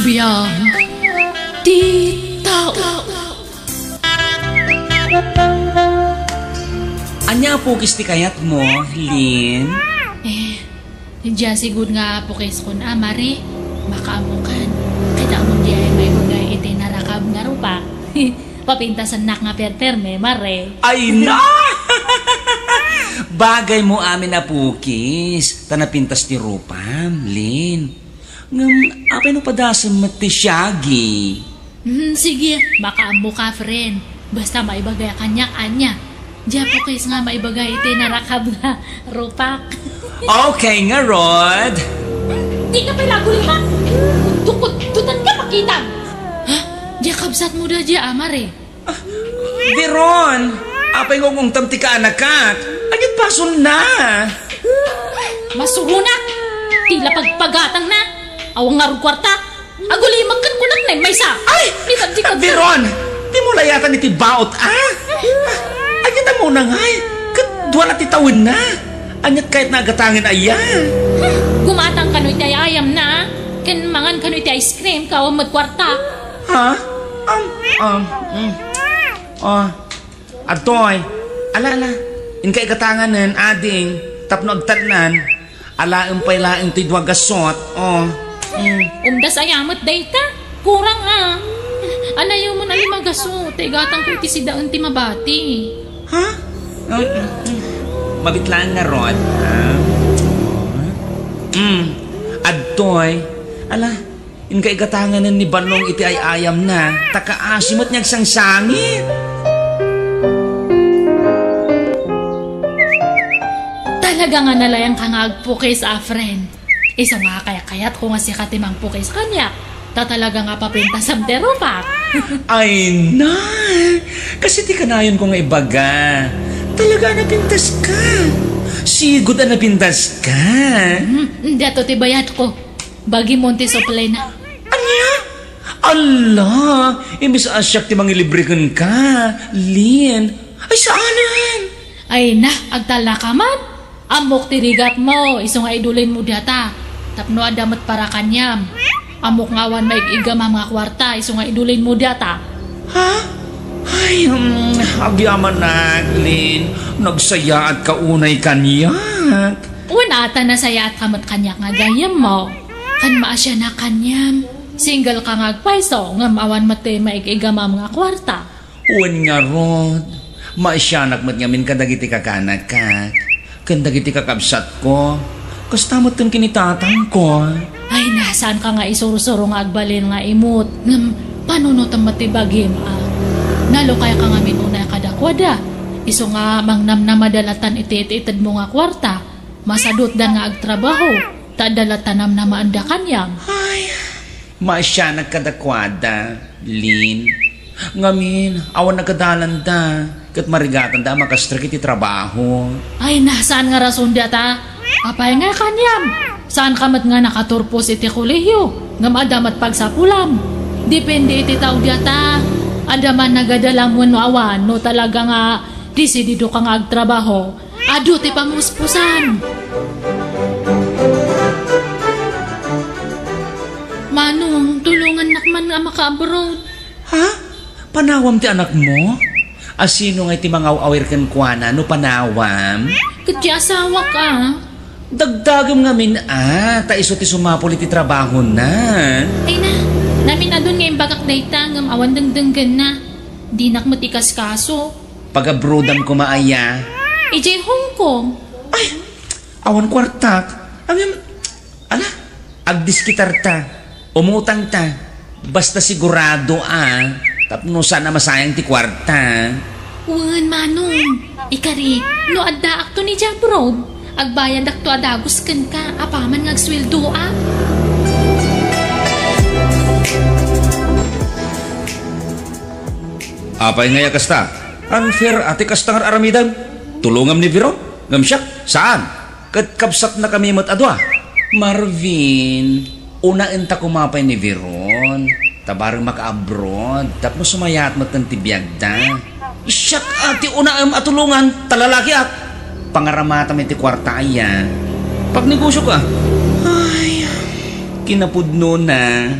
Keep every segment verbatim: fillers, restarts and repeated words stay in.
Biag ti tao. Ania a pukis ti kayatmo, Lin? Eh, dia sigud nga pukiskon a, Mare. Makaammokan. Ket ammom diay maibagay iti narakab nga rupak. Papintasannak nga perperme, Mare. Ay na! Bagaymo amin a pukis, ta napintas ti rupam, Lin. Ngem, apay no padasem met ti siagi? Hmm, sige, makaammoka, friend. Basta maibagay kaniak ania. Dia pukis nga maibagay iti narakab nga rupak. Okay ngarud. Dika pay lagulimak. Dukot, dutan ka, pakitam. Ha? Dia kabsatmo da dia, Mare? Veron, apay nga ungungtam ti kaanakak? Ania't basolna? Masuronak! Tila pagpagatangna! Awan ngarud kuarta! Agulimak ken kunak na maysa! Ay! Veron! Dimo layatan iti baot, a? Ania't ammona ngay? Ket dua la ti tawenna. Ania't kayatna a gatangen aya? Gumatang kano iti ay-ayamna, a? Ken mangan kano iti ice cream, ket awan met kuarta. Ha? Um, um, mm. Oh, adtoy. Ala, ala. Inka igatanganen, ading, tapno agtadnan. Alaem pay laeng ti dua gasot. Oh. Mm. Umdas aya met dayta. Kurang a. Anayo man a lima gasot, ta igatangko iti sidaen ti mabati. Ha? Um, mm, mm. Mabit laeng ngarud, ha? Mm. Adtoy. Ala, inka igatanganen ni Balong iti ay-ayamna, ta kaasi met nga agsangsangit. Talaga nga nalayanka nga agpukis a, friend. Isu nga kaykayatko nga sika ti mangpukis kaniak, ta talaga nga papintasam ti rupak. Ay na! Kasi ti kanayonko nga ibaga, talaga a napintaska. Sigud a napintaska. Hmm, diato ti bayadko. Bagimon ti suplina. Ania? Ala, imbes a siak ti mangilibre kenka, Lin. Ay, saanen? Ay na, agtalnaka man. Ammok ti rigatmo, isu nga idulinmo diata. Tapno adda met para kaniam. Ammok nga awan maig-igamam nga kuarta, isu nga idulinmo diata. Ha? Ay, um, agyamanak, Lin. Nagsayaatka unay kaniak. Wen a ta nasayaatka met kaniak nga gayyemmo. Ken maasianak kaniam. Single ka nga agpayso, ngem awan met ti maig-igamam nga kuarta. Wen ngarud, maasianak met ngamin kadagiti kakaanakak, ken dagiti kakabsatko, kasta met ken ken ni tatangko. Ay na, saanka nga isursuro nga agbalin nga imut, ngem panunotem met ti bagim a. Nalukayka ngamin unay kadakuada, isu nga mangnamnamada latan iti it-itedmo nga kuarta, masadutdan nga agtrabaho, ta adda latan namnamaanda kaniam. Ay, maasianak kadakuada, Lin. Ngamin, awan nagadalanda, ket marigatanda a makastrek iti trabaho. Ay na, saan nga rason diata? Apay nga kaniam? Saanka met nga nakaturpos iti kolehiyo, ngem adda met pagsapulam. Depende iti tao diata. Adda man nagadalam wenno awan no talaga nga desididoka nga agtrabaho. Adu ti pamuspusan. Manong, tulongannak man nga maka-abroad. Ha? Panawam ti anakmo? A, sino ngay ti mangaw-awir kenkuana no panawam? Ket ti asawak a. Dagdagem ngamin a, ta isu ti sumapul iti trabahona. Ay na, naminadun nga imbagak dayta ngem awan dengdenggenna. Dinak met ikaskaso. Pag-abroadam koma aya? Idiay Hong Kong. Ay, awan kuartak. Ngem, ala, agdiskitarta. Umutangta. Basta sigurado a, tapno saan a masayang ti kuarta. Wen, Manong. Ikari, no addaakto idiay abroad, agbayadakto a dagus kenka apaman nga agsueldoak. Apay ngay a kasta? Unfair a ti kasta nga ar-aramidem. Tulongam ni Veron, ngem siak, saan? Ket kabsatnakami met a dua. Marvin, unaenta koma pay ni Veron. Ta bareng maka-abroad, tapno sumayaat metten ti biagda. Siak a ti unaem a tulongan, ta lalakiak. Pangaramatam iti kuarta aya. Pagnegosiok a. Ay, kinapudnona.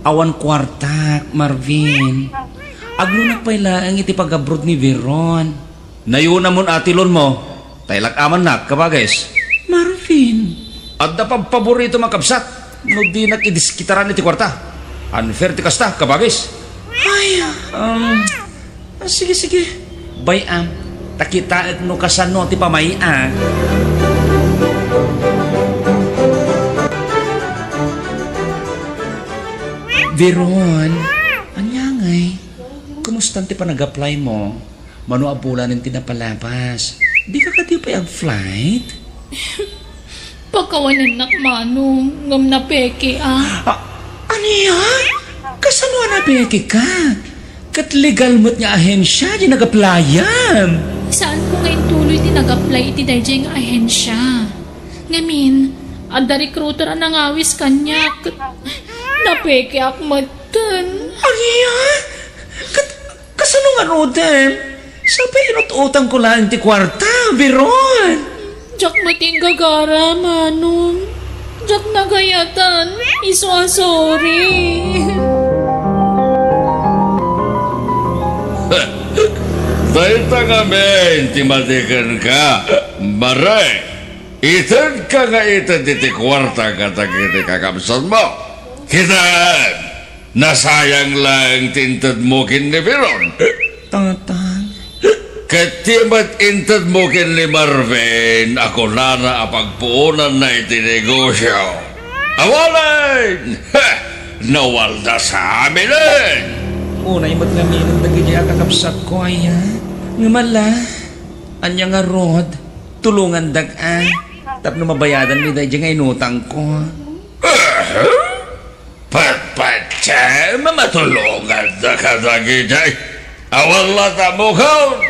Awan kuartak, Marvin. Aglonak pay laeng iti pag-abroad ni Veron. Nayonamon a tilonmo, ta ilak-amannak, kabagis. Marvin. Adda pabpaboritom a kabsat, no dinak idiskitaran iti kuarta. Unfair ti kasta, kabagis. Ay, um, ah, sige, sige. Bay-am, ta kitaek no kasano ti pamay-ak. Veron, ania ngay? Kumusta ti panag-apply mo? Mano a bulan ti napalabas? Dika kadi pay ag-flight? Pakawanennak, Manong, ngem napeke, a. Ah, ania? Kasano a napeke ka? Ket legal met nga ahensya ti nag-apply-am. Saanko nga intuloy ti nag-apply iti daydiay nga ahensya. Ngamin, adda recruiter a nangawis kaniak. Napekeak metten. Ania? Ket kasano ngaruden? Sapay inut-utangko laeng ti kuarta, Veron. Diak met inggagara, Manong. Diak nagayatan. Isu a sorry. Dayta ngamin ti madi kenka, Mare. Itedka nga ited iti kuarta kadagiti kakabsatmo. Kitaem, nasayang laeng ti intedmo ken ni Veron. Tatang. Ket ti met intedmo ken ni Marvin a kunana a pagpuonanna iti negosio. Awanen! Heh! Nawalda sa aminen! Unay met ngamin dagiti a kakabsatko, aya. Ngem ala, ania ngarud? Tulongandak, a, tapno mabayadanmi daydiay nga inutangko. Aha? Patpatiem a matulongandak kadagiti awan latta mukon.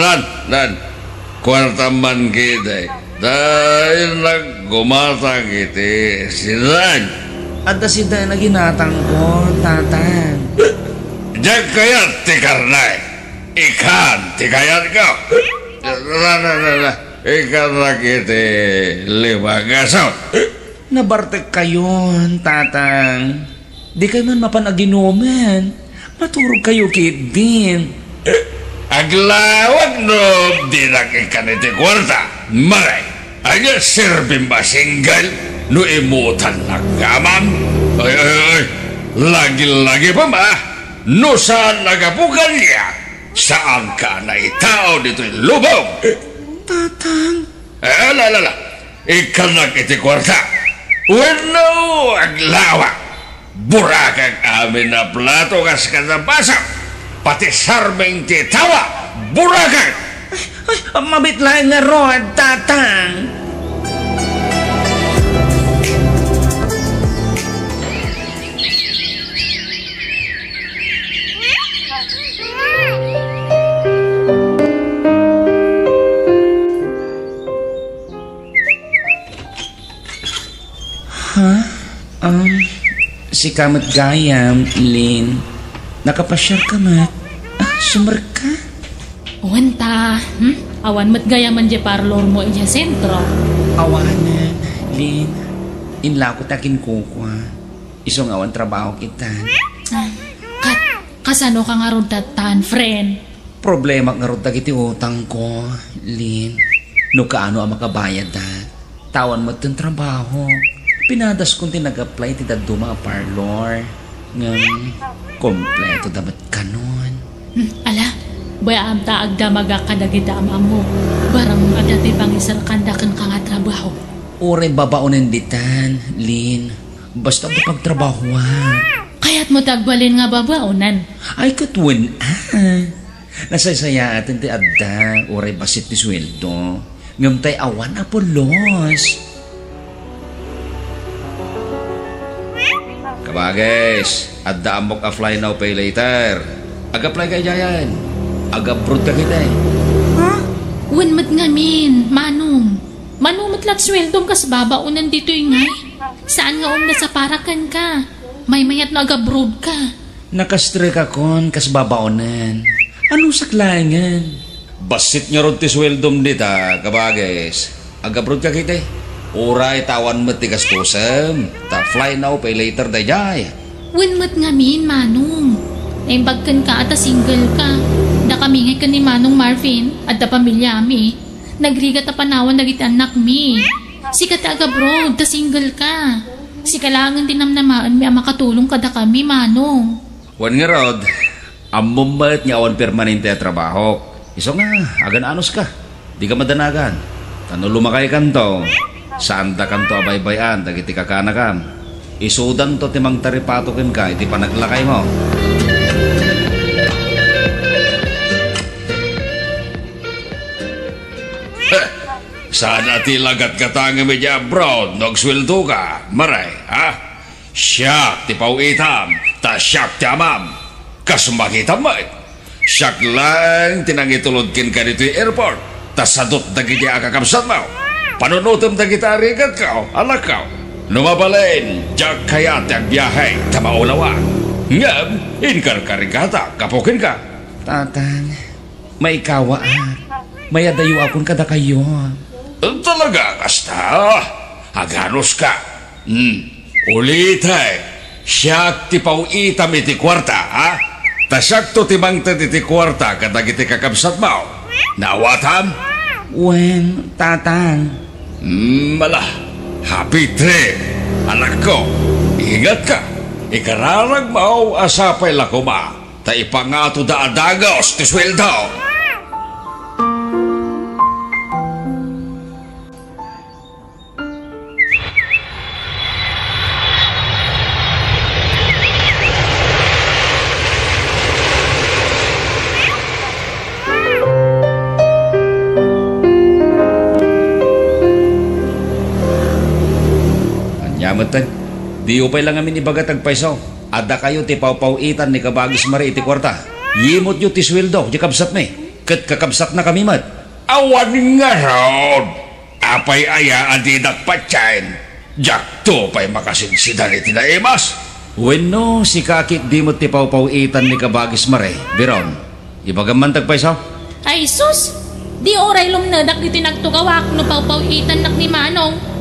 Ran, ran. Kuartam man gidi. Dayta gumatang iti sidan. Adda sidan a ginatangko, Tatang. Diak kayat ti karne. Ikan ti kayatko. Ra, ra, ra, ra. Ikanak iti lima nga asaw. Nabartekkayon, Tatang. Dikay man mapan aginumen. Maturogkayo ketdin. Aglawag no dinak ikkan iti kuarta, Mare. Ania serbim a single no imutannak nga amam? Ay, ay, ay. Lagi-lagi pa ma. No saan a gapu kaniak, saanka a naitao ditoy lubong. Tatang. Eh, ala, ala, ala. Ikkannak iti kuarta. Wenno aglawak. Burakak amin a plato kas kada basam. Pati sarming ti tawa, burakak. Ay, mabit laeng ngarud, Tatang. Ha? Um, sika met gayam, Lin. Nakapasiar ka met. Ah, sumrek ka? Wen ta, hmm? Awan met gayam diay parlor mo idiay sentro. Awanen, Lin. Inlako ta kinkukua. Isu nga awan trabaho kita. Ah, kat-, kasano ka ngarud tattan, friend? Problema ngarud dagiti utangko, Lin. No kaano a makabayadak. Ta awan metten trabaho. Pinadaskon ti nag-apply ti dadduma a parlor. Ngem, kompleto da met kanon. Hmm, ala, bay-am ta agdamagak kadagiti am-ammo. Barang adda ti pangiserkanda kenka nga trabaho. Uray babaonen ditan, Lin. Basta adda pagtrabahoan. Kayatmo ti agbalin nga babaonen? Ay, ket wen, ah. Nasaysayaaten ti adda, uray bassit ti sueldo. Ngem tay awan a pulos. Kabagis, adda ammok a fly now pay later. Ag-apply ka idiayen. Ag-abroad ka ketdi. Ha? Wen met ngamin, Manong. Mano met la ti sueldom kas babaonen ditoy ngay? Saan nga umnasa para kenka? Maymayat no ag-abroad ka. Nakastrekakon kas babaonen. Anusak laengen? Bassit ngarud ti sueldom dita, kabagis. Ag-abroad ka ketdi? Uray ta awan met ti gastusem, ta fly now, pay later daydiay. Wen met ngamin, Manong. Naimbag kenka ta single ka. Dakami ngay ken ni Manong Marvin, adda pamiliami. Nagrigat a panawan dagiti annakmi. Sika ti agabroad, ta single ka. Sika laengen ti namnamaenmi a makatulong kadakami, Manong. Wen ngarud, ammom met nga awan permanente a trabahok. Isu nga, agan-anuska. Dika madanagan. Ta no lumakaykanto, saandakanto a baybay-an dagiti kakanakam. Isudanto ti mangtaripato kenka iti panaglakaymo. Heh, saan a ti lagatgatangem idiay abroad no agsueldoka, Mare, ha? Siak ti paw-itam, ta siak ti amam. Kas makitam met, siak laeng ti nangitulod kenka ditoy airport, ta sadut dagiti a kakabsatmo. Panunotem dagiti a rigatko, anakko. No mabalin, diak kayat ti agbiahe, ta maulawak. Ngem, inkarkarigatak gapu kenka. Tatang, maikawaak. Mayadayoakon kadakayo. Talaga kasta? Aganuska. Hmm. Ulitek, siak ti paw-itam iti kuarta, ha? Ta siakto ti mangted iti kuarta kadagiti kakabsatmo. Naawatam? Wen, Tatang. Hmm, ala. Happy trip, anakko. Ingatka. Ikararagmo a sapay la koma ta ipangatoda a dagus ti sueldo. Ania metten, diyo pay la ngamin ibaga ti agpayso. Adda kayo ti pawpaw-itan ni Kabagis Mare iti kuarta. Yimutyo ti sueldo, di kabsatmi. Ket kakabsatna kami met. Awan ngarud! Apay aya a dinak patien? Diakto pay makasidsidan iti naimas? Wenno, sika ket di met ti pawpaw-itan ni Kabagis Mare, Biron? Ibagam man ti agpayso? Ay sus! Di uray lumnedak iti nagtugawak no pawpaw-itannak ni Manong.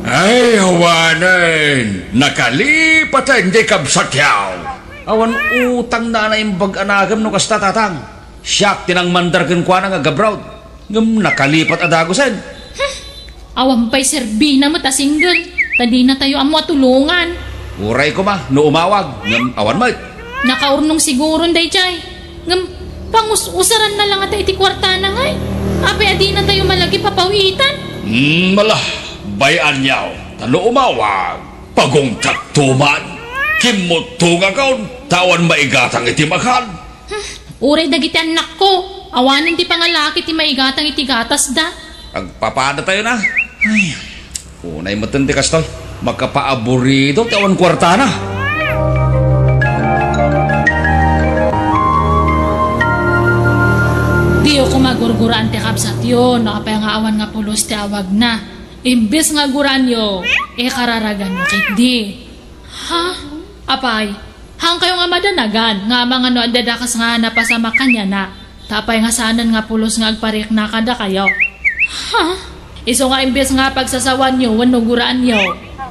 Ay, awanen! Nakalipaten di kabsatyo! Awan utangna a naimbag a nagem no kasta, Tatang. Siak ti nangmandar kenkuana nga agabroad, ngem nakalipat a dagusen. Hmm. Awan pay serbina met a single, ta dinatayo ammo a tulongan. Uray koma no umawag, ngem awan met. Nakaurnong siguron daydiay. Ngem pangus-usaranna la ngata iti kuartana ngay. Apay a dinatayo malagi papaw-itan? Hmm, ala, bay-anyo, ta no umawag, pagungkatto man. Kimmutto nga kaon, ta awan maigatang iti makan. Hmm, uray dagiti annakko, awanen ti pangalaki ti maigatang iti gatasda. Agpapadatayo na. Ay, unay metten ti kastoy. Makapaaburido ti awan kuartana. Diyo koma gurguraan ti kabsatyo no apay nga awan nga pulos ti awagna. Imbes nga guraanyo, ikararaganyo ketdi. Ha? Apay, haankayo nga madanagan nga amangan no adda dakes nga napasamak kaniana, ta apay nga saanen nga pulos nga agparikna kadakayo? Ha? Isu nga imbes nga pagsasawanyo wenno guraanyo,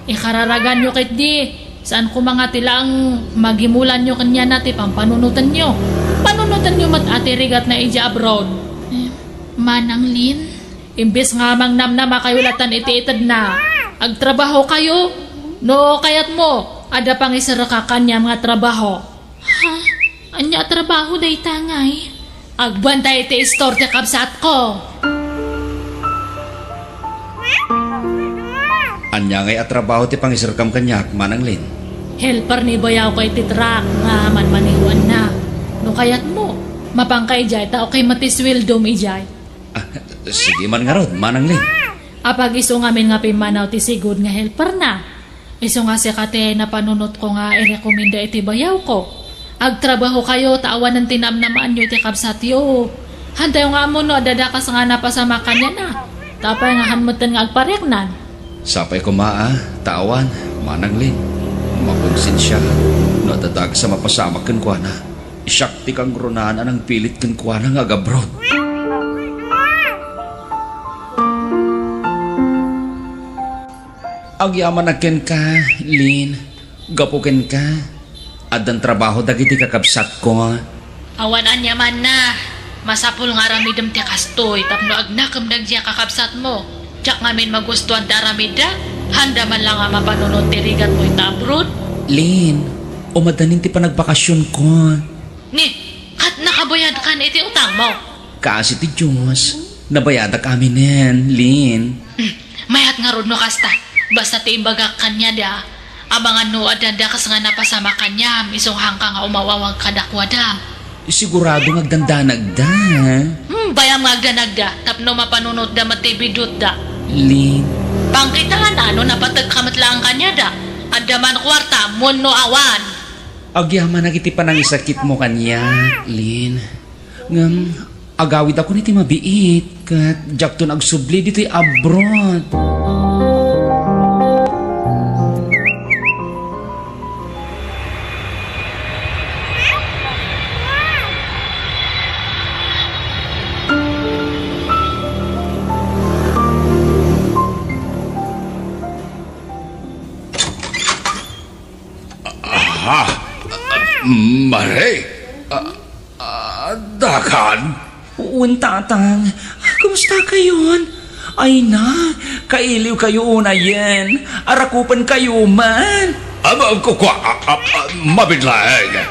ikararaganyo ketdi, saan koma nga ti laeng magimulanyo kaniana ti pampanunotenyo. Panunotenyo met a ti rigatna idiay abroad. Eh, Manang Lin? Imbes nga mangnamnamakayo latta iti itedna, agtrabahokayo. No kayatmo, adda pangiserrek kaniam nga trabaho. Ha? Ania a trabaho dayta ngay? Agbantay iti istor ti kabsatko. Ania ngay a trabaho ti pangiserkam kaniak, Manang Lin? Helper ni bayawko iti truck nga manmanehoanna. No kayatmo, mapanka idiay ta okay met ti sueldom idiay. Ah, sige man ngarud, Manang Lin. Apag isu ngamin nga pimmanaw ti sigud nga helperna. Isu nga sika ti napanunotko nga irekomenda iti bayawko. Agtrabahokayo ta awanen ti namnamaanyo iti kabsatyo. Hantayo nga ammo no adda dakes nga napasamak kaniana. Ta apay nga han metten nga agpariknan? Sapay koma a, ta awan, Manang Lin. Makonsensiaak no adda dakes a mapasamak kenkuana. Siak ti kangrunaan a nangpilit kenkuana nga agabroad. Agyamanak kenka, Lin. Gapu kenka, addan trabaho dagiti kakabsatko. Awan aniamanna. Masapul nga aramidem ti kastoy tapno agnakem dagiti a kakabsatmo. Diak ngamin magustuan ti aramidda. Haanda man la nga mapanunot ti rigatmo ita abroad. Lin, umaddanin ti panagbakasionko. Ni, ket nakabayadkan iti utangmo? Kaasi ti Dios, nabayadak aminen, Lin. Hmm, mayat ngarud no kasta. Basta ti imbagak kaniada, amangan no addanda kas nga napasamak kaniam, isu nga haanka nga umaw-awag kadakuada. Sigurado nga agdandanagda. Hmm, bayam nga agdanagda, tapno mapanunotda met ti biddutda. Lin. Pangkitaan no napategka met laeng kaniada. Adda man kuarta, wenno awan. Agyamanak iti panangisakitmo kaniak, Lin. Ngem, agawidakon iti mabiit, ket diakton agsubli ditoy abroad. Ah, Mare? Ah, ah, Dakan? Wen, Tatang. Kumusta kayon? Ay na, kailiw kayo unayen. Arakupan kayo man. Aba, kukua, ah, ah, ah, mabit laeng.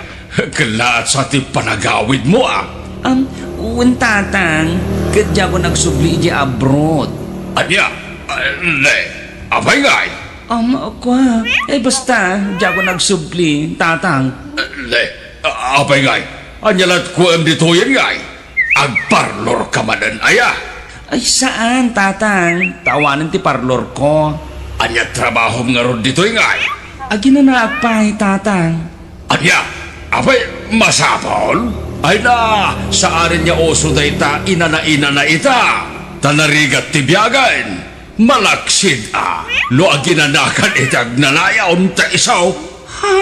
Kalaat sa ti panagawidmo, ah. Um, wen, Tatang. Ket diakon agsubli idiay abroad. Ania? Ah, ne, apay ngay? Um, kua, eh, basta, diakon agsubli, Tatang. Ne, a-, apay ngay? Ania lat kuem ditoyen ngay? Agparlorka manen aya? Ay, saan, Tatang. Ta awanen ti parlorko. Ania trabahom ngarud ditoy ngay? Aginanaak pay, Tatang. Ania? Apay, masapul? Ay na, saanen nga uso dayta inana-inana ita. Ta narigat ti biagen. Malaksid a no aginanakan iti agnanayon ta isu. Ha?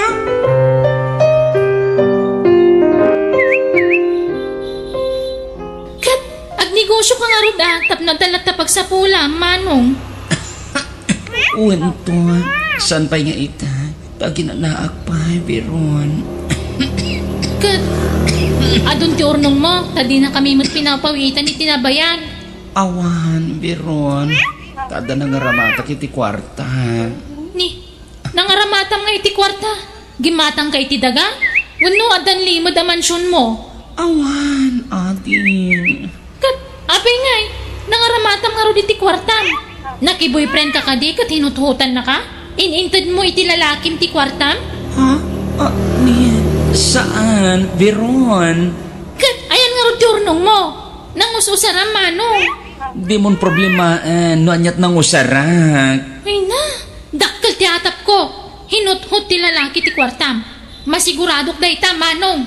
Ket agnegosioka ngarud a tapno adda latta pagsapulam, Manong. Wen to, saan pay nga ita? Aginanaak pay, Veron. Ket adun ti urnongmo, ta dinakami met pinapawitan iti nabayan. Awan, Veron. Ta adda nangaramatak iti kuarta. Ni, nangaramatam nga iti kuarta? Gimmatangka iti daga? Wenno addan limed a mansionmo? Awan, ading. Ket, apay ngay, nangaramatam ngarud iti kuartam? Nakiboyfriendka kadi ket hinuthotannaka? In-intedmo iti lalakim ti kuartam? Ha? Ah, ni, saan, Veron? Ket, ayan ngarud ti urnongmo? Nangus-usaram, Manong. Dimon problemaen no aniat nangusarak. Ay na, dakkel ti atapko. Hinuthot ti lalaki ti kuartam. Masiguradok dayta, Manong.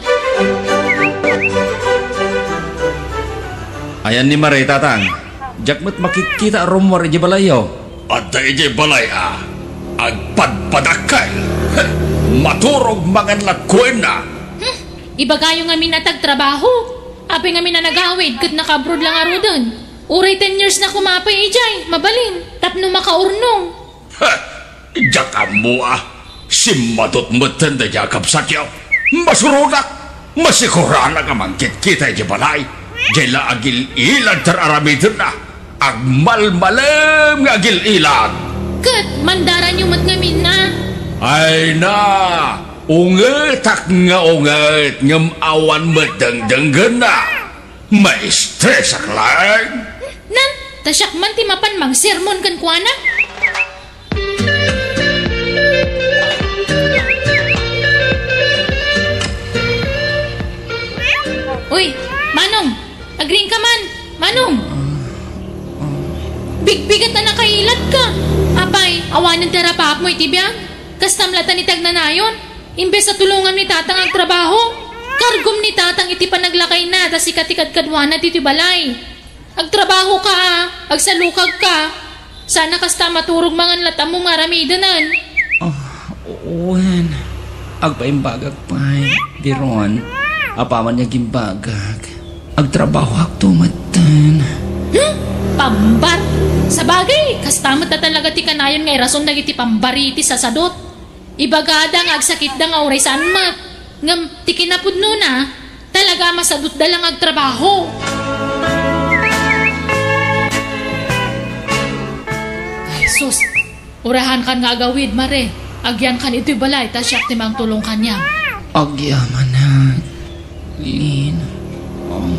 Ayan ni Mare, Tatang. Diak met makitkita a rummuar idiay balayyo. Adda idiay balay a agpadpadakkel. Maturog mangan lat kuenna. Hmm, ibagayo ngamin a ti agtrabaho. Apay ngamin a nagawid ket naka-abroad la ngaruden. Uray ten years na koma pay idiay, mabalin, tapno makaurnong. Ha! Diak ammo a simmadot metten daydiay a kabsatyo. Masuronak, masikuranak a mangkitkita idiay balay. Diay la agil-ilad ti ar-aramidenna. Agmalmalem nga agil-ilad. Ket mandaranyo met ngamin a. Ay na, ungetak nga unget ngem awan met dengdenggenna. Maistresak laeng. Nan, ta siak man ti mapan mangsermon kenkuana. Uy, Manong, agriingka man, Manong. Bigbigat a nakailadka. Apay, awanen ti arapapmo iti biag? Kastam latta ni ti agnanayon. Imbes a tulongam ni Tatang agtrabaho, kargom ni Tatang iti panaglakayna ta sika ti kadkaduana ditoy balay. Agtrabahoka a, agsalukagka. Sana kasta a maturog mangan latta ammo nga aramidenen. Ah, wen. Agpaimbagak pay, Veron. Apaman nga agimbagak, agtrabahoakto metten. Hmm? Pambar? Sabagay, kasta met a talaga ti kanayon nga irason dagiti pambari ti sasadot. Ibagada nga agsakitda nga uray saan met. Ngem ti kinapudnona, talaga a masadutda la nga agtrabaho. Ay, sus! Urahankan nga agawid, Mare. Agyankan itoy balay, ta siak ti mangtulong kaniam. Agyamanak, Lin. Um,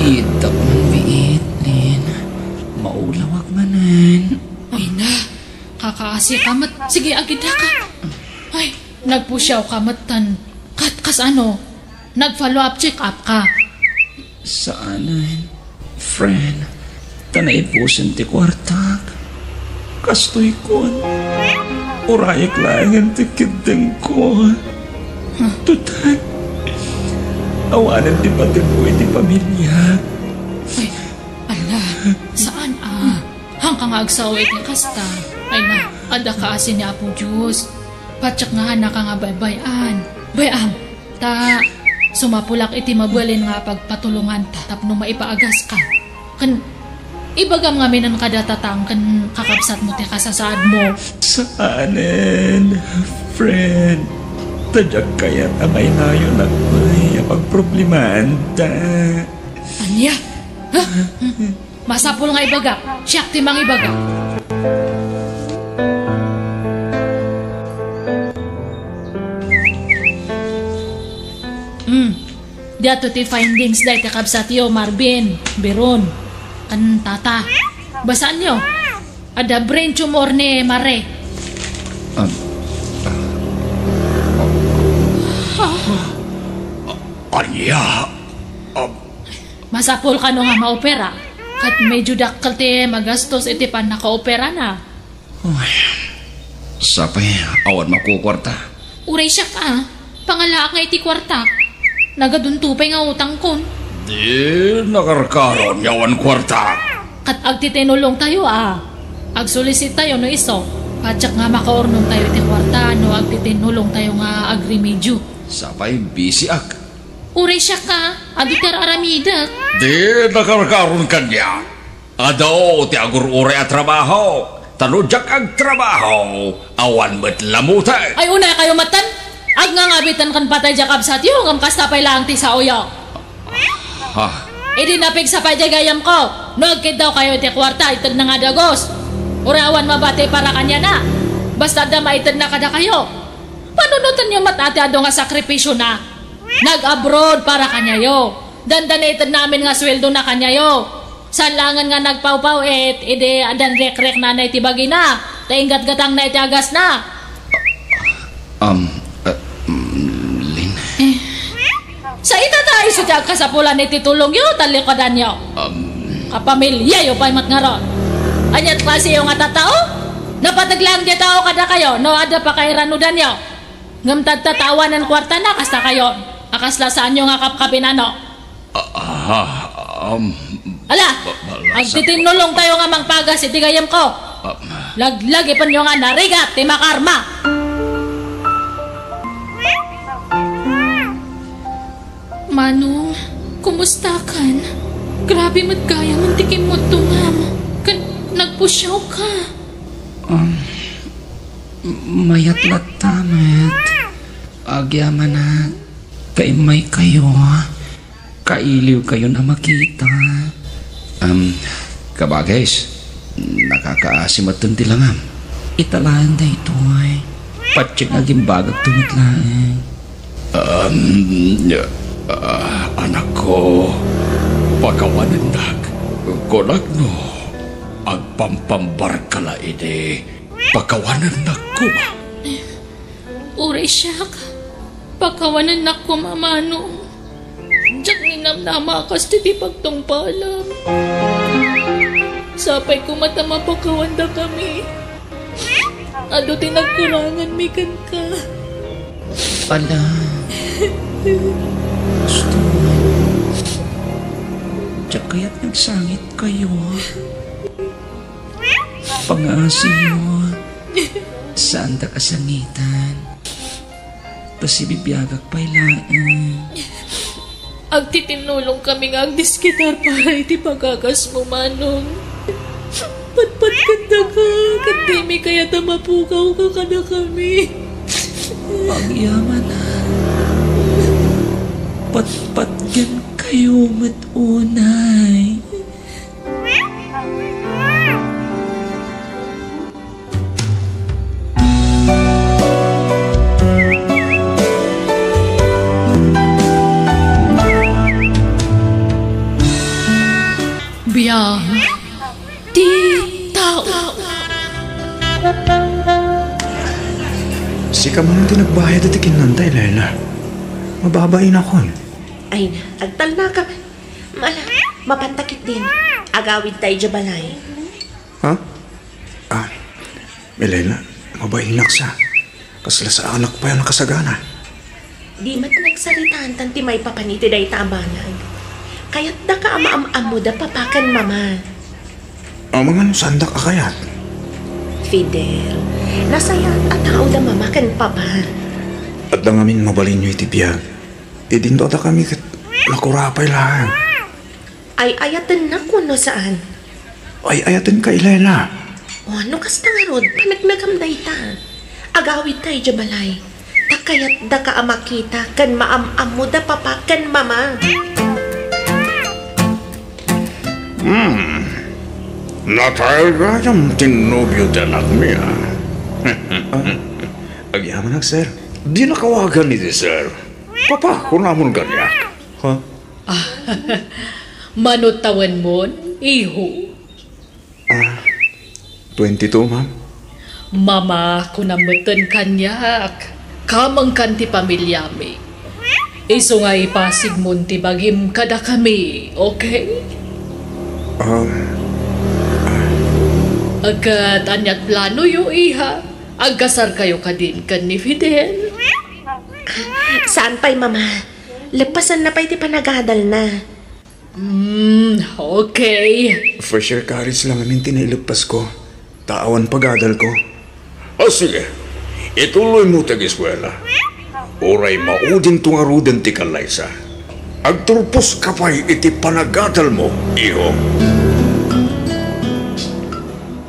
iiddak man biit, Lin. Maulawak manen. Ay na, kakaasi ka met. Sige, agidaka. Ay, nagpusiaw ka met tan. Kat, kasano? Nag-follow up check up ka? Saanen, friend. Ta naipusen ti kuartak. Kastoy kun, urayek laengen ti kiddengko. Huh? Tutan, awanen ti patibko iti pamiliak. Ay, ala, saan a? Haanka nga agsao iti kasta. Ay na, adda kaasi ni Apo Dios. Patiek nga haanka nga baybay-an. Bay-am, ta sumapulak iti mabalin nga pagpatulonganta tapno maipaagaska. Ken ibagam ngamin kadata ta ken kakabsatmo ti kasasaadmo. Saanen, friend. Ta diak kayat a mainayonak pay a pagproblemaanta. Ania? Ha? Masapul nga ibagak. Siak ti mangibaga. Hmm. Diato ti findings dayta kabsatyo, Marvin, Biron, ken Tata. Basaanyo. Adda brain tumor ni Mare. Um, ah, ah, ania? Um, Masapul kano nga maopera, ket medyo dakkel ti magastos iti pannakaoperana. Uy, sapay, awan makukuarta. Uray siak a, pangalaak nga iti kuarta. Nagadunto pay nga utangkon. Di nakarkaron nga awan kuarta. Ket agtitinulongtayo a. Agsolisitayo no isu. Patiek nga makaurnongtayo iti kuarta no agtitinulongtayo nga agremedyo. Sapay, bisiak. Uray siak a, adu ti ar-aramidek. Di nakarkaron kaniak. Adu ti agur-uray a trabaho. Ta no diak agtrabaho, awan met lamutek. Ay, unay kayo matan. Agngangabitan ken patay diak kabsatyo, ngem kasta pay laeng ti saoyo. Ha? Idi napigsa pay diay gayyemko, no agkiddaw kayo iti kuarta, itedna nga dagus. Uray awan mabati para kaniana. Basta adda maitedna kadakayo. Panunotenyo met a ti adu nga sakripisiona. Nag-abroad para kaniayo. Dandani itedna amin nga sueldona kaniayo. Saan laengen nga nagpawpaw-it, idi addan rekreknana iti bagina, ta inggatgatangna iti agasna. Um, uh, mm, Lin. Eh, sa itata isu ti agkasapulan iti tulongyo, talikudanyo. Um, Kapamilyayo pay met ngarud. Ania ti klasiyo nga tattao? Napateg laeng diay tao kadakayo, no adda pakairanudanyo. Ngem tatta ta awanen kuartana, kasta kayo. A kasla saanyo nga kapkapinano. Ah, ah, um, Ala, ba-, ba-, agtitinulongtayo nga mangpagas iti gayyemko. Ah, Laglagipenyo nga narigat ti makarma. Manong, kumustakan? Grabe met gayam ti kimmutdongam. Ken nagpusiawka. Um, mayat latta met. Agyamanak, kaimmaykayo. Kailiwkayon a makita. Am, kabagis, nakakaasi metten ti langam. Ita laeng daytoy. Patiek nga agimbagakto met laeng. Am, ah, anakko, pakawanennak. Kunak no, agpampambarka la idi, pakawanennak koma. Uray siak, pakawanennak koma, Manong. Diak ninamnama a kas ti pagtungpalam. Sapay koma ta mapakawandakami. Adu ti nagkuranganmi kenka. Ala. Gusto. Diak kayat nga agsangitkayo. Pangaasiyo. Saandak a sangitan. Ta sibibiagak pay laeng. Agtitinnulongkami nga agdiskitar para iti pagagasmo, Manong. Patpatkandaka, ket dimi kayat a mapukawka kadakami. Agyamanak. Patpatgenkayo met unay. Biag ti tao. Sika man ti nagbayad iti kinnanta, Elena. Mababainakon. Ay, agtalnaka man. Mala, mapanta ketdin. Agawidta idiay balay. Ha? Ah, Elena, mabainak sa. Kasla saanak pay a nakasagana. Di met nagsaritaan tan ti maipapan iti dayta a banag. Kayatdaka a maam-ammoda papa ken mama. Amangan no saandak a kayat? Fidel, nasayaat a taoda mama ken papa. Adda ngamin mabalinyo iti biag. Idinto a dakami ket nakurapay laeng. Ay-ayatennak wenno saan? Ay-ayatenka, Elena. O, no kasta ngarud, paneknekam dayta. Agawidta idiay balay. Ta kayatdaka a makita ken maam-ammoda papa ken mama. Hmm. Natay gayam ti nobio ti anakmi, a. Ah, agyamanak, sir. Dinnak awagan iti sir. Papa, kunamon kaniak. Ha? Mano tawenmon, iho? Ah, twenty-two, ma'am. Mama, kunam metten kaniak. Kamengkan ti pamiliami. Isu nga ipasigmon ti bagim kadakami, okay? Um, Ket aniat planoyo, iha? Agkasarkayo kadin ken ni Fidel? Saan pay, Mama. Leppasenna pay ti panagadalna. Hmm, okay. First year college la ngamin ti naileppasko. Ta awan pagadalko. O, sige. Ituloymo ti ageskuela. Uray maudinto ngaruden ti kallaysa. Agturposka pay iti panagadalmo, iho.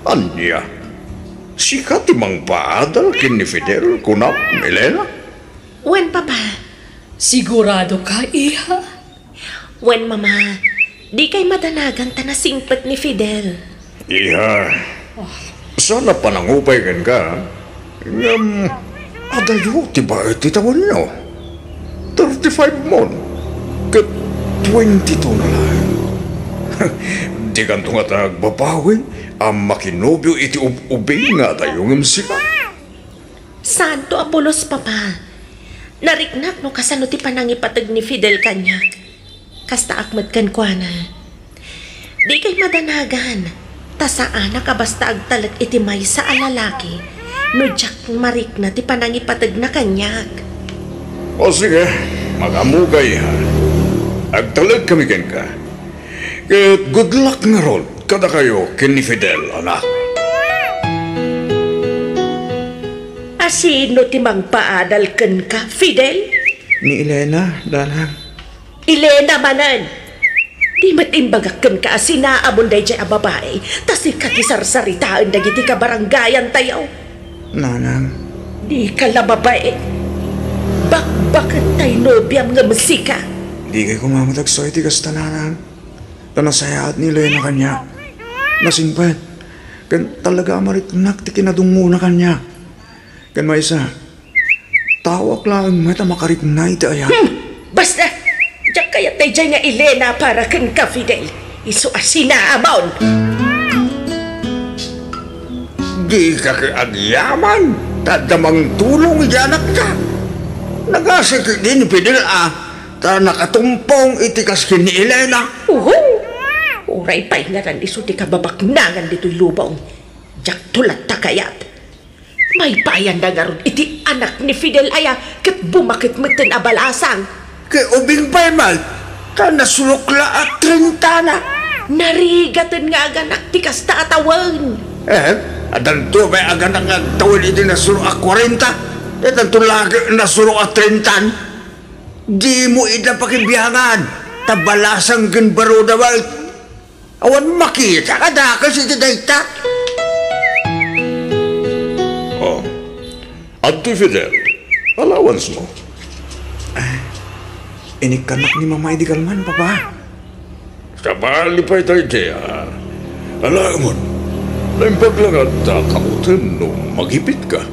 Ania? Sika ti mangpaadal ken ni Fidel, kunam, Elena? Wen, Papa. Siguradoka, iha? Wen, Mama. Dikay madanagan ta nasingpet ni Fidel. Iha, saan a panangupay kenka, ngem adayo ti baet ti tawenyo. Thirty-five mon, ket twenty-two na laeng. Dikanto ngata agbabawi a makinobio iti ub-ubing nga adayo ngem sika. Saanto a pulos, Papa. Nariknak no kasano ti panangipateg ni Fidel kaniak. Kastaak met kenkuana. Dikay madanagan, ta saanak a basta agtalek iti maysa a lalaki no diak marikna ti panangipategna kaniak. O sige, magammoka, iha. Agtalek kami kenka. Ket good luck ngarud kadakayo ken ni Fidel, anak. A sino ti mangpaadal kenka, Fidel? Ni Elena, Nanang. Elena manen! Di met imbagak kenka a sinaamon daydiay a babai, ta sika ti sarsaritaen dagiti kabarangayantayo. Nanang. Dika la mabain. Bakbaket tay nobiam ngem sika. Dikay koma met agsuay ti kasta, Nanang. Ta nasayaat ni Elena kaniak. Nasingpet. Ken talaga a mariknak ti kinadungngona kaniak. Ken maysa, taoak laeng met a makarikna iti ayat. Hmm! Basta! Diak kayat daydiay nga Elena para kenka, Fidel. Isu a sinaamon! Dika ket agyaman, ta adda mangtulong iti anakta. Nagasi ketdi ni Fidel a, ta nakatumpong iti kas ken ni Elena. Uhu! Uray pay ngaran isu ti kababaknangan ditoy lubong. Diakto latta kayat. Maipaayanna ngarud iti anak ni Fidel aya ket bumaket metten a balasang. Ket ubing pay met, ta nasurok la a trintana. Narigaten nga aganak ti kasta a tawen. Eh, addanto pay aganak nga agtawen iti nasurok a kuarenta? Ket addanto la nasurok a trintan? Dimo ida pakibiangan, ta balasang ken baro da met. Awan makita kadakes iti dayta. Oh, adtoy Fidel, allowance mo. Ah, inikkannak ni Mama idi kalman, Papa. Sabali pay dayta, ah. Alaemon, naimbag la nga adda kauten no magipitka.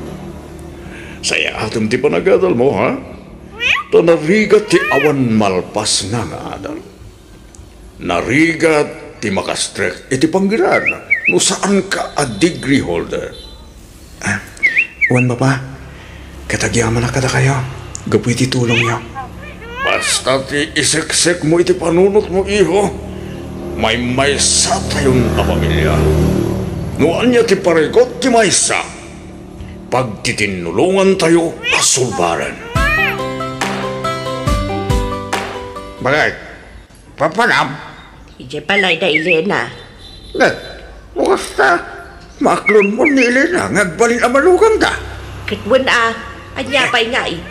Sayaatem ti panagadal mo, ha? Ta narigat ti awan malpas nga nga adal. Narigat ti makastrek iti panggiran no saanka a degree holder. Ah, wen, Papa, ket agyamanak kadakayo gapu iti tulongyo. Basta ti iseksek mo iti panunot mo, iho, maymaysa tayon a pamilia. No ania ti parigot ti maysa, pagtitinnulongan tayo a sulbaren. Bakit? Papanam? Idiay balay da Elena. Ne, bukas ta, maaklonmo ni Elena nga agbalin a malugangda. Ket wen a, ania pay ngay?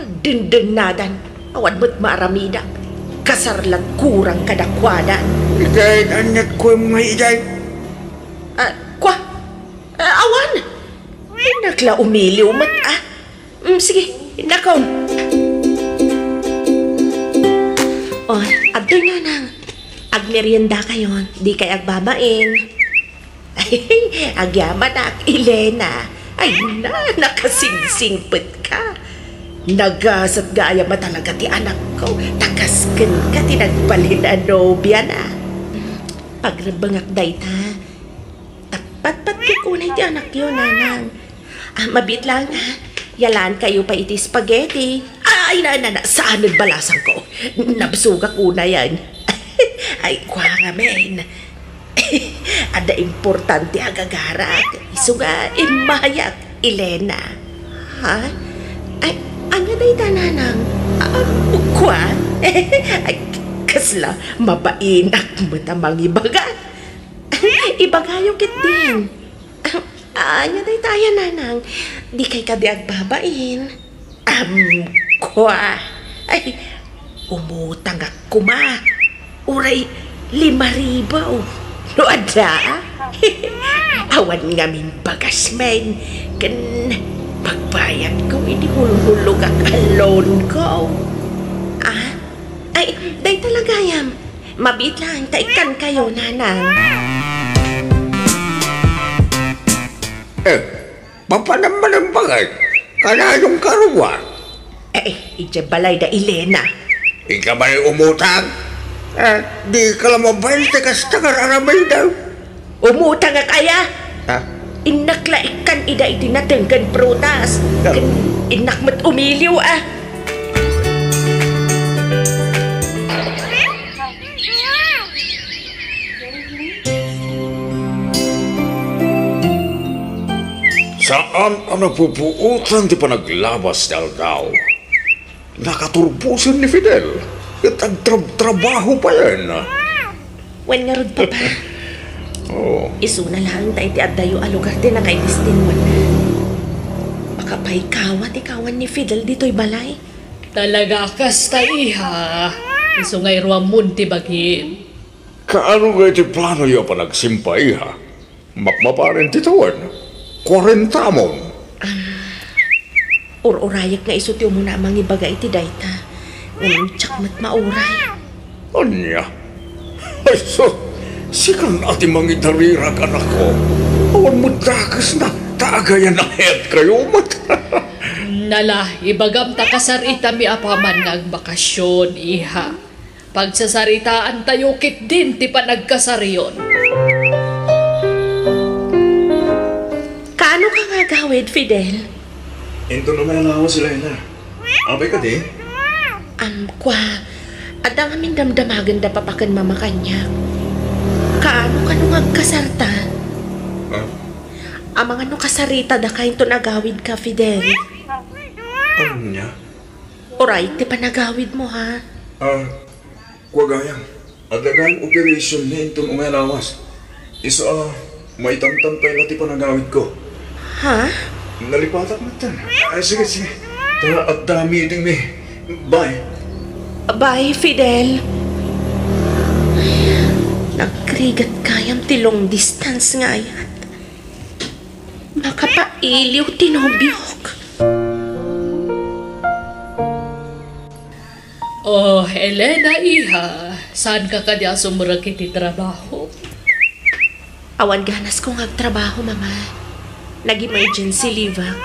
Agdendennadan, awan met maaramidak. Kasar la kurang kadakuada. Idiay, aniat kuem nga idiay? Ah, kua? Ah, awan. Innak la umiliw met, ah. Mm, sige, innakon. Oh, adtoy nanang. Agmerienda kayon, dikay agbabain. Agyamanak, Elena. Ay na, nakasingsingpet ka. Nagasat gayam a talaga ti anakko. Ta kas kenka ti nagbalin a nobiana. Pagrebbengak dayta. Patpatpatko unay ti anakyo, nanang. Ah, mabiit lang, ha? Yalaan kayo pay iti spaghetti. Ay, na, na, na, saan balasangko? Nabsogak unayen. Ay, kua ngamin. Adda importante a gagarak. Isu nga, immayak, Elena. Ha? Ay, ania dayta, nanang? Ah, kua? Ay, kasla, mabainak met a mangibaga. Ibagayo ketdin. Ah, ania dayta aya, nanang? Dikay kadi agbabain? Am, kua. Ay, umutangak koma. Uray lima ribu. No adda? Awan ngamin bagas men. Ken pagbayadko iti hulhulogak a loanko. Ah? Ay, dayta la gayam. Mabiit laeng ta ikkankayo, nanang. Eh, papanam manen bakit? Kananong karua? Eh, idiay balay da Elena. Ika man umutang? Eh, dika la mabain ti kasta nga ar-aramidem. Umutangak aya? Ha? Innak la ikkan ida iti nateng ken prutas. Ken innak met umiliw, ah. Saan a napupuotan ti panaglabas ti aldaw. Nakaturbosen ni Fidel, ket agtrabtrabaho payen. Wen ngarud, Papa. Oo. Isuna laeng ta iti addayo a lugar ti nakaidestinuen. Makapaikawa ti kawan ni Fidel ditoy balay. Talaga a kasta, iha. Isu nga iruammon ti bagim. Kaano ngay ti planoyo a panagsimpa, iha? Mapmapanen ti tawen. Kuarentamon. Am, ur-urayek nga isu ti umuna a mangibaga iti dayta. Ngem diak met mauray. Ania? Ay, sus! Sika a ti mangidarirak, anakko. Awan met dakesna, ta agayan a mayatkayo met. Nala, ibagam ta kasaritami apaman nga agbakasyon, iha. Pagsasaritaantayo ketdin ti panagkasariyon. Kaano ka nga agawid, Fidel? Inton umay a lawas, Elena. Apay kadi? Am, kua, adda ngamin damdamagenda Papa ken Mama kaniak. Kaano kano nga agkasarta? Ha? Amangan no kasaritadaka inton agawidka, Fidel. Ania? Uray ti panagawidmo, ha? Ah, kua gayam, adda gayam operation ni inton umay a lawas. Isu a, maitamtam pay la ti panagawidko. Ha? Nalipatak metten. Ay, sige, sige. Ta adda meetingmi. Bye. Bye, Fidel. Nagrigat gayam ti long distance nga ayat. Makapailiw ti nobiok. Oh, Elena, iha, saanka kadi a sumrek iti trabaho? Awan ganasko nga agtrabaho, Mama. Nag-emergency leave ak.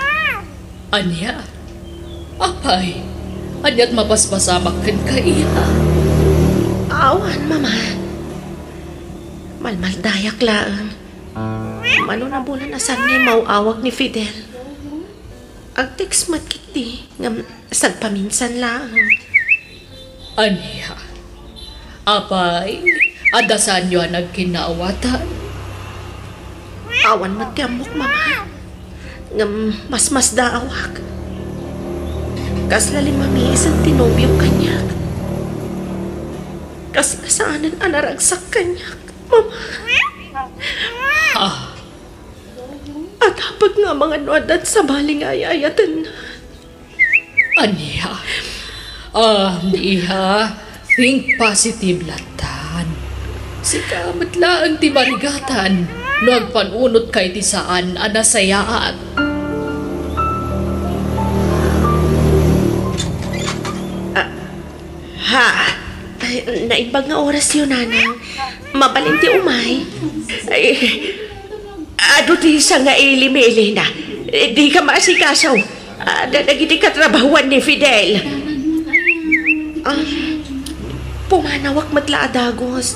Ania? Apay, ania't mapaspasamak kenka, iha? Awan, Mama. Malmaldayak laeng. Mano a bulan a saan nga immaw-awak ni Fidel. Agtext met ketdi, ngem sagpaminsan laeng. Ania? Apay, adda saanyo a nagkinnaawatan? Awan met ti ammok, Mama. Ngem masmasdaawak. Kasla limmamiesen ti nobiok kaniak. Kasla saanen a naragsak kaniak, Mama. Ha? Adda pay nga amangan no addan sabali nga ay-ayatenna. Ania? Ah, iha, think positive lattan. Sika met laeng ti marigatan no agpanunotka iti saan a nasayaat. Ah, Ha? Ay, naimbag nga orasyo, Nanang. Mabalin ti umay. Ay, adu ti sangaili, Elena. Eh, dika maasikaso. Adda dagiti katrabahuan ni Fidel. Ah, pumanawak met la a dagus.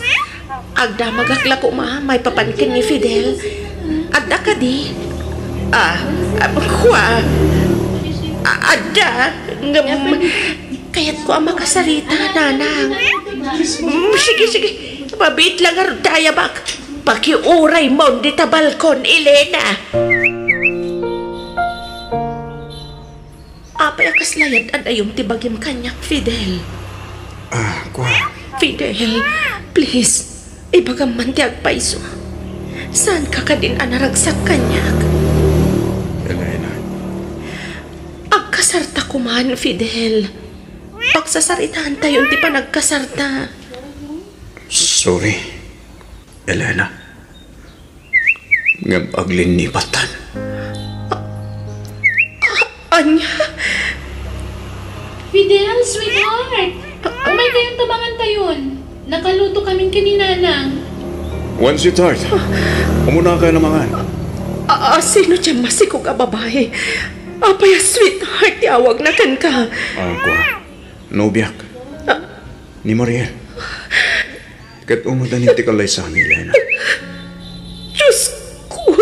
Agdamagak la koma maipapan ken ni Fidel. Adda kadi? Ah, ah, kua. Ah, adda. Ngem, kayatko a makasarita, Nanang. Mm, sige, sige. Mabiit la ngarud ti ayabak. Pakiuraymon dita balkon, Elena. Apay a kasla yad-adayom ti bagim kaniak, Fidel? Ah, kua. Fidel, please, ibagam man ti agpayso. Saanka kadin a naragsak kaniak? Elena. Agkasarta koman, Fidel. Pagsasaritaantayon ti panagkasarta. Sorry, Elena. Ngem aglinnibattan. A-, ania? Fidel, sweetheart! Umay kayon ta mangantayon. Nakaluto kamin ken ni Nanang. Wen, sweetheart. Umuna kayon a mangan. A-, a-, sino ti masikog a babai? Apay a sweetheart ti awagna kenka? Ah, kua. Nobiak. Ah. Ni Mariel. Ket umadanin ti kallaysami, Elena. Diosko!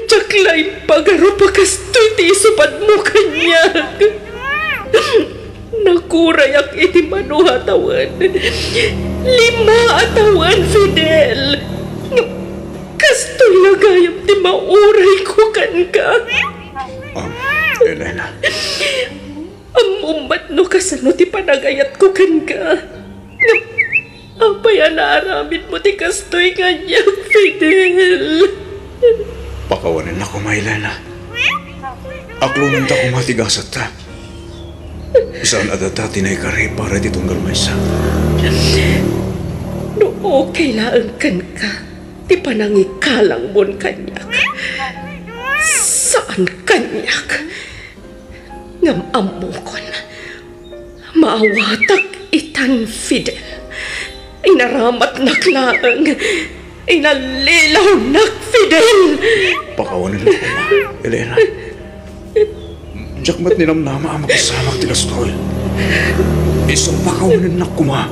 Diak la impagarup a kastoy ti isupadmo kaniak. Nakurayak iti mano a tawen. Lima a tawen, Fidel. Kastoy la gayam ti maurayko kenka. Um, Elena. Ammom met no kasano ti panagayatko kenka. Ngem apay a naaramidmo ti kastoy kaniak, Fidel? Pakawanennak koma, Elena. Aklonenta koma ti gasetta. Saan a data ti naikari para iti tunggal maysa. No okay laeng kenka ti panangikalangmon kaniak, saan kaniak. Ngem ammokon, maawatak itan, Fidel. Inaramatnak laeng. Inallilawnak, Fidel. Pakawanennak koma, Elena. Diak met ninamnama a mapasamak ti kastoy. Isu pakawanennak koma.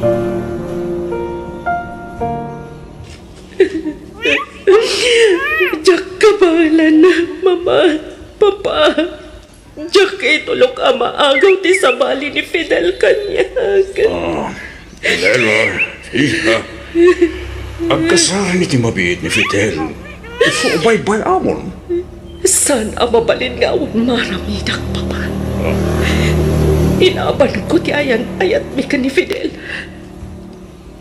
Diak kabaelan, Mama, Papa. Diak itulok a maagaw ti sabali ni Fidel kaniak. Ah, Fidel, ah, iha. Agkasarami ti mabiit ni Fidel. Isu, baybay-amon. Saan a mabalin nga awan maaramidak, Papa. Ah. Inabanko ti ayan-ayatmi ken ni Fidel.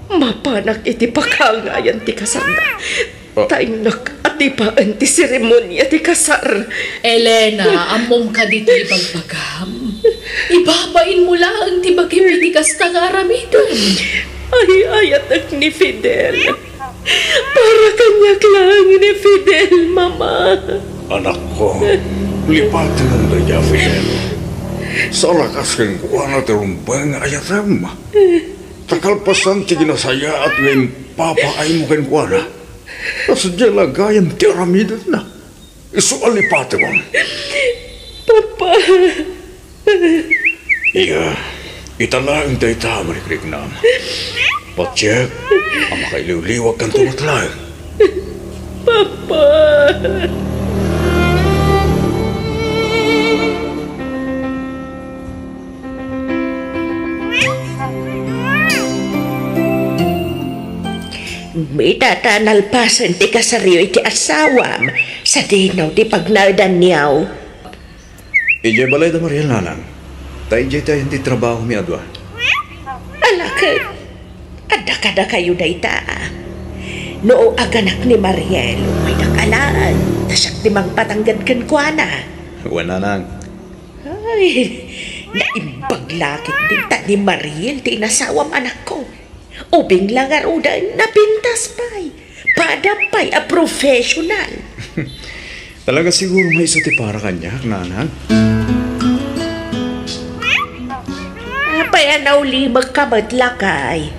Mapanak iti pakaangayan ti kasarna. Ah. Tainnak a tipaen ti seremonia ti kasar. Elena, ammom kadi ti ibagbagam? Ibabainmo laeng ti bagim iti kasta nga aramiden. Ay-ayatek ni Fidel. Para kaniak laeng ni Fidel, Mama. Anakko, lipatem dayta Fidel. Saan a kas kenkuana ti rumbeng nga ayatem. Ta kalpasan ti kinasayaat nga impapaaymo kenkuana, ta sadiay la gayam ti aramidenna. Isu a lipatem. Papa. Iya, ita laeng dayta a marikriknam. Patiek a makailiwliwag kanto met laeng. Papa. Ita ta nalpasen ti kasaryo iti asawam, sadino ti pagnaedanyo? Idiay balay da Mariel, nanang. Ta idiay ti ayan ti trabahomi a dua. Ala ket, adda kadakayo dayta. No aganak ni Mariel, umaydak alaen, ta siak ti mangpatangged kenkuana. Wen, nanang. Ay, naimbag la ketdin ta ni Mariel ti inasawam, anakko. Ubing la ngaruden, napintas pay. Padam pay a professional. Talaga siguro nga isu ti para kaniak, nanang. Apay a naulimekka met, lakay?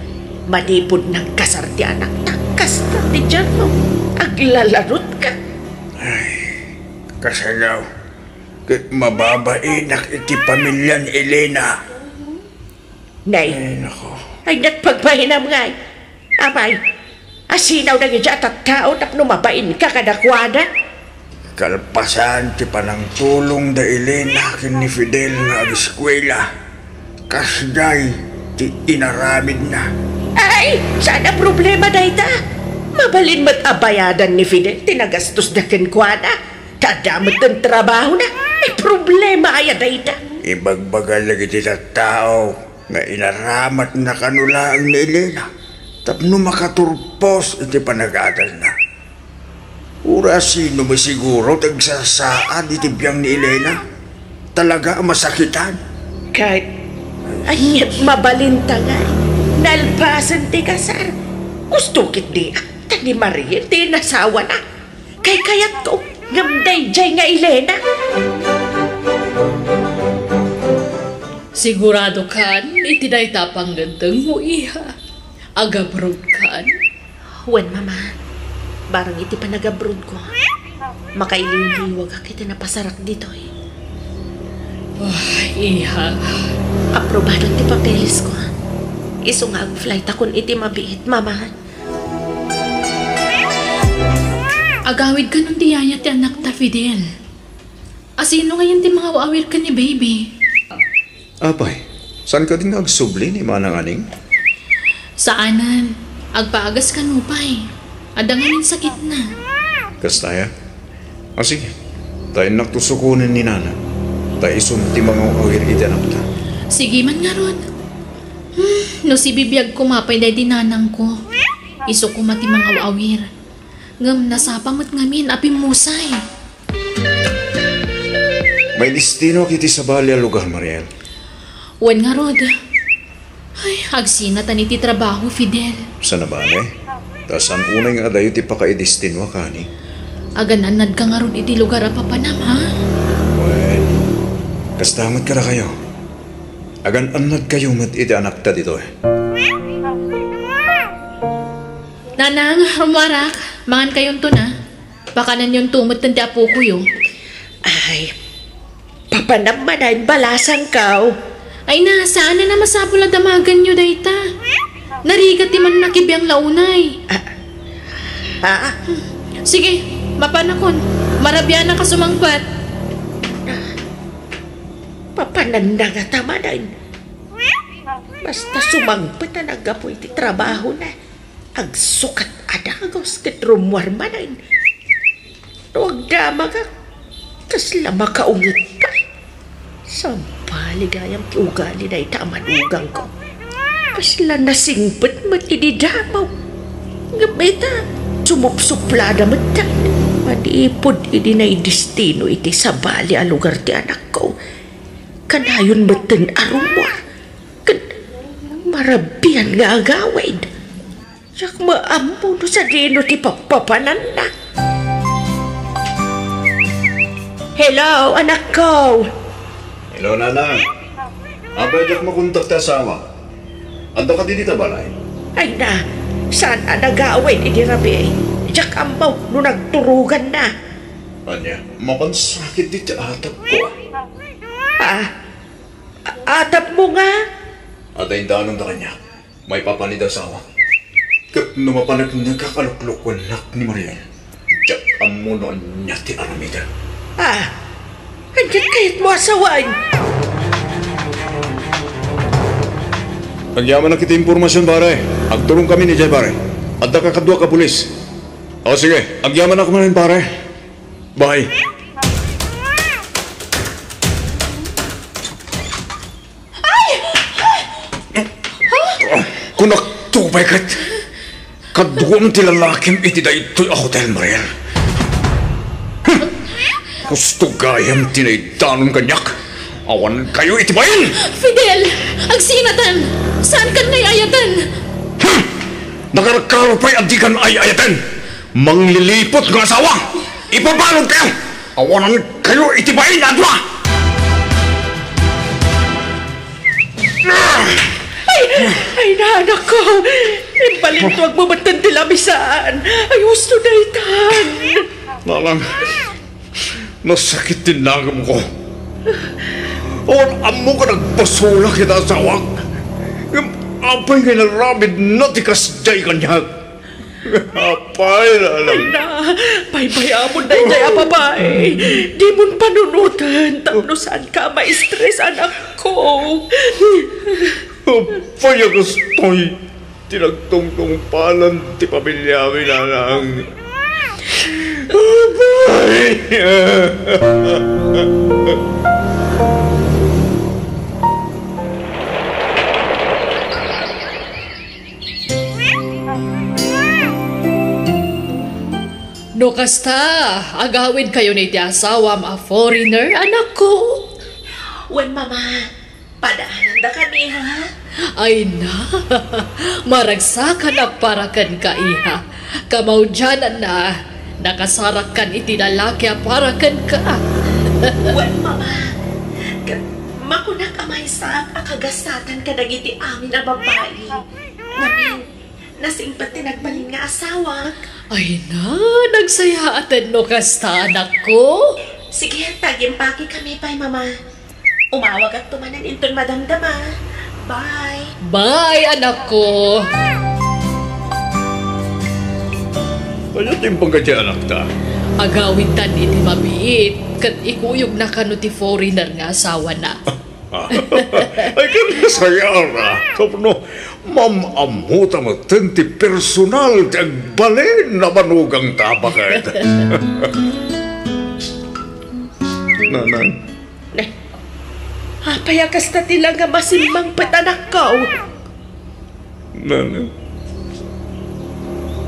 Manipud nagkasar ti anakta, kasta ti diatmo, aglalarutka. Ay, kasano ket mababainak iti pamilian Elena? Nay. Ay, nako. Ay, nagpagpahinam ngay. Apay, asino dagiti a tattao tapno mabainka kadakuada? Kalpasan ti panangtulong da Elena ken ni Fidel nga ageskuela, kasdiay ti inaramidna. Ay, saan a problema dayta. Mabalin met a bayadan ni Fidel ti nagastos da kenkuana. Ta adda met ti trabahona. Ay, problema aya dayta. Ibagbaga dagiti tattao nga inaramatna kano laeng ni Elena tapno makaturpos iti panagadalna. Uray asino masiguro ti agsasaad iti biang ni Elena. Talaga a masakitan. Ket, ay, mabalinta ngay. Nalpasen ti kasar. Gusto ketdi a ta ni Mariel ti inasawana. Kaykayatko, ngem daydiay nga Elena. Siguradokan iti dayta a pangngeddengmo, iha? Agabrodkan? Wen, Mama. Bareng iti panagabrodko, makailiwliwagak iti napasarak ditoy. Ah, iha. Aprobado ti papelesko. Isu nga agflightakon iti mabiit, Mama. Agawid kanon ti yaya ti anakta, Fidel. Asino ngayen ti mangaw-awir ken ni baby? Apay, saan kadi nga agsubli ni Manang Aning? Saanen. Agpaagas kano pay. Adda ngamin sakitna. Kasta aya? Ah, sige. Ta innak to sukonen ni Nana. Ta isun ti mangaw-awir iti anakta. Sige man ngarud. Hmm, no sibibiag koma pay daydi nanangko. Isu koma ti mangaw-awir. Ngem nasapa met ngamin a pimmusay. Maidestinoak iti sabali a lugar, Mariel. Wen ngarud. Ay, agsinatan iti trabaho, Fidel. Saan a bale? Ta saan unay nga adayo ti pakaidestinoak, ani? Agan-annadka ngarud iti lugar a papanam, ha? Wen, kasta met kadakayo. Agan-annadkayo met iti anakta ditoy. Nanang, rummuarak, mangankayonto na. Pakananyonto metten ti apokoyo. Ay, papanam manen, balasangko. Ay na, saan a masapul a damaganyo dayta. Narigat ti mannakibiang la unay. Ah, ah. Sige, mapanakon. Marabianak a sumangpet. Papananna ngata manen. Basta sumangpet a naggapu iti trabahona. Agsukat a dagus ket rummuar manen. No agdamagak, kasla makaunget pay. Sabali gayam ti ugali dayta a manugangko. Kasla nasingpet met idi damo. Ngem ita, Sumupsuplada metten manipud idi naidestino iti sabali a lugar ti anakko. Kanayon metten a rumor ken marabian nga agawid. Diak maammo no sadino ti pappapananna. Hello, anakko. Hello, Nanang. Apay diak makontak ti asawa? Adda kadi dita balay? Ay na, saan a nagawid idi rabii? Diak ammo no nagturoganna. Ania, mapansakit dita atapko. Ah, a-, atapmo nga? Adda indanon da kaniak. Maipapan iti asawa. Ket no mapaneknek a kaluklukuennak ni Mariel, diak ammo no ania ti aramidek. Ah, ania kayatmo a sawen? Agyamanak iti impormasion, pare. Agturongkami idiay, pare. Adda kakaduak a pulis. O, sige. Agyamanak manen, pare. Bye. Ay! Kunak, tubay ket kaduam ti lalakim iti daytoy a hotel, Mariel. Hmm. Husto gayam ti naidanon kaniak. Awan kayo iti bain! Fidel! Agsinatan! Saan kan ay-ayaten? Hmm! Nakarkaro pay a di kan ay-ayaten! Mangliliput nga asawa! Ipabalod kayo! Awanan kayo iti bain a dua! Ay, ay, na, anakko! Imbalintuag mo metten ti lamisaan! Ay, husto daytan! Nanang, nasakit ti nagemko. Awan ammok a nagpasulak iti asawak. Ngem apay nga inaramidna ti kasdiay kaniak? Apay, Nanang. Ay na, baybay-amon daydiay a babai. Dimon panunoten tapno saanka a ma-stress, anakko. Apay a kastoy ti nagtungtungpalan ti pamiliami, Nanang. Apay! No kasta, agawidkayon iti asawam a foreigner, anakko? Wen, Mama, padaanandakami, ha? Ay na, maragsakanak para kenka, iha. Kamaudiananna, nakasarakkan iti lalaki a para kenka. Wen, Mama, ket makunak a maysaak a kagasatan kadagiti amin a babai. Ngamin, nasingpet ti nagbalin nga asawak. Ay na, nagsayaaten no kasta, anakko. Sige, tagimpakekami pay, Mama. Umawagakto manen inton madamdama. Bye. Bye, anakko. Ania ti imbagam iti anakta? Agawidtan iti mabiit, ket ikuyogna kano ti foreigner nga asawana. Ay, ket nasayaat, tapno maam-ammota metten ti personal ti agbalin a banogangta, baket. Nanang. Ne, apay a kasta ti langam a simmangpet, anakko? Nanang,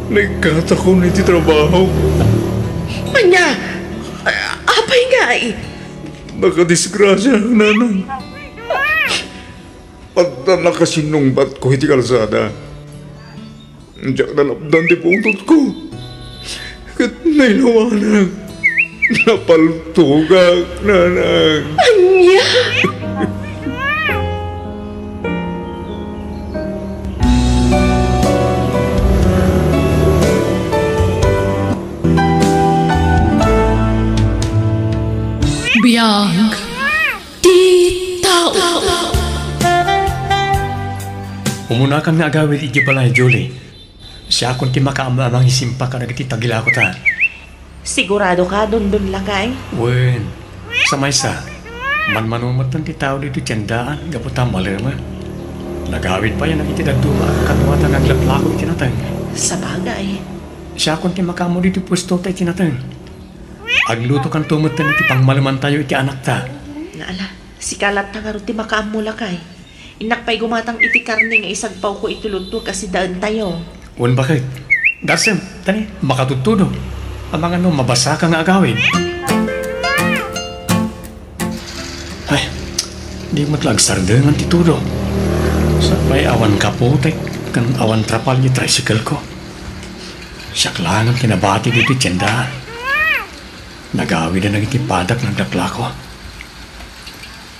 naikkatakon iti trabaho. Ania? A-, apay ngay? Nakadisgrasiaak, Nanang. Adda nakasinungbatko iti kalsada. Diak nalapdan ti pungtotko. Ket nailawanak. Napaltogak, Nanang. Ania? Biag ti tao. Umunakan nga agawid idiay balay, Julie. Siakon ti makaammo a mangisimpa kadagiti tagilakota. Siguradoka, Dondon, lakay? Wen. Sa maysa, manmano metten ti tao ditoy tiendaan gapu ta maleme. Nagawid pay a nagitid dadduma a kakaduata nga aglaplako iti nateng. Sabagay. Siakon ti makaammo ditoy puesto ta iti nateng. Aglutokanto metten iti pangmalemantayo iti anakta. Nga ala, sika latta ngarud ti makaammo, lakay. Innak pay gumatang iti karne nga isagpawko iti lutto a sidaentayo. Wen, baket. Garsem, tani, makatudtudo. Amangan no mabasaka nga agawid. Ay, di met la agsardengan ti tudo. Sapay awan kaputek ken awan trapal ti tricycle ko. Siak laeng ti nabati ditoy tiendaan. Nagawiden dagiti padak naglaklako.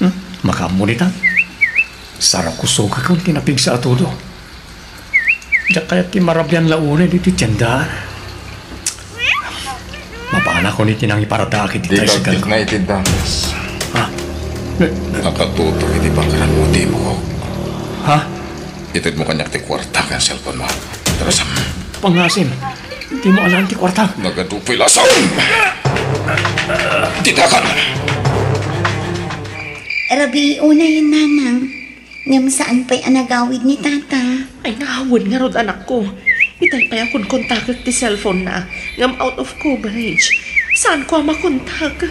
Hmm? Makaammo dita. Sarok kusogakon ti napigsa a tudo. Diak kayat ti marabian la unay ditoy tiendaan. Mapanakon iti nangiparadaak iti tricycle. Dikagdikna iti danas. Ha? Nakatutok iti pagkaranmo ti imok. Ha? Itedmo kaniak ti kuarta ken cellphone mo. Tarasam. Pangasim. Dimo alaen ti kuarta. Nagadu pay la saom! Ditakan! Rabii unay, nanang. Ngem saan pay a nagawid ni tatang. Ay, naawan ngarud, anakko. Itay pay a konkontakek ti cellphone na, ngem out of coverage. Saanko a makontak.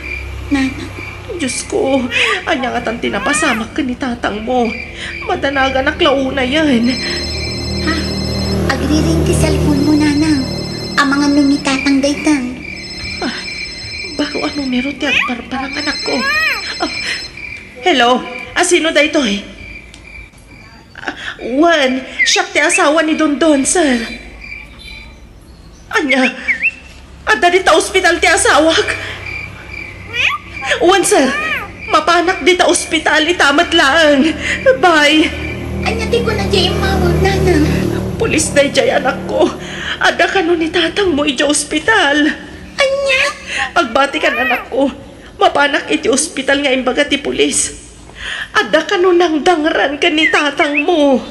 Nanang. Diosko, ania ngatan ti napasamak ken ni tatangmo? Madanaganak la unayen. Ha? Agriring ti cellphone mo, nanang. Amangan no ni tatang dayta. Ah, baro a numero ti agbarbarang, anakko. Ah, hello? A, sino daytoy? Ah, wen, siak ti asawa ni Dondon, sir. Ania? Adda dita ospital ti asawak? Wen, sir. Mapanak dita ospital ita met laeng. Bye. Ania ti kuna diay immawag, nanang? Pulis daydiay, anakko. Adda kano ni tatangmo idiay ospital. Ania? Agbatikan, anakko. Mapanak iti ospital nga imbaga ti pulis. Adda kano nangdangran ken ni tatangmo.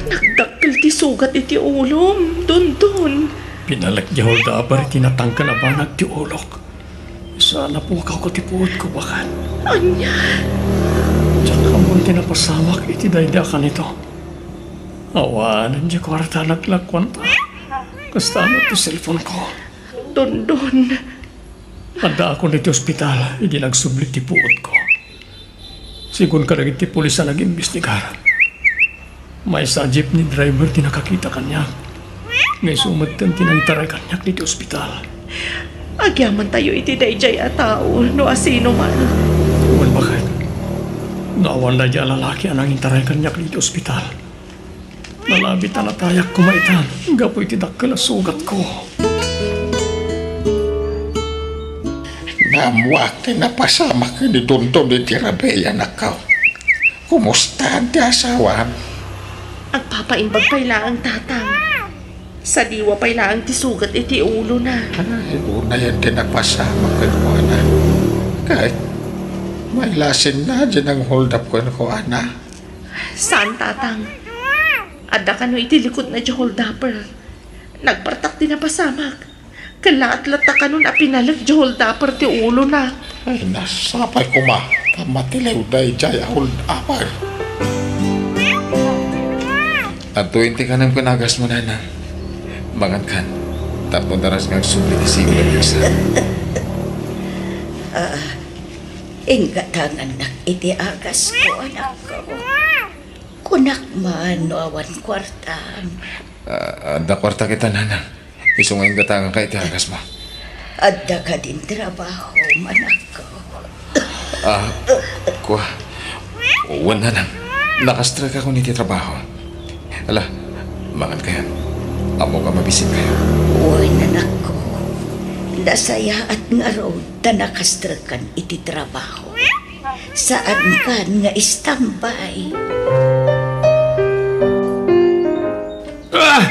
Nagdakkel ti sugat iti ulom, Dondon. Pinalek diay holdaper iti natangken a banag ti ulok. Saan a pukawko ti puotko, baket. Ania? Diak ammon ti napasamak iti daydi a kanito. Awanen diay kuarta a naglakuanta. Kasta met ti cellphone ko. Dondon. Addaakon iti ospital idi nagsubli ti puotko. Segun kadagiti pulis a nag-imbestigar, maysa a jeepney driver ti nakakita kaniak. Nga isu metten ti nangitaray kaniak ditoy ospital. Agyamantayo iti daydiay a tao no asino man. Wen, baket. No awan daydiay a lalaki a nangitaray kaniak ditoy ospital, nalabit a natayak koma itan gapu iti dakkel a sugatko. Naammoak ti napasamak ken ni Dondon iti rabii, anakko. Kumusta ti asawam? Agpapaimbag pay laeng, tatang. Sadiwa pay laeng ti sugat iti ulona. Ay, unayen ti napasamak kenkuana. Ket mailasinna diay nang-hold up kenkuana. Saan, tatang. Adda kano iti likudna diay holdaper. Nagpartak ti napasamak. Kellaat latta kanon a pinalek diay holdaper ti ulona. Ay, nasapay koma ta matiliw daydiay a holdaper. Adtoyen ti kanem ken agasmo, nanang. Mangankan, tapno daras nga agsubli ti sigud a biasa. Ah, inggatangannak iti agasko, anakko. Kunak man no awan kuartam. Ah, adda kuarta kita, nanang. Isu nga inggatanganka iti agasmo. Adda kadin trabaho, anakko? Ah, kua. Wen, nanang. Nakastrekakon iti trabaho. Ala, mangankayon. Ammok a mabisinkayo. Wen, anakko. Nasayaat ngarud ta nakastrekkan iti trabaho. Saankan nga istambay. Ah!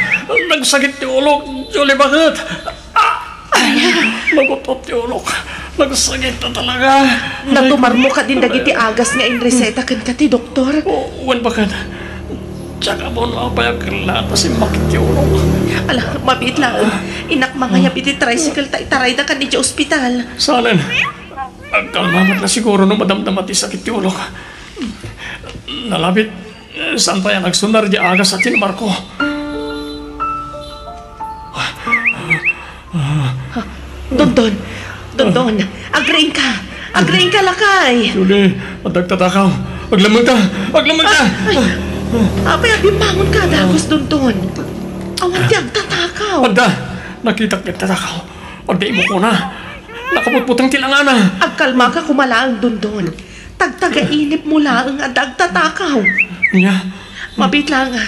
Nagsakit ti ulok, Julie, baket. Ah! Nagutot ti ulok. Nagsakit na talaga. Natumarmo kadin dagiti agas nga inreseta kenka ti doktor? O, wen, baket. Diak ammo no apay a kellaat a simmakit ti ulok. Ala, mabiit laeng. Innak mangayab iti tricycle ta itaraydakan idiay ospital. Saan? Agkalma met la siguro no madamdama ti sakit ti ulok. Nalabit, saan pay a nagsunar diay agas a tinumarko. Dondon! Dondon! Agriingka! Agriingka, lakay! Julie, adda agtatakaw! Aglammengka! Aglammengka! Ay! Apay a bimmangonka, dagus, Dondon? Awan ti agtatakaw. Adda, nakitak ti agtatakaw. Adda imukona. Nakabutbuteng ti langana. Agkalmaka koma laeng, Dondon. Tagtagainipmo laeng adda agtatakaw. Ania? Mabiit laeng, a.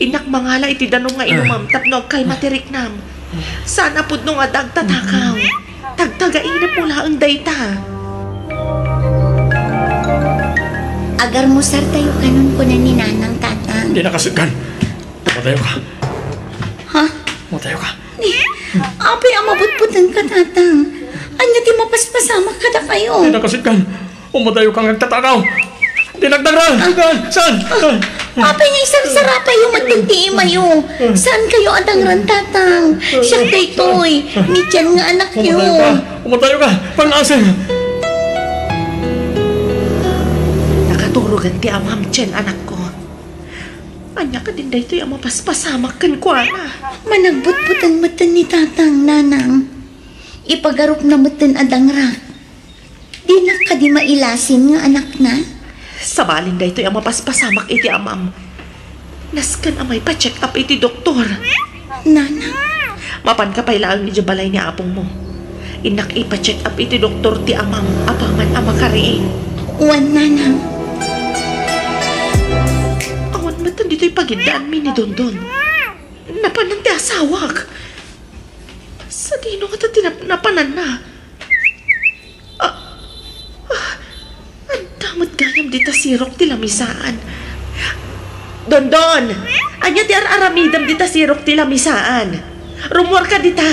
Innak mangala iti danum nga inumam tapno agkalma ti riknam. Saan a pudno nga adda agtatakaw. Tagtagainipmo laeng dayta. Agarmusartayo kanon, kuna ni Nanang, Tatang. Dina kasuggan. Umadayoka. Ha? Umadayoka. Ni, apay a mabutbutengka, Tatang? Ania ti mapaspasamak kadakayo? Dina kasuggan. Umadayoka nga agtatakaw. Dinagdagra. Saan? Saan? Apay nga isarsarapayo met ti imayo? Saankayo a dangran, Tatang? Siak daytoy, ni Chen nga anakyo. Umadayoka. Umadayoka. Pang-asem. Nakaturogen ti amam, Chen, anakko. Ania kadin daytoy a mapaspasamak kenkuana? Managbutbuteng metten ni Tatang, Nanang. Ipagarupna metten a dangrak. Dinak kadi mailasin nga anakna? Sabalin daytoy a mapaspasamak iti amam, nasken a maipa-check up iti doktor. Nanang. Mapanka pay laeng idiay balay ni apongmo. Innak ipa-check up iti doktor ti amam apaman a makariing. Wen, Nanang. Awan met ditoy pagiddaanmi ni Dondon. Napanan ti asawak. Sadino ngata ti nap-, napananna? Ah, ah, adda met gayam dita sirok ti lamisaan. Dondon, ania ti ar-aramidem dita sirok ti lamisaan? Rummuarka dita.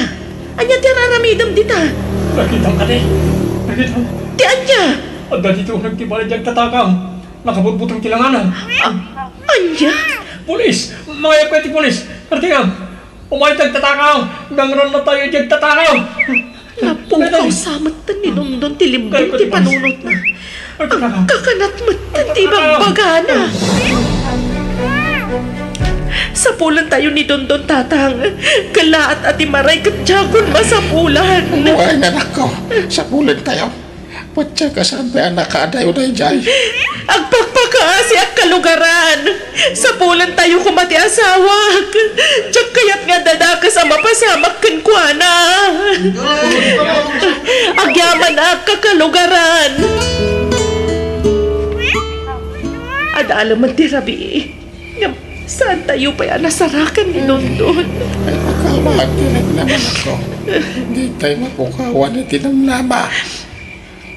Ania ti ar-aramidem dita? Nakitam kadi? Nakitam? Ti ania? Adda ditoy uneg ti balay ti agtatakaw. Nakabutbuteng ti langana. Ah, ania? Pulis! Mangayabka iti pulis! Kartingam! Umay ti agtatakaw! Dangrannatayo ti agtatakaw! Napukaw sa metten ni Dondon ti limbong ti panunotna. Agkakanat metten ti ibagbagana. Sapulentayo ni Dondon, Tatang. Kellaat a ti maray ket diakon masapulan. Wen, anakko. Sapulentayo. Patse ka saan pay a nakaadayo daydiay. Agpakpakaasiak, kalugaran. Sapulentayo koma ti asawak. Diak kayat nga adda dakes a mapasamak kenkuana. Agyamanak, kakalugaran. Adda laeng ti rabii. Ngem saantayo pay a nasarakan ni Dondon. Ay, makalma, agtirek naman ako. Di tayo mapukawan iti namnama.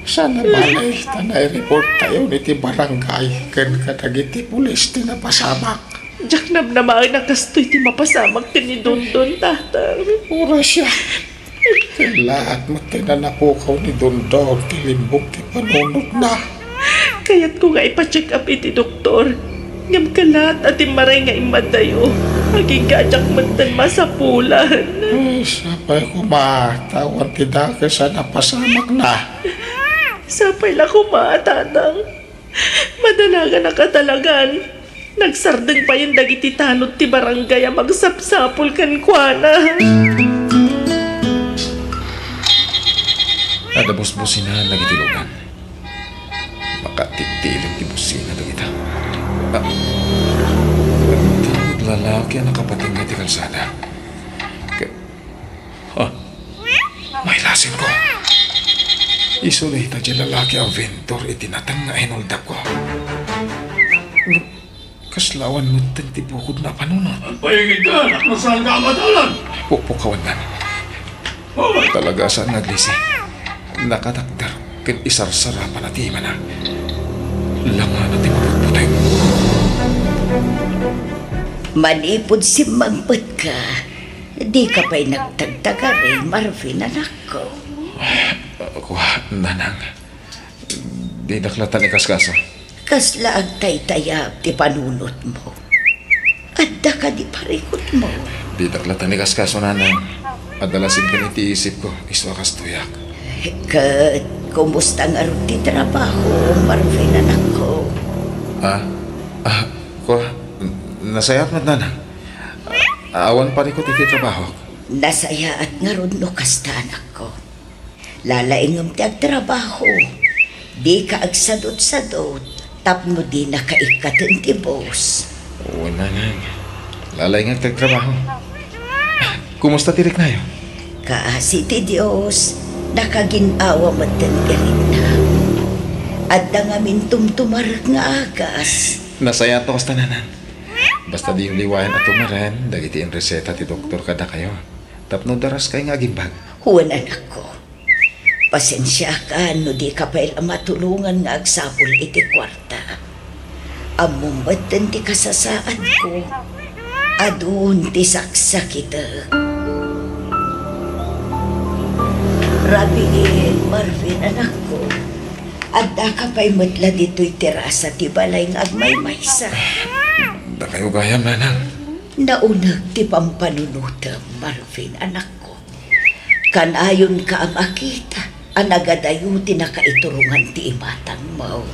Sana balay, ta nai-report tayo iti barangay ken kadagiti pulis ti napasamak. Diak namnamaen a kastoy ti mapasamak ken ni Dondon, Tatang. Oras ya. Kellaat met ti nanapukaw ni Dondon ti limbong ti panunotna. Kayatko nga ipa-check up iti doktor. Ngem kellaat a ti maray nga immadayo. Agingga a diak metten masapulan. Ay, sapay koma, ta awan ti dakes a napasamakna. Sapay la koma, Tatang. Madanagan a katalagan. Nagsardeng payen dagiti tanod ti barangay a magsapsapul kenkuana. Adda busbusina dagiti lugan. Makatitiling ti busina dagita. Ah, adda lalaki a nakapatengnga iti kalsada. Ke-, Ah, mailasinko. Isu dayta ti lalaki a vendor iti nateng nga inuldakko. Kasla awan metten ti bukodna a panunot. Agpaigidka, tapno saanka a madalan. Pukpukawandan. Oh. Talaga a saan nga aglisi. Nakatakder ken isarsarapana ti imana. Langana ti mabutbuteng. Manipud simmangpetka, dika pay nagtagtagari, Marvin, anakko. Kua, nanang, dinak latan ikaskaso. Kasla agtaytayab ti panunotmo? Adda kadi parikutmo? Dinak latan ikaskaso, nanang. Adda la simpen iti isipko, isu a kastoyak. Ket kumusta ngarud ti trabaho, Marvin, anakko? Ah, ah, kua, nasayaat met, nanang. Awan parikut iti trabahok. Nasayaat ngarud no kasta, anakko. Lalaingem ti agtrabaho. Dika agsadutsadut tapno dinaka ikkaten ti boss. Wen, nanang. Lalaingek ti agtrabaho. Kumusta ti riknayo? Kaasi ti Dios, nakagin-awa metten ti rikna. Adda ngamin tumtumarek nga agas. Nasayaat no kasta, nanang. Basta diyo liwayan a tumaren dagiti inreseta ti doktor kadakayo. Tapno daraskay nga agimbag. Wen, anakko. Pasensiakan no dika pay la matulongan nga agsapul iti kuarta. Ammom metten ti kasasaadko. Adun ti saksakitek. Rabiin, Marvin, anakko. Addaka pay met la ditoy terasa ti balay nga agmaymaysa. Dakayo gayam, nanang. Naunek ti pampanunotem, Marvin, anakko. Kanayonka a makita a nagadayo ti nakaiturongan ti imatangmo.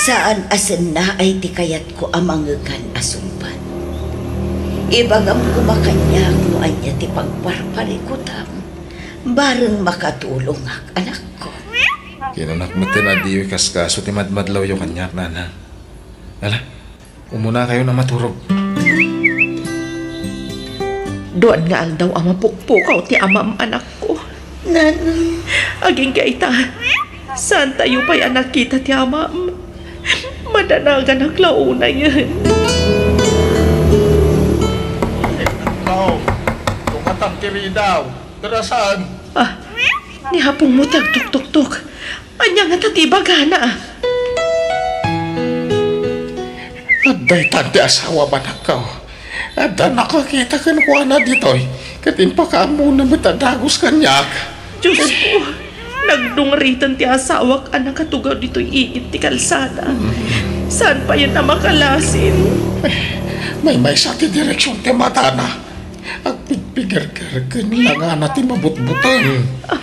Saan a sennaay ti kayatko a mangekan a sungbat. Ibagam koma kaniak no ania ti pagparparikutam, bareng makatulongak, anakko. Kinanak met ti adiyo ikaskaso ti madmadlawyo kaniak, nanang. Ala, umunakayon a maturog. Duan nga aldaw a mapukpukaw ti amam, anakko. Nanang. Agingga ita, saantayo pay a nakita ti amam. Madanaganak la unayen. Tungatan ti ridaw. Darasan. Ah, ni apongmo ti agtuktuktok. Ania ngata ti ibagana? Adda itan ti asawam, anakko. Adda nakakita kenkuana ditoy, ket impakaammona met a dagus kaniak. Diosko, nagdungriten ti asawak a nakatugaw ditoy igid ti kalsada. Saan payen a makalasin? Maymaysa ti direksion ti matana. Agpigpigerger ken langana ti mabutbuteng. Ah,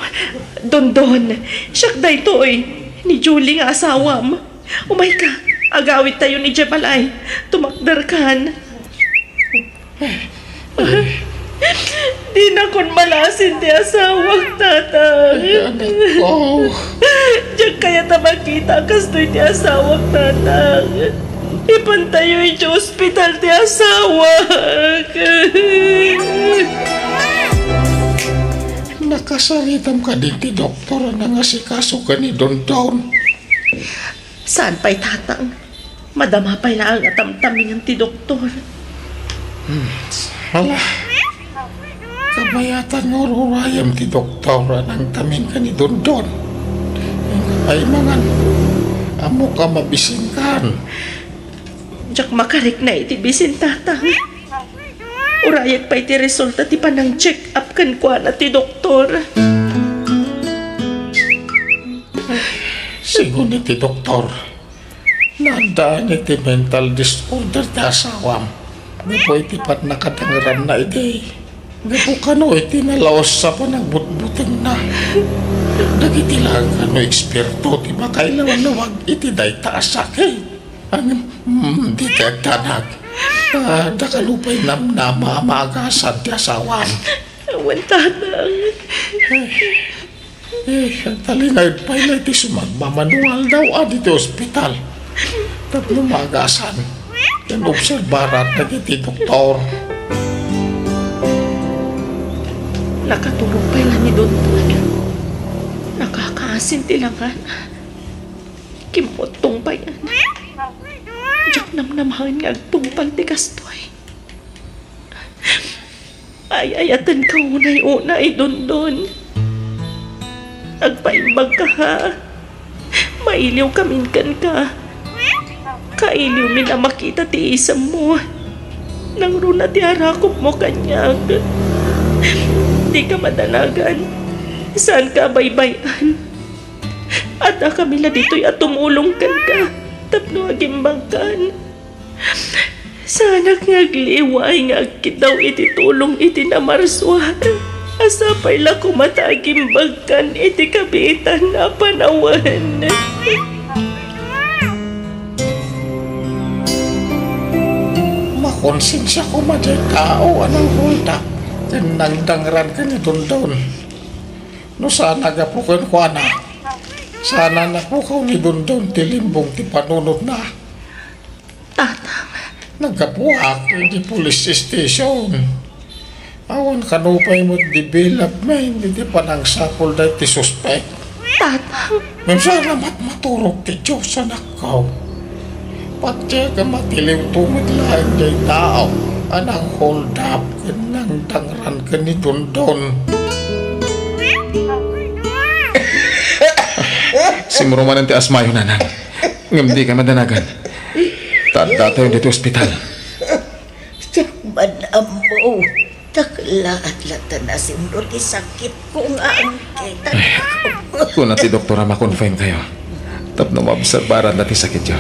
Dondon, siak daytoy, ni Julie nga asawam. Umayka, agawidtayon idiay balay. Tumakderkan. Dinakon malasin ti asawak, Tatang. Ay, anakko. Diak kayat a makita kastoy ti asawak, Tatang. Ipantayo idiay ospital ti asawak. Nakasaritam kadi ti doktor a nangasikaso ken ni Dondon? Saan pay, Tatang? Madama pay laeng a tamtamingan ti doktor. Hmm, ala. Kabayatan nga ururayem ti doktor a nangtamin ken ni Dondon. Inka pay mangan. Ammok a mabisinkan. Diak makarikna iti bisin, Tatang. Urayek pay ti resulta ti panang-check up kenkuana ti doktor. Sigun iti doktor, naaddaan iti mental disorder ti asawam gapu iti pannakadangeranna idi. Gapu kano iti nalaus a panagbutbutengna. Dagiti laeng kano eksperto ti makailawlawag iti dayta a sakit. Ngem, mm, dita agdanag. Ah, dakano pay namnama a maagasan ti asawam. Awan, Tatang. Eh, talinaed pay la iti sumagmamano nga aldaw a ditoy ospital. Tapno maagasan ken obserbaran dagiti doktor. Nakaturog pay la ni Dondon. Nakakaasin ti langana. Kimmuttong pay. Diak namnamaen nga agtungpal ti kastoy. Ay-ayatenka unay-unay, Dondon. Agpaimbagka, ha? Mailiwkamin kenka. Kailiwmin a makita ti isemmo. Nangruna ti arakupmo kaniak. Dika madanagan. Saanka a baybay-an. Addakami la ditoy a tumulong kenka tapno agimbagkan. Saanak nga agliway nga agkiddaw iti tulong iti namarsua a sapay la koma ta agimbagkan iti kabiitan a panawen. Makonsensia koma diay tao a nangruna ken nangdangran ken ni Dondon. No saan a gapu kenkuana, saan a napukaw ni Dondon ti limbong ti panunotna. Tatang, Naggapuak iti police station. Awan kano pay met development iti panangsapulda iti suspek. Tatang. Ngem salamat maturog ti Dios, anakko. Patay a matiliwto met laeng jay tao a nang-hold up ken nangdangran ken ni Dondon. Simro manen ti asmayo, nanang. Ngem dika madanagan. Ta addatayon ditoy ospital. Diak man ammo. Ta kellaat latta nasimro ti sakitko nga angkit. Kuna ti doktor a ma-confine kayo tapno maobserbaranna ti sakityo.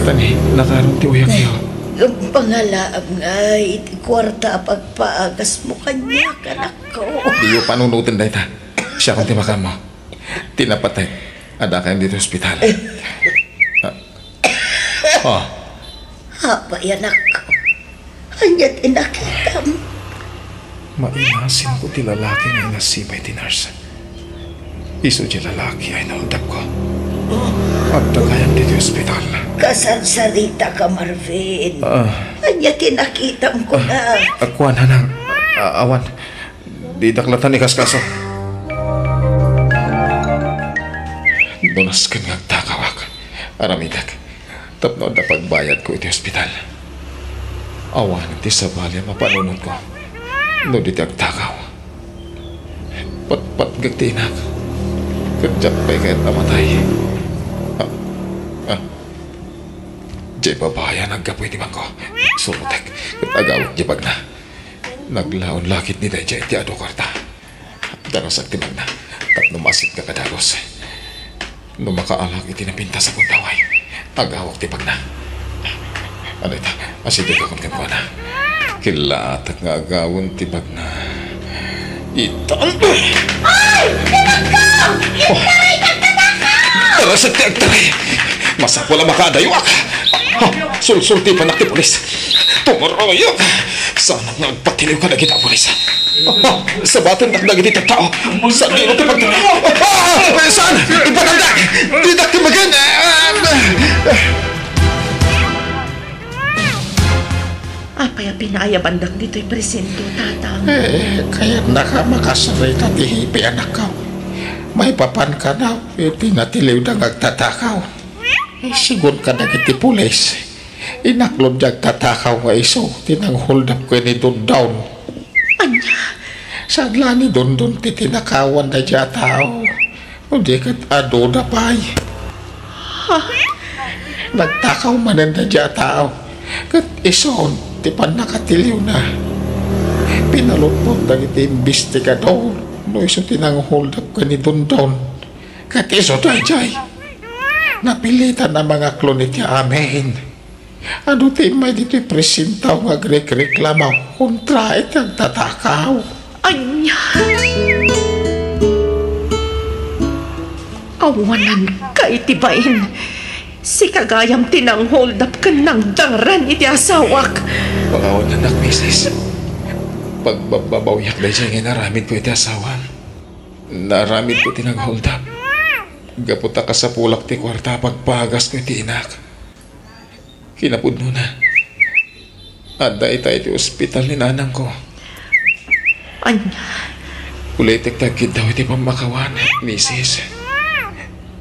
Tani, nakaron ti uyakyo. Ngem pangalaam nga iti kuarta a pagpaagasmo kaniak, anakko. Diyo panunoten dayta. Siakon ti makaammo. Ti napatek, adda kayon ditoy ospital. Ah. Oh. Apay, anakko. Ania ti nakitam? Mainasinko ti lalaki nga inasibay ti nurse. Isu ti lalaki a in-hold up ko. Adda gayam ditoy ospital. Kasarsaritaka, Marvin. Ah. Ania ti nakitam, kuna? Ah, kuan, nanang. Ah, awan. Didak latta ni kaskaso. No nasken nga agtakawak, aramidek tapno adda pagbayadko iti ospital. Awan ti sabali a mapanunotko no di ti agtakaw. Patpatgek ti inak, ket diak pay kayat a matay. Ah, ah. Diay babai a naggapu iti bangko. Surotek, ket agawek diay bagna. Naglaon la ketdi daydiay iti adu a kuarta. Darasak ti bagna tapno maasitgak a dagus. No makaalak iti napintas a gundaway, agawak ti bagna. Ano ita? Asidegakon kenkuana. Killaatek nga agawem ti bagna. Itan. Ay! Tinagko! Intaray kagtataka! Darasak ti agtaray! Masapul a makaadayuak! Ha? Sulsultipanak ti pulis! Tumuroyak! Saanak nga agpatiliw kadagiti a pulis! Ha? Sabatendak dagiti tattao! Sadino ti pagtaray! Ah! Saan? Ipatandak! Didak ti magan! Apay a pinaayabandak ditoy presinto, Tatang? Eh, kayatnaka a makasarita ti hepe, anakko. Maipapan kano iti natiliwda nga agtatakaw. Eh, sigun kadagiti pulis, inaklod ti agtatakaw nga isu ti nang-hold up ken ni Dondon. Ania? Saan la ni Dondon ti tinakawan daydiay a tao. No di ket aduda pay. Ha? Nagtakaw manen daydiay a tao. Ket isu ti pannakatiliwna. Pinalutpot dagiti imbestigador no isu ti nang-hold up ken ni Dondon. Ket isu daydiay. Napilitan a mangaklon iti amin. Adu ti immay ditoy presinto nga agrekreklamo kontra iti agtatakaw? Ania? Awananka iti bain. Sika gayam ti nang-hold up ken nangdangran iti asawak. Pakawan, anak, misis. Pagbabbabawiak daydiay nga inaramidko iti asawam. Naaramidko ti nang-hold up. Gapu ta kasapulak ti kuarta a pagpagasko iti inak. Kinapudnona, adda ita iti ospital ni nanangko. Ania? Ulitek ti agkiddaw iti pammakawan, misis.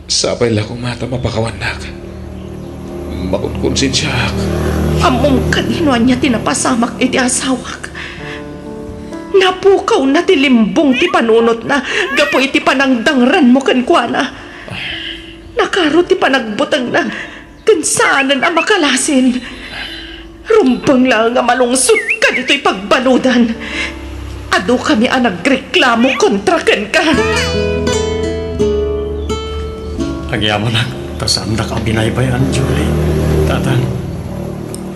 Sapay la koma ta mapakawannak. Makunkonsensiaak. Ammom kadi no ania ti napasamak iti asawak. Napukawna ti limbong ti panunotna gapu iti panangdangranmo kenkuana. Nakaro ti panagbutengna. Ken saanen a makalasin. Rumbeng laeng a malungsotka ditoy pagbaludan. Adukami a nagreklamo kontra kenka. Agyamanak, ta saandak a binaybay-an, Julie. Tatang,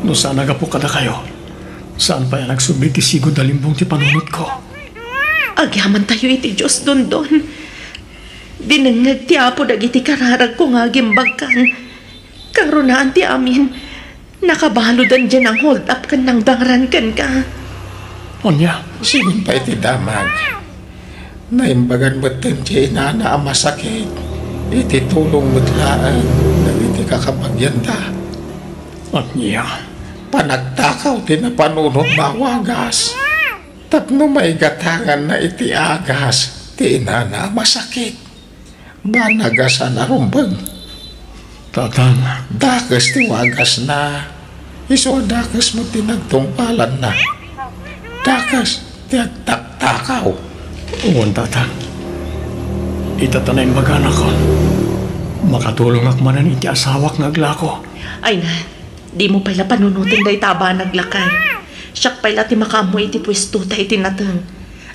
no saan a gapu kadakayo, saan pay a nagsubli ti sigud a limbong ti panunotko. Agyamantayo iti Dios, Dondon. Dinengngeg ti Apo dagiti kararagko nga agimbagkan. Karunaan ti amin, nakabaludan diay nang-hold up ken nangdangran kenka. Ania? Sigun pay ti damag. Naimbagan metten ti inana a masakit iti tulong met laeng dagiti kakabagianda. Ania? Panagtakaw ti napanunotna a wagas tapno maigatanganna iti agas ti inana a masakit. Banag a saan a rumbeng. Tatang. Dakes ti wagasna. Isu a dakes met ti nagtungpalanna. Dakes ti agtaktakaw. Wen, Tatang. Ita ta naimbaganakon. Makatulongak manen iti asawak nga aglako. Ay na, dimo pay la panunoten dayta a banag, lakay. Siak pay la ti makaammo iti puestota iti nateng.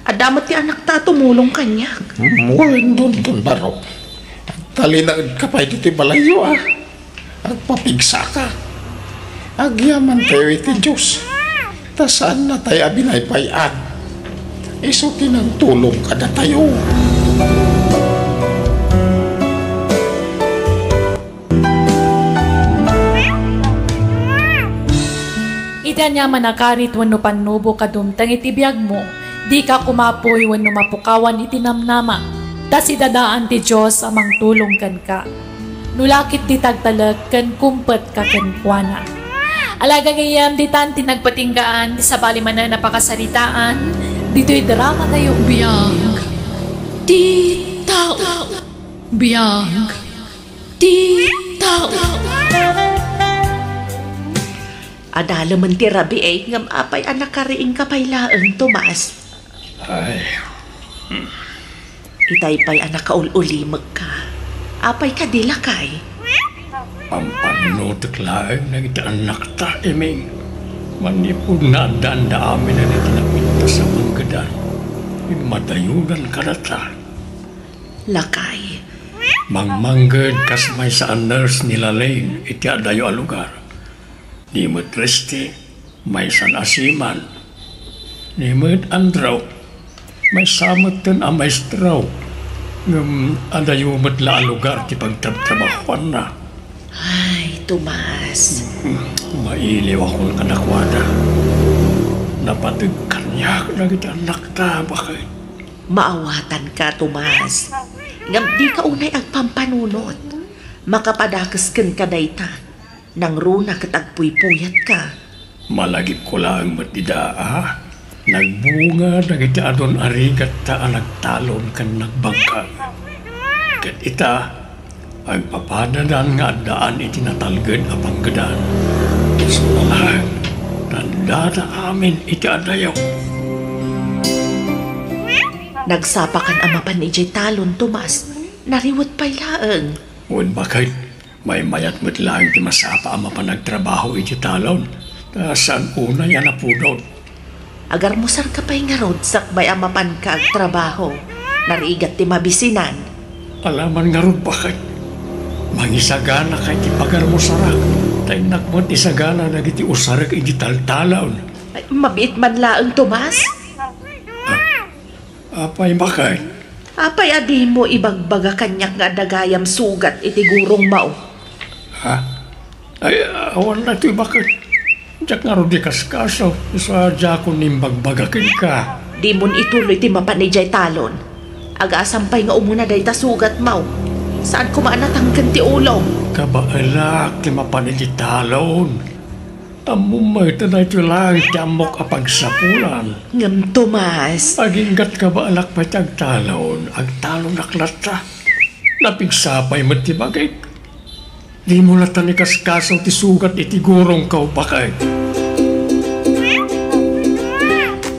Adda met ti anakta a tumulong kaniak. Wen, Dondon Barok. Agtalinaedka pay ditoy balayyo, a. Agpapigsaka. Agyamantayo iti Dios. Ta saannatayo a binaybayan. Isu ti nagtulong kadatayo. Iti aniaman a karit wenno pannubok a dumteng iti biagmo, dika kumapuy wenno mapukawan iti namnama, ta sidadaan ti Dios a mangtulong kenka. No lakit dita agtalek ken kumpetka kenkuana. Ala, gagayyem, ditan ti nagpatinggaan ti sabali manen a pakasaritaan ditoy dramatayo. Biag ti tao. Biag ti tao. Adalemen ti rabii, ngem apay a nakariingka pay laeng, Tomas? Ay. Itay pay a nakaul-ulimekka. Apay kadi, lakay? Pampanunotek laeng dagiti annakta, Eming. Manipud nga addaanda amin iti napintas a panggedan, immadayogan kadata. Lakay. Mangmangged kas maysa a nurse ni Laling iti adayo a lugar. Ni met Reste, maysa a seaman. Ni met Andrew, maysa metten a maestro. Ngem adayo met la a lugar ti pagtrabtrabahoanna. Ay, Tomas. Mailiwakon kadakuada. Napateg kaniak dagiti annakta, baket. Maawatanka, Tomas. Ngem dika unay agpampanunot. Makapadakes kenka dayta. Nangruna ket agpuypuyatka. Malagipko laeng met dida a nagbunga dagiti adun a rigatta a nagtalon ken nagbangkag. Ket ita, agpapadadan nga addaan iti natalged a panggedan. Isu laeng, tandada amin iti adayo. Nagsapakan a mapan idiay talon, Tomas. Nariwet pay laeng. Wen, baket. Maymayat met laeng ti masapa a mapan agtrabaho iti talon, ta saan unay a napudot. Agarmusarka pay ngarud sakbay a mapanka agtrabaho. Narigat ti mabisinan. Alaman ngarud, baket. Mangisaganaka iti pagarmusarak, ta innak met isagana dagiti usarek iti taltalon. Ay, mabiit man laeng, Tomas. Apay, baket? Apay a dimo ibagbaga kaniak nga adda gayam sugat iti gurongmo? Ha? Ay, awan daytoy, baket. Diak ngarud ikaskaso, isu a diakon imbagbaga kenka. Dimon ituloy ti mapan idiay talon. Agasam pay nga umuna dayta sugatmo. Saan koma a natangken ti ulom. Kabaelak ti mapan iti talon. Ammom met a daytoy laeng ti ammok a pagsapulan. Ngem, Tomas. Aginggat kabaelak pay ti agtalon, agtalonak latta. Napigsa pay met ti bagik. Dimo latta ikaskaso ti sugat iti gurongko, baket.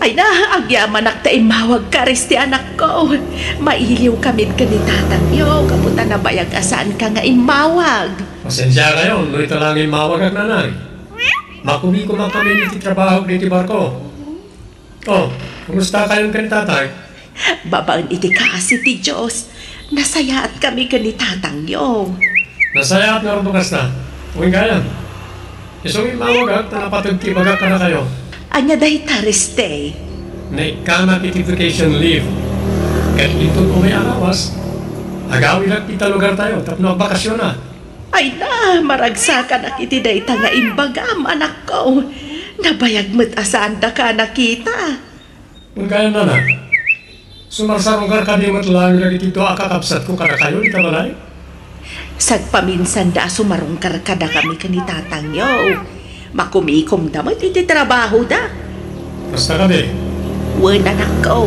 Ay na, agyamanak ta immawagka, Reste, anakko. Mailiwkamin ken ni tatangyo, gapu ta nabayag a saanka nga immawag. Pasensiakayon no ita laeng immawagak, nanay. Makuni koma kami iti trabaho iti barko. Oh, kumusta kayon ken tatay? Babaen iti kaasi ti Dios, nasayaat kami ken ni tatangyo. Nasayaat ngarud no kasta. Wen gayam. Isu immawagak ta napateg ti ibagak kadakayo. Ania dayta, Reste? Naikkanak iti vacation leave. Ket inton umay a lawas, agawidak ita lugartayo tapno agbakasiona. Ay na, maragsakanak iti dayta nga imbagam, anakko. Nabayag met a saandaka a nakita. Wen gayam, nana, sumarsarungkar kadi met laeng dagiti dua a kakabsatko kadakayo ita balay? Sagpaminsanda a sumarungkar kadakami ken ni tatangyo. Makumikomda met iti trabahoda. Kasta kadi? Wen, anakko.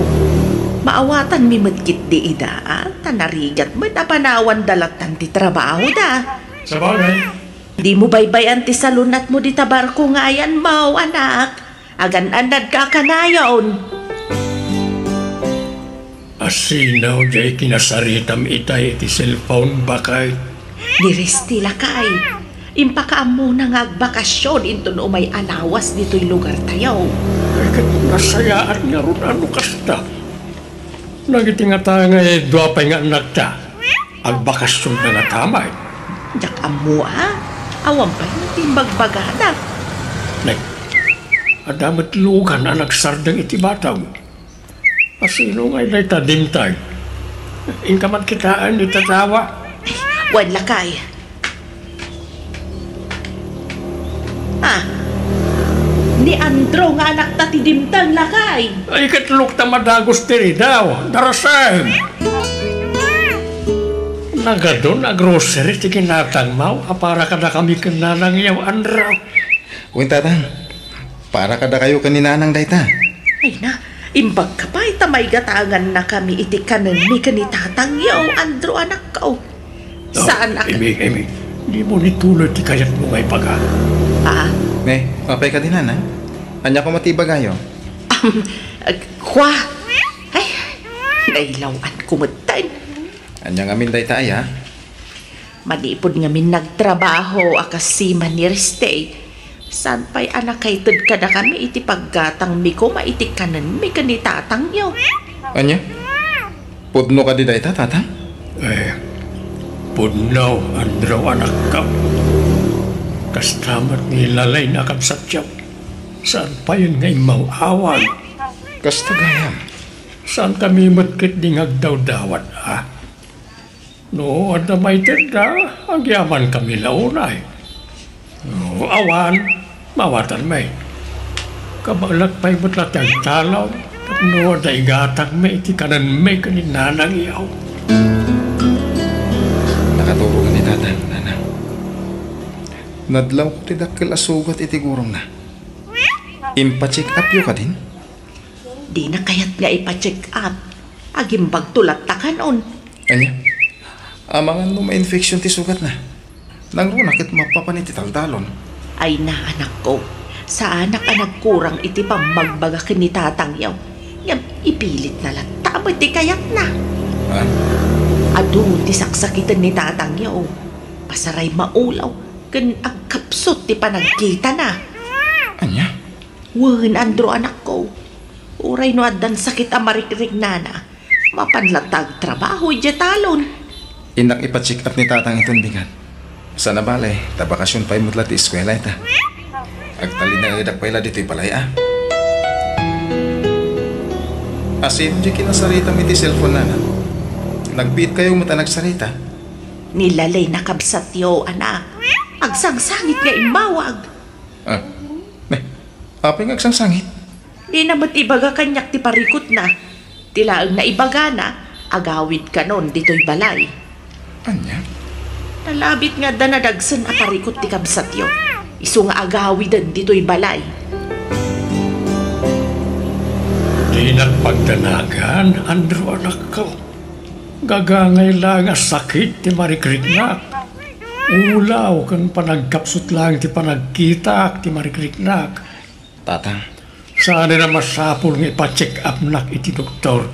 Maawatanmi met ketdi ida, a, ta narigat met a panawanda lattan ti trabahoda. Sabagay. Dimo baybay-an ti salun-atmo dita barko nga ayanmo, anak. Agan-annadka a kanayon. Asino diay kinasaritam itay iti cellphone, baket? Ni Resty, lakay. Impakaammona nga agbakasyon inton umay a lawas ditoy lugartayo. Ay, ket nasayaan ngarud a no kasta. Dagiti ngata nga dua pay nga annakta, agbakasyonda ngata met. Diak ammo, a. Awan pay ti imbagbagada. Nay, adda met lugan a nagsardeng iti batog. Asino ngay dayta dimteng? Inka man kitaen iti tawa? Wen, lakay. Ah, ni Andrew nga anakta ti dimteng, lakay. Ay, ket lokta madagus ti ridaw. Darasem! Nagadun a grocery ti kinatangmo a para kadakami ken nanangyo, Andrew. Wen, tatang. Para kadakayo ken ni nanang dayta. Ay na, imbagka pay ta maigatangannakami iti kanenmi ken ni tatangyo, Andrew, anakko. Oh, saan a Amy, Amy, dimo ituloy ti kayatmo nga ibaga. Ah? Ne, apay kadi, nanang? Ania koma ti ibagayo? Um, ah, kua? Ay, nailaw-anko metten. Ania ngamin dayta, aya? Manipud ngamin nagtrabaho a kas seaman ni Riste, saan pay a nakaited kadakami iti paggatangmi koma iti kanenmi ken ni tatangyo. Ania? Pudno kadi dayta, tatang? Eh, pudno, Andrew, anakko. Kasta met ni Lalay a kabsatyo. Saan payen nga immaw-awag? Kasta gayam. Saankami met ketdi nga agdawdawat, a? No adda maitedda, agyamankami la unay. No awan, mawatanmi. Kabaelak pay met la ti agtalon, tapno adda igatangmi iti kanenmi ken ni nanangyo. Nakaturog ni tatang, nanang. Nadlawko ti dakkel a sugat iti gurongna. Impa-check upyo kadin? Dina kayat nga ipa-check up. Agimbagto latta kanon. Ania? Amangan no ma-infection ti sugatna. Nangruna ket mapapan iti taltalon. Ay na, anakko. Saanak a nagkurang iti pammagbaga ken ni tatangyo. Ngem ipilitna latta met ti kayatna. Ha? Adu ti saksakiten ni tatangyo. Pasaray maulaw ken agkapsut ti panagkitana. Ania? Wen, Andrew, anakko. Uray no addan sakit a marikriknana, mapan latta agtrabaho idiay talon. Innak ipa-check up ni tatang iton, bigat. Sana bale, ta bakasion pay met la ti eskuela ita. Agtalinaedak pay la ditoy balay, a. Asino diay kinasaritam iti cellphone, nanang? Nagbiitkayo met a nagsarita? Ni Lalay a kabsatyo, anak. Agsangsangit nga immawag. Ah, ne, apay nga agsangsangit? Dina met ibaga kaniak ti parikutna. Ti laeng naibagana, agawid kanon ditoy balay. Ania? Nalabit nga adda nadagsen a parikut ti kabsatyo. Isu nga agawiden ditoy balay. Dinak pagdanagan, Andrew, anakko. Gagangay laeng a sakit ti marikriknak. Ulaw ken panagkapsut laeng ti panagkitak ti marikriknak. Tatang. Saanen a masapul nga ipa-check upnak iti doktor.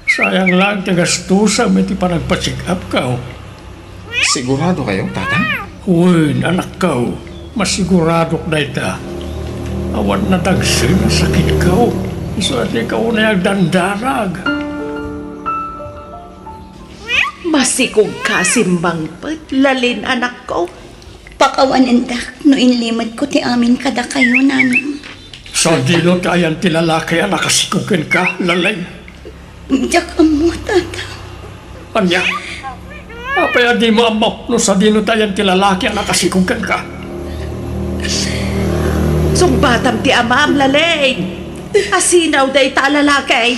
Sayang laeng ti gastusem iti panagpa-check upko. Siguradokayo, tatang? Wen, anakko. Masiguradok dayta. Awan nadagsen a sakitko. Isu a dika unay agdandanag. Masikogka a simmangpet, Lalin, anakko. Pakawanendak no inlimedko ti amin kadakayo, nanang. Sadino ti ayan ti lalaki a nakasikog kenka, Lalin? Diak ammo, tata. Ania? Apay a dimo ammo no sadino ti ayan ti lalaki a nakasikog kenka? Sungbatam ti amam, Lalin. Asino dayta a lalaki?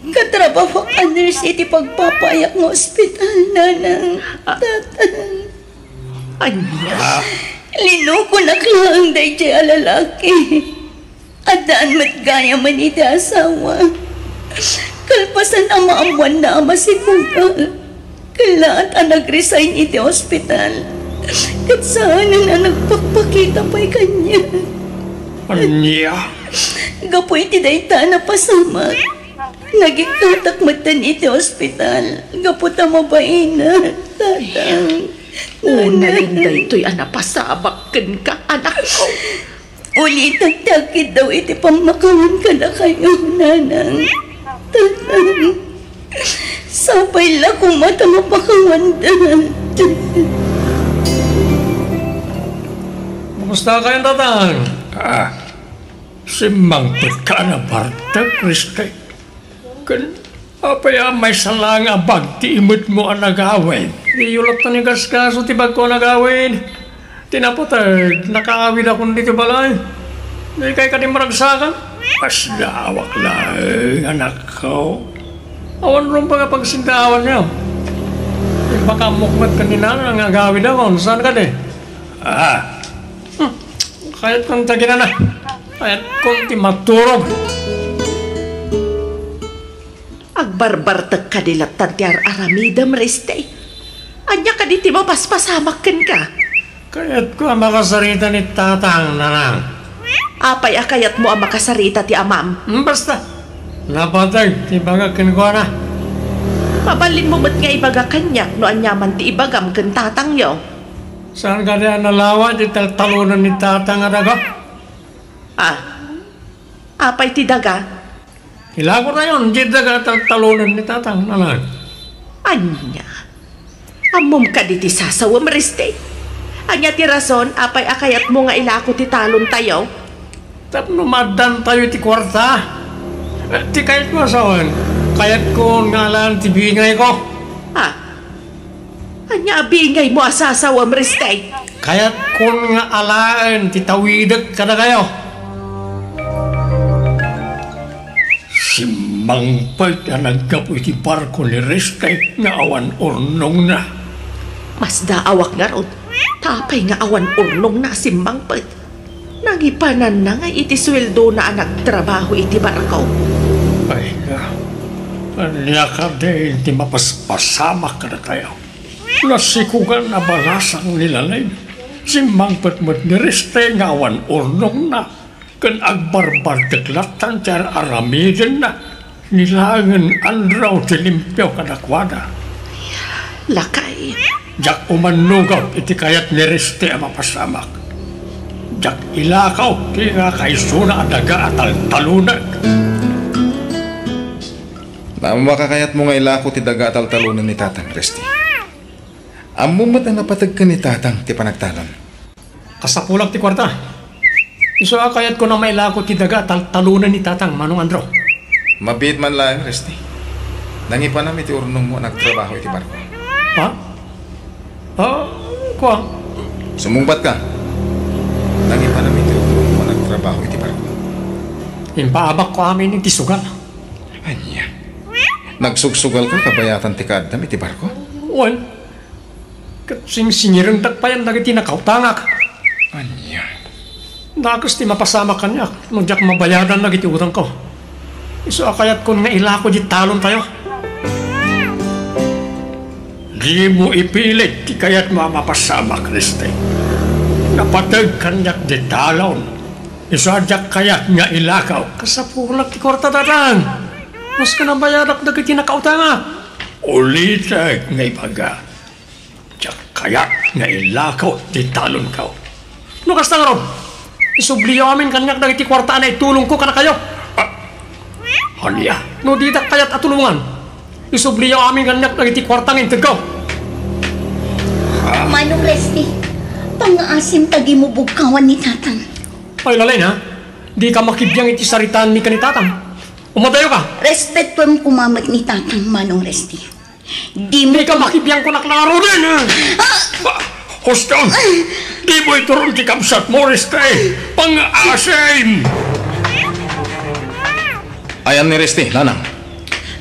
Katrabahoak a nurse iti pagpapaayak nga ospital, nanang. Ah. Tatang. Ania? Ah, Linukonak laeng daydiay a lalaki. Addaan met gayamen iti asawa. Kalpasan a maammoanna a masikugal, kellaat a nag-resign iti ospital. Ket saanen a nagpakpakita pay kaniak. Ania? Gapu iti dayta a napasamak, nagikkatak metten iti ospital gapu ta mabainak, Tatang. Unay daytoy a napasamak kenka, anakko. Ulitek ti agkiddaw iti pammakawan kadakayo, Nanang. Tatang. Sapay la koma ta mapakawanda. Kumusta kayo, Tatang? Ah, simmangpetka a nabartek, Riste. Ken apay a maysa laeng a bag ti imetmo a nagawid? Diyo latta ni gasgaso ti bagko a nagawid. Ti napateg, nakaawidakon ditoy balay. Dikay kadi maragsakan? Kasdaawak laeng, anakko. Awan rumbeng a pagsindaawanyo. Impakaammok met ken ni Nanang nga agawidakon. Saan kadi? Ah. Hmm. Kayatkon ti aginana. Kayatkon ti maturog. Agbarbartek kadi latta ti ar-aramidem, Riste? Ania kadi ti mapaspasamak kenka? Kayatko a makasarita ni Tatang, Nanang. Apay a kayatmo a makasarita ti amam? Hmm, basta. Napateg ti ibagak kenkuana. Mabalinmo met nga ibaga kaniak no aniaman ti ibagam ken tatangyo. Saan kadi a nalawa ti taltalonan ni Tatang a daga? Ah, apay ti daga? Ilakotayon diay daga a taltalonan ni Tatang, Nanang. Ania? Ammom kadi ti sasawem, Riste? Ania ti rason apay a kayatmo nga ilako ti talontayo? Tapno maaddaantayo iti kuarta. Eh, ti kayatmo a sawen, kayatko nga alaen ti bingayko. Ah, Ania a bingaymo a sasawem, Riste? Kayatkon nga alaen ti tawidek kadakayo. Simmangpet a naggapu iti barko ni Riste nga awan urnongna. Masdaawak ngarud, ta apay nga awan urnongna a simmangpet? Nangipananna nga iti sueldona a nagtrabaho iti barko. Ay, ania kadi ti mapaspasamak kadatayo? Nasikugan a balasang ni Lalin. Simmangpet met ni Riste nga awan urnongna, ken agbarbartek lattan ti ar-aramidenna. Ni laengen Andrew ti limpio kadakuada. Lakay. Diak umannugak iti kayat ni Riste a mapasamak. Diak ilako ti nga kaysona a daga a taltalonen. Mano a kakayatmo nga ilako ti daga a taltalonen ni Tatang, Riste? Ammom met a napateg ken ni Tatang ti panagtalon. Kasapulak ti kuarta. Isu a kayatko a mailako ti daga a taltalonen ni Tatang, Manong Andrew. Mabiit man laeng, Reste. Nangipanam iti urnongmo a nagtrabaho iti barko. Ha? Ah, kua? Sumungbatka. Nangipanam iti urnongmo a nagtrabaho iti barko. Impaabakko amin iti sugal. Ania? Nagsugsugalka kabayatan ti kaaddam iti barko? Wen. Ket singsingirengtak payen dagiti nakautangak. Ania? Dakes ti mapasamak kaniak no diak mabayadan dagiti utangko. Isu a kayatkon nga ilako diay talontayo. Dimo ipilit ti kayatmo a mapasamak, Reste. Napateg kaniak diay talon. Isu a diak kayat nga ilako. Kasapulak ti kuarta, Tatang. Maski nabayadak dagiti nakautangak. Ulitek nga ibaga. Diak kayat nga ilako ti talonko. No kasta ngarud, isubliyo amin kaniak dagiti kuarta a naitulongko kadakayo. Ah, ania? No didak kayat a tulongan, isubliyo amin kaniak dagiti kuarta nga intedko. Ah. Manong Reste, pangngaasim ta dimo bugkawan ni Tatang. Ay, Lalin, ha? Dika makibiang iti saritaanmi ken ni Tatang. Umadayoka. Respetuem koma met ni Tatang, Manong Reste. Dimo Dika makibiang kunak ngaruden, eh. Ah! Ba, husto! Dimo ituron ti kabsatmo, Reste. Pangngaasim! Ayan ni Reste, Nanang.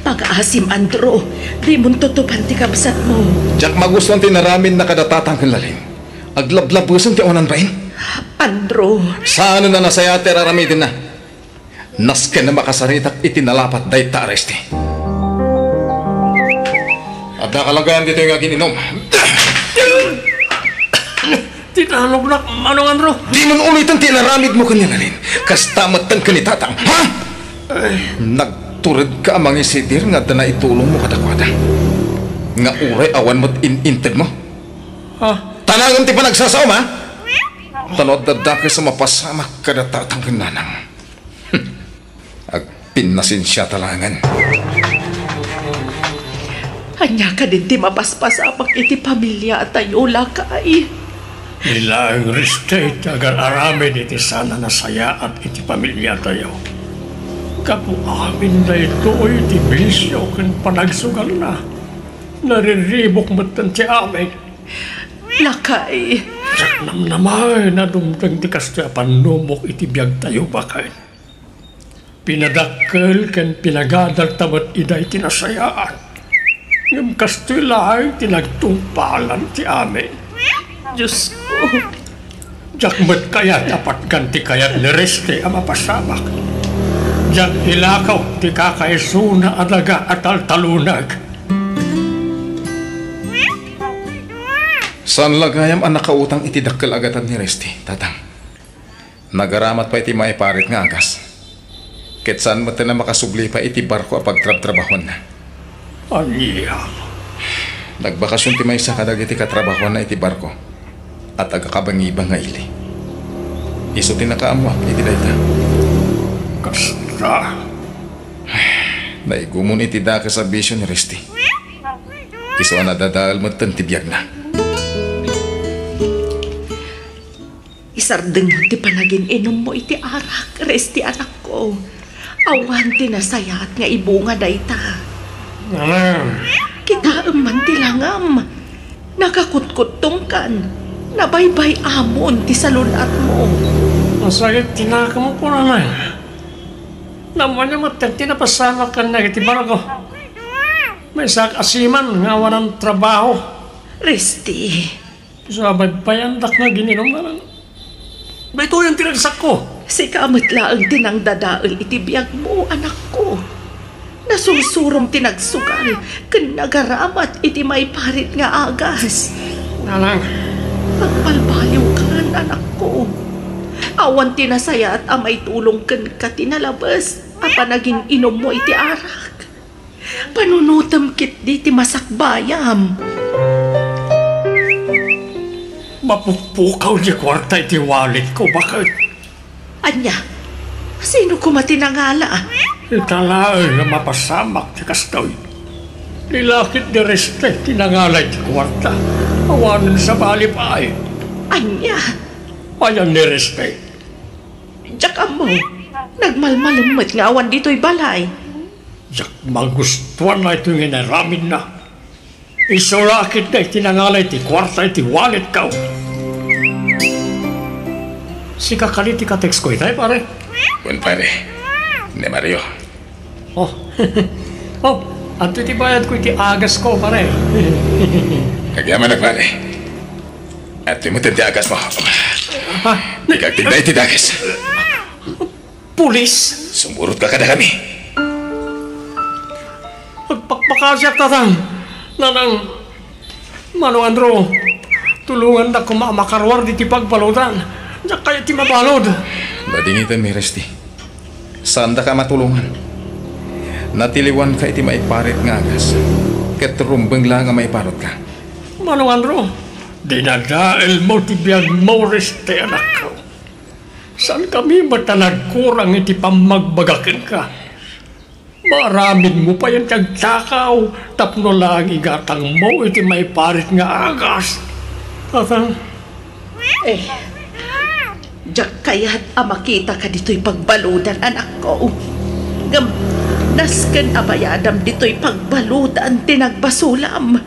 Pangngaasim, Andrew. Dimon tutupan ti kabsatmo. Diak magustuan ti inaramidna kada Tatang ken Lalin. Aglablabesen ti awanan bain. Andrew. Saan a nasayaat ti ar-aramidenna. Nasken a makasaritak iti nalapat dayta a Resti. Adda ka lang gayam ditoy nga agin-inom. Ti talognak, Manong Andrew. Dinan uliten ti inaramidmo ken ni Annalyn. Kasta metten ken ni Tatang, ha? Nagturedka a mangisidir nga adda naitulongmo kadakuada. Nga uray awan met in-intedmo. Ha? Tanangem ti panagsasaom, ha? Ta no adda dakes a mapasamak kada Tatang ken Nanang. Agpinnasensiata laengen. Ania kadin ti mapaspasamak iti pamiliatayo, lakay? Ni laeng Resti ti agar-aramid iti saan a nasayaat iti pamiliatayo. Gapu amin daytoy ti bisio ken panagsugalna. Nariribuk metten ti amin. Lakay. Diak namnamaen a dumteng ti kastoy a pannubok iti biagtayo, baket. Pinadakkel ken pinagadalta met ida iti nasayaat. Ngem kastoy laeng ti nagtungpalan ti amin. Diosko. Diak met kayat a patgan ti kayat ni Resti a mapasamak. Diak ilakaw ti kakaisuna a daga a taltalunag. Saan la gayam a nakautang iti dakkel a gatad ni Resti, Tatang. Nagaramat pay iti maiparit nga agas. Ket saan met a makasubli pay iti barko a pagtrabtrabahuanna. Ania? Nagbakasion ti maysa kadagiti katrabahuanna iti barko a taga-Kabangibang nga ili. Isu ti nakaammoak iti dayta. Kasta? Naigumon iti dakes a bisio ni Resti. Isu a nadadael metten ti biagna. Isardengmo ti panagin-inummo iti arak, Resti, anakko. Awan ti nasayaat nga ibunga dayta. Nanang. Kitaem man ti langam. Nakakutkutongkan. Nabaybay-amon ti salun-atmo. Masakit ti nakemko, Nanang. Ammoyo met ti napasamak kaniak iti barko. Maysak a seaman nga awanan trabaho. Resti. Isu a baybayandak nga agin-inum, Nanang. Daytoyen ti ragsakko. Sika met laeng ti nangdadael iti biagmo, anakko. Nasursurom ti nagsugal ken nagaramat iti maiparit nga agas. Nanang. Agbalbaliwkan, anakko. Awan ti nasayaat a maitulong kenka ti nalabes a panagin-inummo iti arak. Panunotem ketdi ti masakbayam. Mapukpukaw ti kuarta iti walletko, baket. Ania? Sino koma ti nangala? Ita laeng a mapasamak ti kastoy. Ni lakit ni Reste ti nangala iti kuarta. Awanen sabali pay. Ania? Ayan ni Reste. Diak ammo. Nagmalmalem met nga awan ditoy balay. Diak magustuan daytoy nga inaramidna. Isu lakit daytoy ti nangala iti kuarta iti walletko. Sika kadi ti ka-text ko itay, pare? Wen, pare. Ni Mario. Oh. Oh, adtoy ti bayadko iti agasko, pare. Agyamanak, pare. Adtoy met ti agasmo. Ha? Ikagtindaymo ti dakes. Pulis? Sumurotka kadakami. Agpakpakasiak, Tatang. Nanang, Manong Andrew, tulongandak koma a makaruar ditoy pagbaludan. Diak kayat ti mabalud. Nadingitanmi, Resti. Saandaka a matulongan. Natiliwanka iti maiparit nga agas. Ket rumbeng laeng a maiparutka. Manong Andrew, dinadaelmo ti biagmo, Resti, anakko. Saankami met a nagkurang iti pammagbaga kenka. Maaramidmo payen ti agtakaw tapno laeng igatangmo iti maiparit nga agas. Tatang. Eh, diak kayat a makitaka ditoy pagbaludan, anakko. Ngem, nasken a bayadam ditoy pagbaludan ti nagbasolam.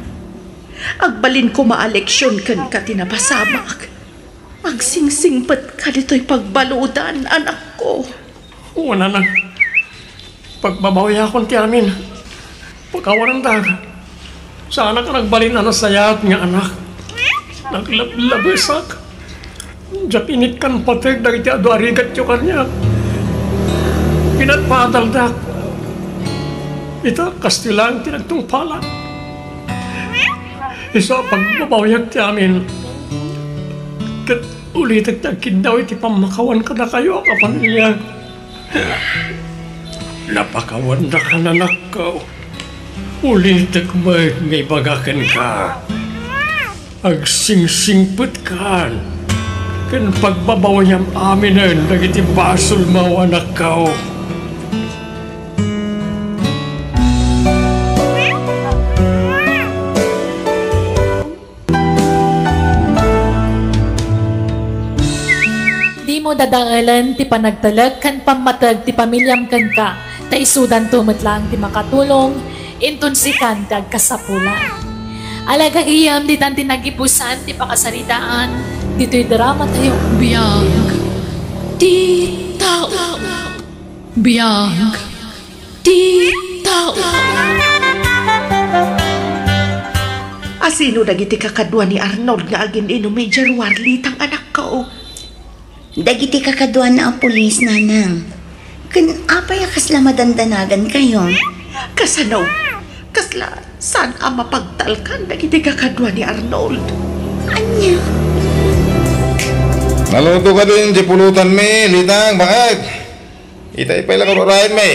Agbalin koma a leksion kenka ti napasamak. Agsingsingpetka ditoy pagbaludan, anakko. Wen, anak. Pagbabawiakon ti amin. Pakawanendak. Saanak a nagbalin a nasayaat nga anak. Naglablabesak. Diak inikkan pateg dagiti adu a rigatyo kaniak. Pinadpadaldak. Ita, kastoy laeng ti nagtungpalak. Isu a pagbabawiak ti amin. Ket ulitek ti agkiddaw iti pammakawan kadakayo a kapamiliak. Napakawannaka, anakko. Ulitek met nga ibaga kenka. Agsingsingpetkan ken pagbabawiam aminen dagiti basolmo, anakko. Dimo dadaelen ti panagtalek ken pammateg ti pamiliam kenka, ta isudanto met laeng ti makatulong inton sikan ti agkasapulan. Alagagayem, ditan ti nagipusan ti pakasaritaan ditoy dramatayo. Biag ti tao. Biag ti tao. Asino dagiti kakadua ni Arnold nga agin-inum idiay ruar, Litang, anakko? Dagiti kakaduana a pulis, nanang. Ken apay a kasla madandanagankayo? Kasano? Kasla saan a mapagtalkan dagiti kakadua ni Arnold? Ania? Naluto kadin diay pulutanmi, Litang, baket? Itay pay la karuraenmi.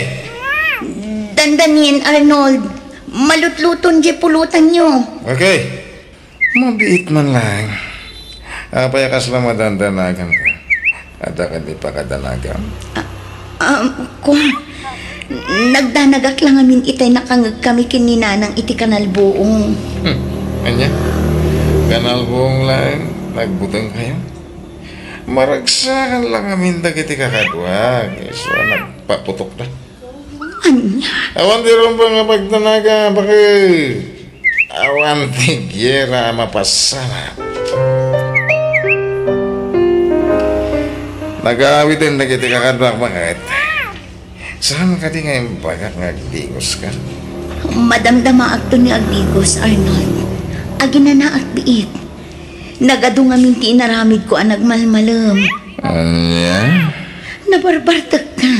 Dandanien, Arnold. Malutluton diay pulutanyo. Okay. Mabiit man laeng. Apay a kasla madandanaganka? Adda kadi pakadanagam? Ah, um, kua, nagdanagak la ngamin itay nakangegkami ken ni Nanang iti kanalbuong. Hmm, ania? Kanalbuong laeng nagbutengkayo? Maragsakan la ngamin dagiti kakaduak, isu a nagpaputokda. Ania? Awan ti rumbeng a pagdanaga, baket. Awan ti gera a mapasamak. Nagaawiden dagiti kakaduak, baket. Saan kadi nga imbagak nga agdigoska? Madamdamaakto ni agdigos, Arnold. Aginanaak biit. Nagadu ngamin ti inaramidko a nagmalmalem. Ania? Nabarbartekka.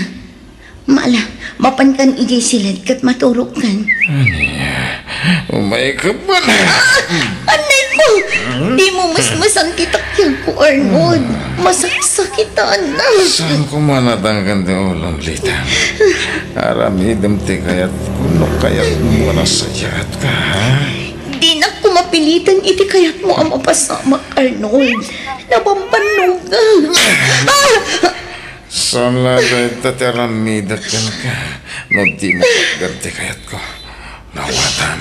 Mala, mapankan idiay siled ket maturogkan. Ania? Umayka man. Ah! Anay ko! Dimo mesmesan ti takyagko, Arnold. Masaksakitan. Saan ko man natangken ti ulom, Lita? Aramidem ti kayatko no kayatmo a nasayaat ka, ha? Dinak ko mapilitan iti kayatmo a mapasamak, Arnold. Nabambannogak. Ah! Saan la dayta ti aramidek kenka no dimo patgan ti kayatko. Nawatam.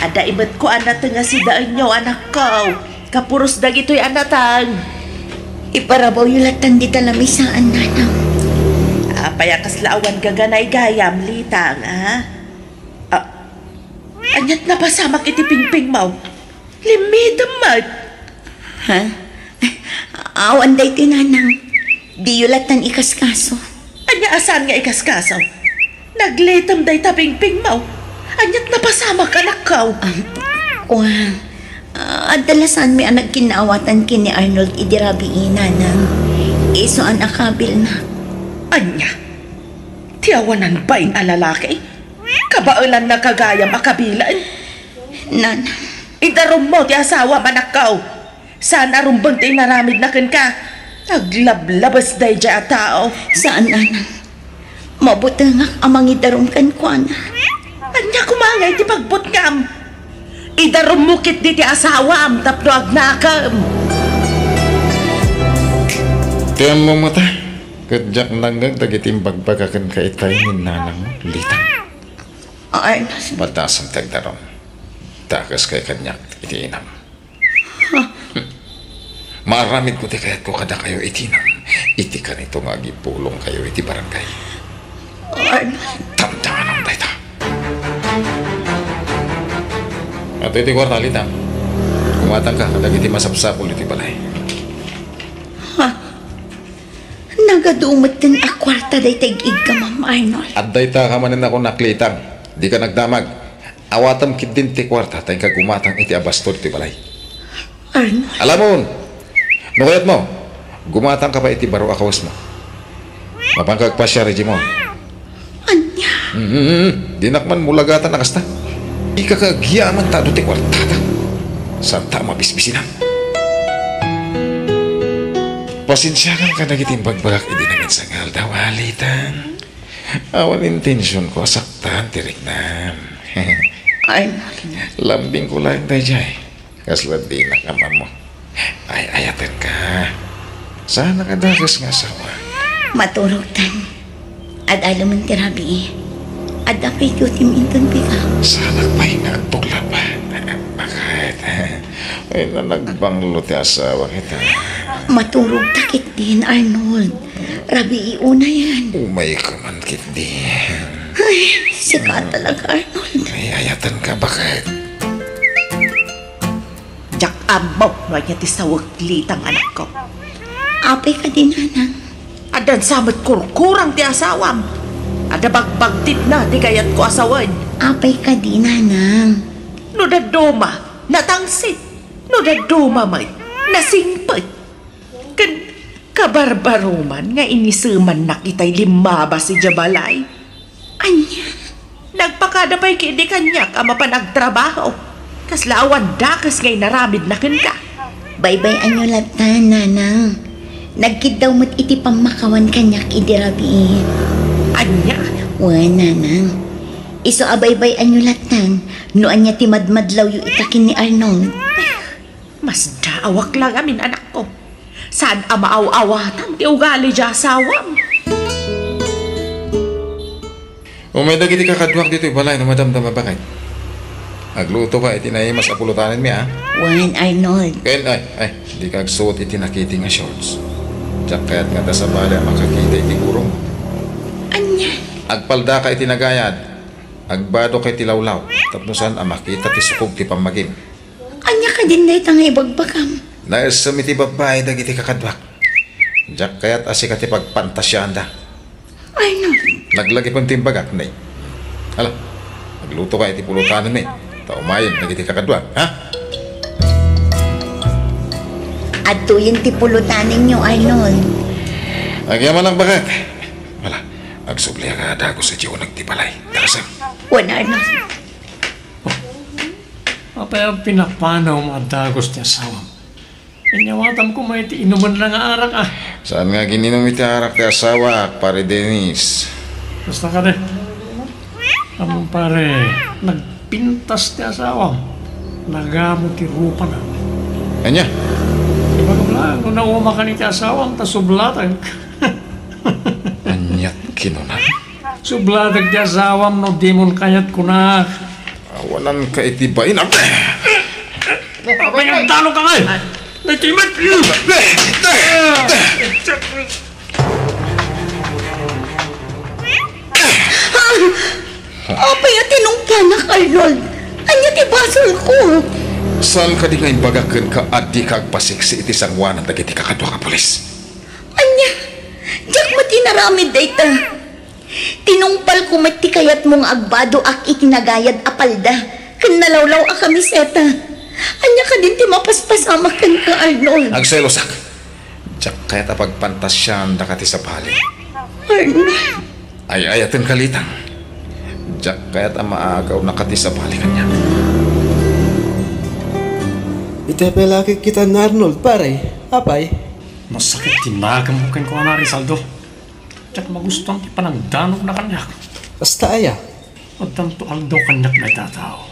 Adda ibetko a nateng a sidaenyo, anakko. Kapuros dagitoy a nateng. Iparabawyo lattan dita lamisaan, nanang. Apay a kasla awan gaganaygayam, Litang, a? Ah, ania't napasamak iti pingpingmo? Limmitem met. Ha? Awan daytoy, nanang. Diyo lattan ikaskaso. Ania a saan nga ikaskaso? Naglitem dayta pingpingmo. Ania't napasamak, anakko? Ah, kua. Ah, adda la saanmi a nagkinnaawatan ken ni Arnold idi rabii, nanang. Isuan a kabilna. Ania? Ti awanan bain a lalaki? Kabaelanna gagayam a kabilen? Nanang. Idarummo ti asawam, anakko. Saan a rumbeng ti inaramidna kenka. Aglablabes daydiay a tao. Saan, nanang. Mabutengak a mangidarum kenkuana. Ania koma ngay ti pagbutngam? Idarummo ketdi ti asawam tapno agnakem. Ti ammom ngata, ket diak nangngeg dagiti imbagbaga kenka itay ni nanangmo, Lita. Ay, nas- Madasam ti agdarum. Dakeskayo kaniak iti inam. Maaramidko ti kayatko kadakayo iti inam, iti kanito nga agipulongkayo iti barangay. Arnold. Damdamanam dayta. Adtoy ti kuarta, Lita. Kumatangka kadagiti masapsapul iti balay. Ha? Nagadu metten a kuarta dayta ig-iggamam, Arnold. Adda ita ka manen a kunak, Lita. Dika nagdamag. Awatem ketdin ti kuarta ta inka gumatang iti abasto ditoy balay. Arnold. Alamon! No kayatmo, gumatangka pay iti baro a kawesmo. Mapanka agpasiar idiay mall. Ania? Mm, dinak man mulagatan a kasta. Ika ka agyaman ta adu ti kuartada. Santa a mabisbisinan. Pasensiakan kadagiti imbagbagak idi naminsan nga aldaw, Alitang. Awan intensionko a saktan ti riknam. Arnold. Lambingko laeng daydiay. Kasla dinak ammo. Ay-ayatenka. Saan a dakes nga asawa? Maturogtan. Ad-alemen ti rabii. Adda pay dutim inton pigaw. Saanak pay nga agbuglap. Bakit? Ay, nanagbanglo ti asawa kita. Maturogta ketdin, Arnold. Rabii unayen. Umayka man ketdin. Ay, sika talaga, Arnold. Ay-ayatenka, bakit? Diak ammo no ania ti sawek, Litang, anakko. Apay kadi, nanang? Addan sa met kurkurang ti asawam. Adda bagbagtitna ti kayatko a sawen. Apay kadi, nanang? No dadduma, natangsit. No dadduma met, nasingpet. Ken kabarbaroman nga inisemannak itay limmabas idiay balay. Ania? Nagpakada pay ketdi kaniak a mapan agtrabaho. Kasla awan dakes nga inaramidna kenka. Baybay-anyo latta, nanang. Nagkiddaw met iti pammakawan kaniak idi rabii. Ania? Wen, nanang. Isu a baybay-anyo latta no ania ti madmadlawyo ita ken ni Arnold. Masdaawak la ngamin, anakko. Saan a maaw-awatan ti ugali diay asawam. Umay dagiti kakaduak ditoy balay no madamdama, bakit? Aglutoka iti naimas a pulutanenmi, a? Wen, Arnold. Ken, ay, ay, dika agsuot iti nakiting a shorts. Diak kayat nga adda sabali a makakita iti gurong. Ania? Agpaldaka iti nagayad. Agbadoka iti lawlaw tapno saan a makita ti sukog ti pammagim. Ania kadin dayta nga ibagbagam? Naessem iti babbai dagiti kakaduak. Diak kayat a sika ti pagpantasiaanda. Ay, no. Naglagipen ti imbagak, ne. Hala, aglutoka iti pulutanenmi, ta umayen dagiti kakaduak, ha? Adtoyen ti pulutanenyo, Arnold. Agyamanak, bakit? Hala, agsubliak a dagus idiay uneg ti balay. Darasem. Wen, Arnold. Apay a pinapanawmo a dagus ti asawam? Inyawatam koma iti inumenna nga arak, a. Saan nga agininum iti arak ti asawak, Pare Dennis? Basta kadi. Ammom, pare, nagpintas ti asawam. Nagamo ti rupana. Ania? Ibagam laeng no naumakan iti asawam ta sublatek. Aniat kinuna? Sublatek ti asawam no dimon kayat, kunak. Awananka iti bain. Apay nga agdanokka ngay? Nagtimet! Apay a tinungpanak, Arnold? Ania ti basolko? Saan kadi nga imbagak kenka a dika agpasiksi iti sangoanan dagiti kakaduak a pulis? Ania? Diak met inaramid dayta. Tinungpalko met ti kayatmo nga agbadoak iti nagayad a palda ken nalawlaw a kamiseta. Ania kadin ti mapaspasamak kenka, Arnold? Agselosak. Diak kayat a pagpantasiaandaka ti sabali. Arnold. Ay-ayatenka, Litang. Diak kayat a maagawnaka ti sabali kaniak. Itay pay la a kikkitan ni Arnold, pare. Apay? Masakit ti naganmo kenkuana, Rizaldo. Diak magustuan ti panagdanogna kaniak. Kasta aya? Addanto aldaw kaniak dayta a tao.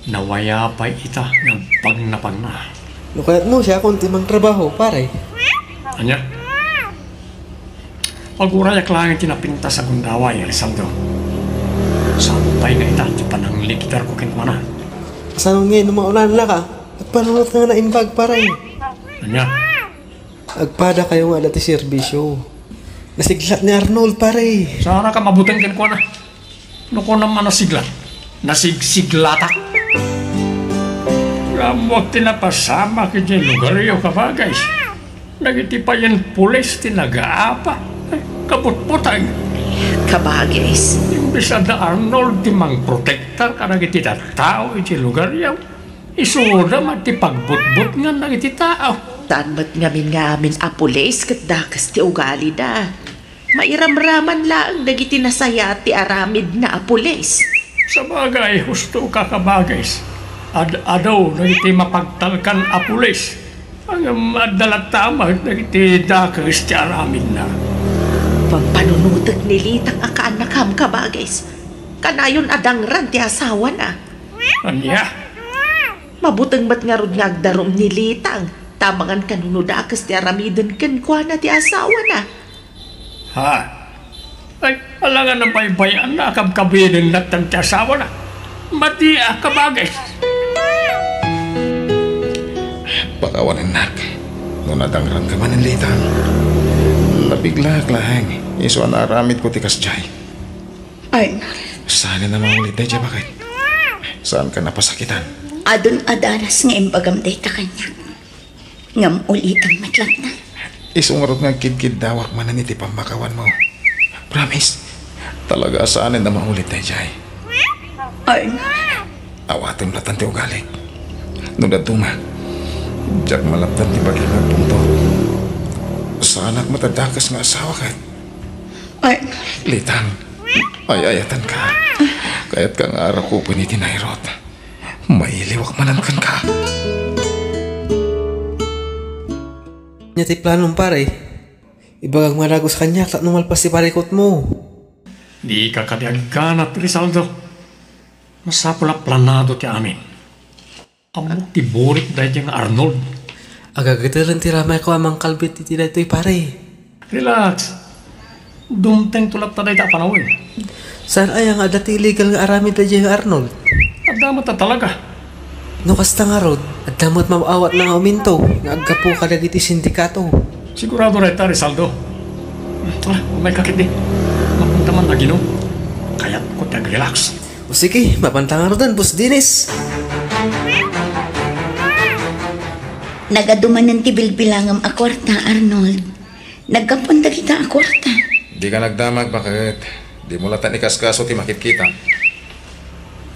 Nawayapay ita nga agpagnapagna. No kayatmo, siakon ti mangtrabaho, pare. Ania? Pagurayak laeng ti napintas a gundaway, Rizaldo. Saan pay nga ita ti panangligidarko kenkuana. Kasano ngay no maunanaka? Agpanunot nga naimbag, pare. Ania? Agpadakayo nga adda ti serbisyo. Nasiglat ni Arnold, pare. Saanka mabuteng kenkuana? No kunam a nasiglat, nasigsiglatak. Ammoak ti napasamak idiay lugaryo, kabagay. Dagiti payen pulis ti nagaapa. Ay, kabutbuteng. Kabagis. Imbes a da Arnold ti mangprotektar kadagiti tattao iti lugaryo, isuda met ti pagbutbutngan dagiti tao. Saan met ngamin nga amin a pulis ket dakes ti ugalida. Mairamraman laeng dagiti nasayaat ti aramidna a pulis. Sabagay, husto ka, Kabagis. Ad-adu dagiti mapagtalkan a pulis. Ngem adda latta met dagiti dakes ti aramidna. Pampanunotek ni Litang a kaannakam, Kabagis. Kanayon a dangran ti asawana. Ania? Mabuteng met ngarud nga agdarum ni Litang, tamangan kano no dakes ti aramiden kenkuana ti asawana. Ha? Ay, alangan a baybay-anna a kabkabiden latta ti asawana. Mati a, Kabagis. Pakawanennak. No nadangranka manen, Litang. Nabiglaak laeng. Isu a naaramidko ti kasdiay. Arnold. Saan a maulit daydiay baket? Saanka napasakitan? Adun a daras nga imbagam dayta kaniak. Ngem ulitem met latta. Isu ngarud nga agkidkiddawak manen iti pammakawanmo. Promise, talaga a saan a maulit daydiay. Arnold. Awatem latta ti ugalik. No dadduma, diak malapdan ti bagim nga agpungtot. Saanak met a dakes nga asawa ket. Arnold. Litang, ay-ayatenka. Kayatka nga arakupen iti nairut. Mailiwak manen kenka. Ania ti planom, pare? Ibagam nga dagus kaniak tapno malpas ti parikutmo. Dika kadi agganat, Rizaldo. Masapul a planado ti amin. Ammok ti burit daydiay nga Arnold. Agagitelen ti ramayko a mangkalbit iti daytoy, pare. Relax. Dumtengto latta dayta a panawen. Saan aya nga adda ti illegal nga aramid daydiay nga Arnold? Adda met a talaga. No kasta ngarud, adda met maawatna nga uminto nga aggapu kadagiti sindikato. Sigurado dayta, Rizaldo. Tara, umayka ketdi. Mapanta man aginom. Kayatko ti agrelax. O sige, mapanta ngaruden, Boss Dennis. Nagadu manen ti bilbilangem a kuarta, Arnold. Naggapuan dagita a kuarta. Dika nagdamag, baket. Dimo latta ikaskaso ti makitkitam.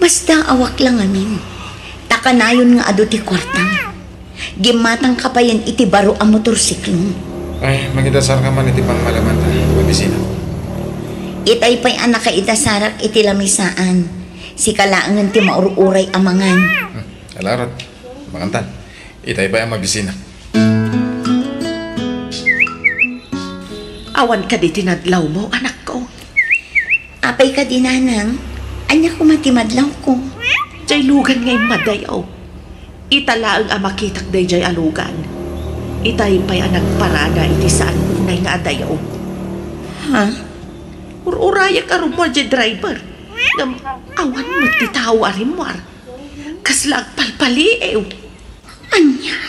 Masdaawak la ngamin. Ta kanayon nga adu ti kuartam. Gimmatangka payen iti baro a motorsiklo. Ay, mangidasarka man iti pangmalemanta, mabisina. Itay pay a nakaidasarak iti lamisaan. Sika laengen ti maur-uray a mangan. Hmm, ala ngarud, mangantan. Itay pay a mabisina. Awan kadi ti nadlawmo, anakko? Apay kadi, nanang? Ania koma ti madlawko? Diay lugan nga immadayawko. Ita laeng a makitak daydiay a lugan. Itay pay a nagparada iti saan unay nga adayo. Ha? Ur-urayak a rummuar diay driver. Ngem awan met ti tao a rimmuar. Kasla agpalpaliiw. Ania?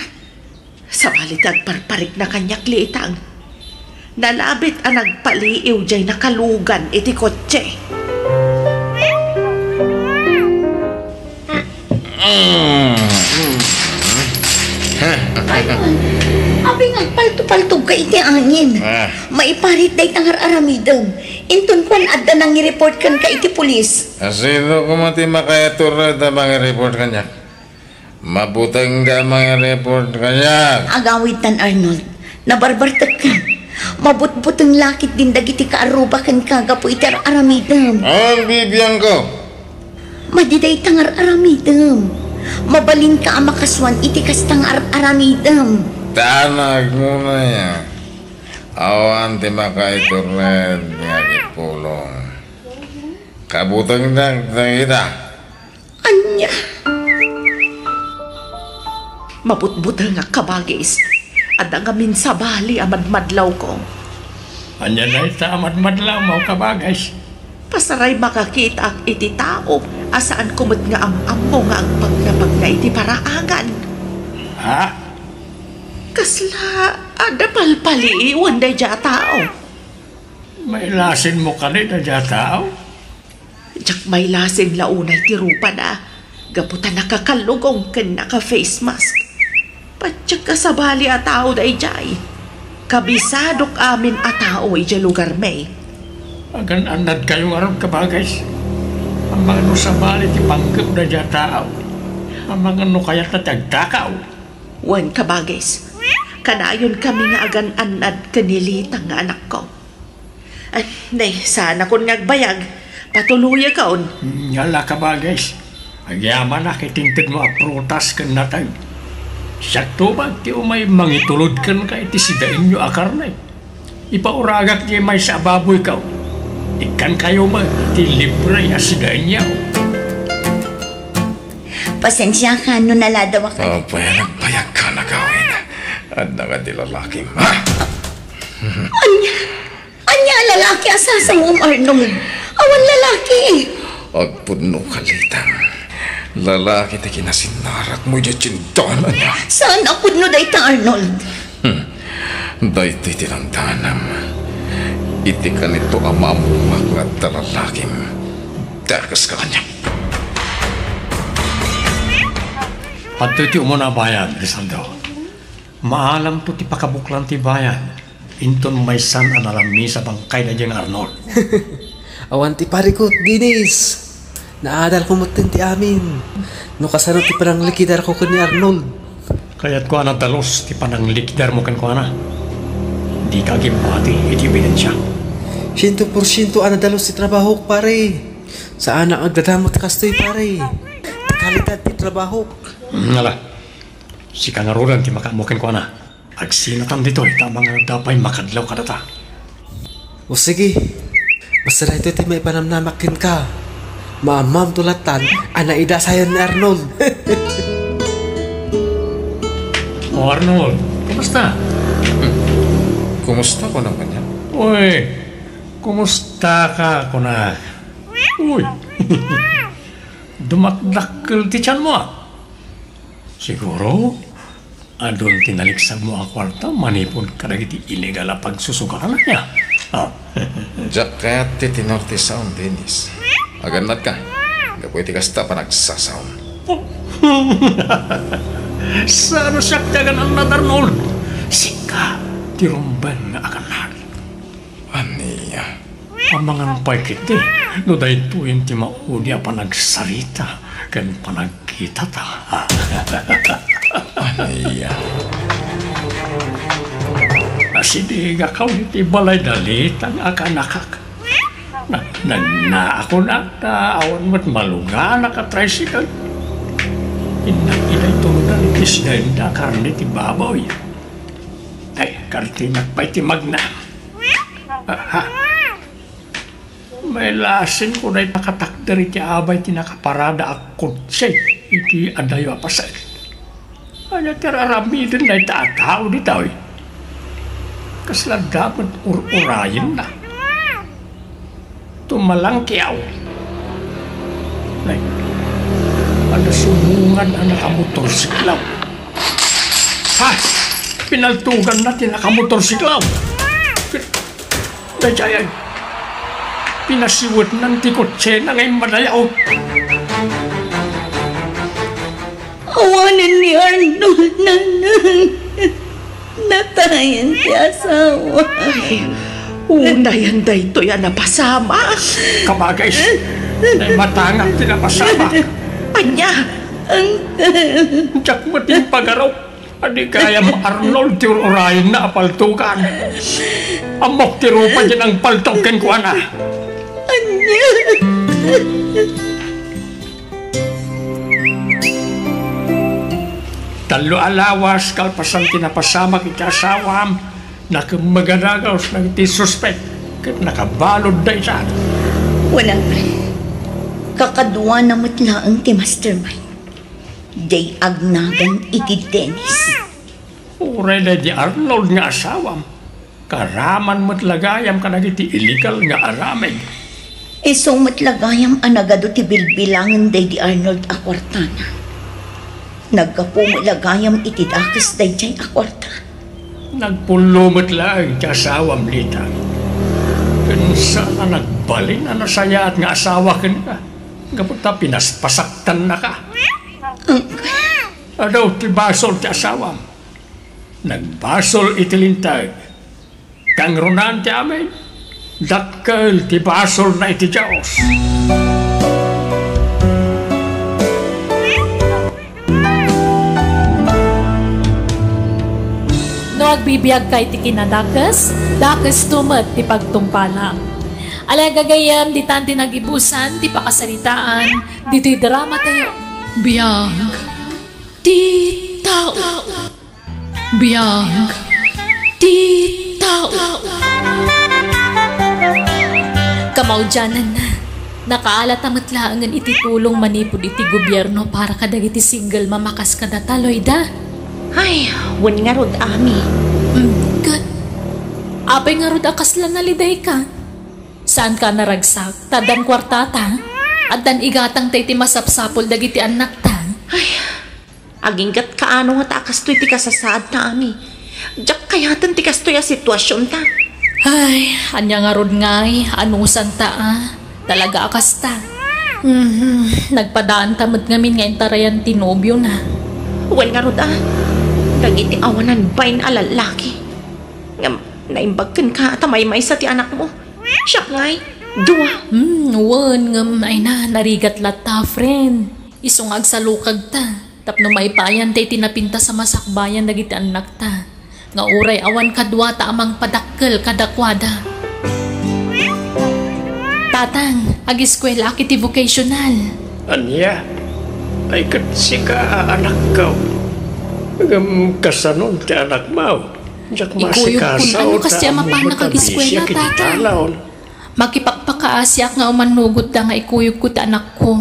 Sabali ti agparparikna kaniak, Litang. Nalabit a nagpaliiw diay nakalugan iti kotse. Ay, abi nga agpaltupaltogka iti angin. Ah. Maiparit dayta nga ar-aramidem. Inton kuan, adda nangi-report kenka iti pulis. Asino koma ti makaiturred a mangi-report kaniak? Mabuteng a mangi-report kaniak. Agawidtan, Arnold. Nabarbartekka. Mabutbuteng la ketdin dagiti kaarruba kenka gapu iti ar-aramidem. Awan bibiangko. Madi dayta nga ar-aramidem. Mabalinka a makasuan iti kasta nga ar-aramidem. Tanagmo na ya. Awan ti makaiturred nga agipulong. Kabutengdak dagita. Ania? Mabutbutengak, kabagis. Adda ngamin sabali a madmadlawko. Ania dayta a madmadlawmo, kabagis? Pasaray makakitaak iti tao a saanko met nga am-ammo nga agpagnapagna iti paraangan. Ha? Kasla adda palpaliiwen daydiay a tao. Mailasinmo kadi daydiay a tao? Diak mailasin la unay ti rupada, gapu ta nakakallugong ken naka-face mask. Patiek a sabali a tao daydiay. Kabisadok amin a tao idiay lugarmi. Agan-annadkayo ngarud, kabagis. Amangan no sabali ti panggep daydiay a tao. Amangan no kayatna ti agtakaw. Wen, kabagis. Kanayon kami nga agan-annad ken ni Lita nga anakko. Ay, nay, saanakon nga agbayag. Patuloyakon. Ngala, kabagis. Agyamanak iti intedmo a prutas ken nateng. Siak tubag ti umay mangitulod kenka iti sidaenyo a karne. Ipauragak diay maysa a baboyko. Ikkankayo met ti libre a sidaenyo. Pasensiakan no naladawakan. Apay a nagbayagka a gawin. Adda kadi lalakim, ha? Ania? Ania a lalaki a sasawam, Arnold? Awan lalaki. Agpudnoka, Lita. Lalaki ti kinasinnarakmo idiay tiendanan, ania? Saan a pudno dayta, Arnold? Hmm. Daytoy ti dandanam. Iti kanito a maammoak nga adda lalakim, dakeska kaniak. Adtoy ti umuna a bayad, Griseldo. Maalamto ti pakabuklan ti bayad. Inton maysan a nalamis a bangkay daydiay nga Arnold. Awan ti parikut, Dennis. Naadalko metten ti amin. No kasano ti pananglikidarko ken ni Arnold. Kayatko a nadalus ti pananglikidarmo kenkuana. Dika agimmati iti ebidensia. Siento porsiento a nadalus ti trabahok, pare. Saanak agdadamag ti kastoy, pare. Ti kalidad ti trabahok. Ngala, sika ngaruden ti makaammo kenkuana. Agsinatan ditoy ta amangan adda pay makadlaw kadata. O sige, basta daytoy ti maipanamnamak kenka. Maammamto lattan a naidasayan ni Arnold. O Arnold, kumusta? Hmm. Kumusta ko naman yan? Uy, kumusta ka, kunak? Uy, dumadakkel ti tianmo, a. Siguro, adun ti naliksabmo a kuarta manipud kadagiti illegal a pagsusugaran, ania? Ah. Diak kayat ti tenor ti saom, Dennis. Agannadka, gapu iti kasta a panagsasaom. Saan a siak ti agan-annad, Arnold? Sika ti rumbeng nga agan-annad. Ania? Amangan pay ketdi no daytoyen ti maudi a panagsarita ken panagkitata. Ania? Nasidigak iti balay da Lita nga akanakak. Na-, nagnaakon ta awan met maluganak a tricycle. Innak idiay tuludan iti sidaenda a karne ti baboy. Ay, kartinak pay ti magna. Ah, ha? Mailasinko dayta a katakder iti abay ti nakaparada a kotse iti adayo a paset. Ania ti ar-aramiden dayta a tao ditoy? Kasla adda met ur-urayenna. Tumalangkiaw. Nay, adda sumungan a nakamotorsiklaw. Ha? Pinaltuganna ti nakamotorsiklaw. Daydiay, pinasiwetnan ti kotsena nga immadayo. Awanen ni Arnold, nanang. Natayen ti asawa. Ay, unayen daytoy a napasamak. Kabagis, nay, matangak ti napasamak. Ania? Uncle. Diak met impagarup. Adi gayam Arnold ti ur-urayenna a paltogan. Ammok ti rupa diay nangpaltog kenkuana. Ania? Tallo a lawas kalpasan ti napasamak iti asawam, nakemmeg a dagus dagiti suspek ket nakabalud dayta. Wala, pre. Kakaduana met laeng ti mastermind. Diay agnagan iti Dennis. Uray daydi Arnold nga asawam, karaman met la gayam kadagiti illegal nga aramid. Isu met la gayam a nagadu ti bilbilangen daydi Arnold a kuartana. Naggapu met la gayam iti dakes daydiay a kuarta. Nagpullo met laeng ti asawam, Lita. Ken saan a nagbalin a nasayaat nga asawa kenka, gapu ta pinaspasaktannaka. Adu ti basol ti asawam. Nagbasol iti linteg. Kangrunaan ti amin. Dakkel ti basolna iti Dios. No agbibiagka iti kinadakes, dakesto met ti pagtungpalak. Alay a gagayyem, ditan ti nagibusan ti pakasaritaan ditoy dramatayo. Biag ti tao. Biag ti tao. Kamaudiananna, nakaalata met laengen iti tulong manipud iti gobierno para kadagiti single mama kas kadata, Loida. Ay, wen ngarud, Ami. Mm, ket apay ngarud a kasla nalidayka? Saanka a naragsak, ta addan kuartata? Addan igatangta iti masapsapul dagiti annakta? Ay, aginggatka ano ngata a kastoy ti kasasaadta, Ami. Diak kayaten ti kastoy a situasionta. Ay, ania ngarud ngay, anusanta a. Talaga a kasta. Mhm, nagpadaanta met ngamin nga intarayan ti nobiona. Wen ngarud a, dagiti awanan bain a lallaki. Ngem, naimbag kenka ta maymaysa ti anakmo. Siak ngay, dua. Hmm, wen, ngem, ay na, narigat latta, friend. Isu nga agsalukagta. Tapno maipaayan ti napintas a masakbayan dagiti annakta, nga uray awan kaduata a mangpadakkel kadakuada. Tatang, agiskuelaak iti vocational. Ania? Ay, ket sika a anakko. Ngem kasanon ti anakmo? Diak Ikuyogkon, masikasaw ano kas ti ta ammo amapan met a nakagiskuela, bisiak iti Tatang? Talaon. Makipakpakaasiak nga umannugotda nga ikuyogko ti anakko.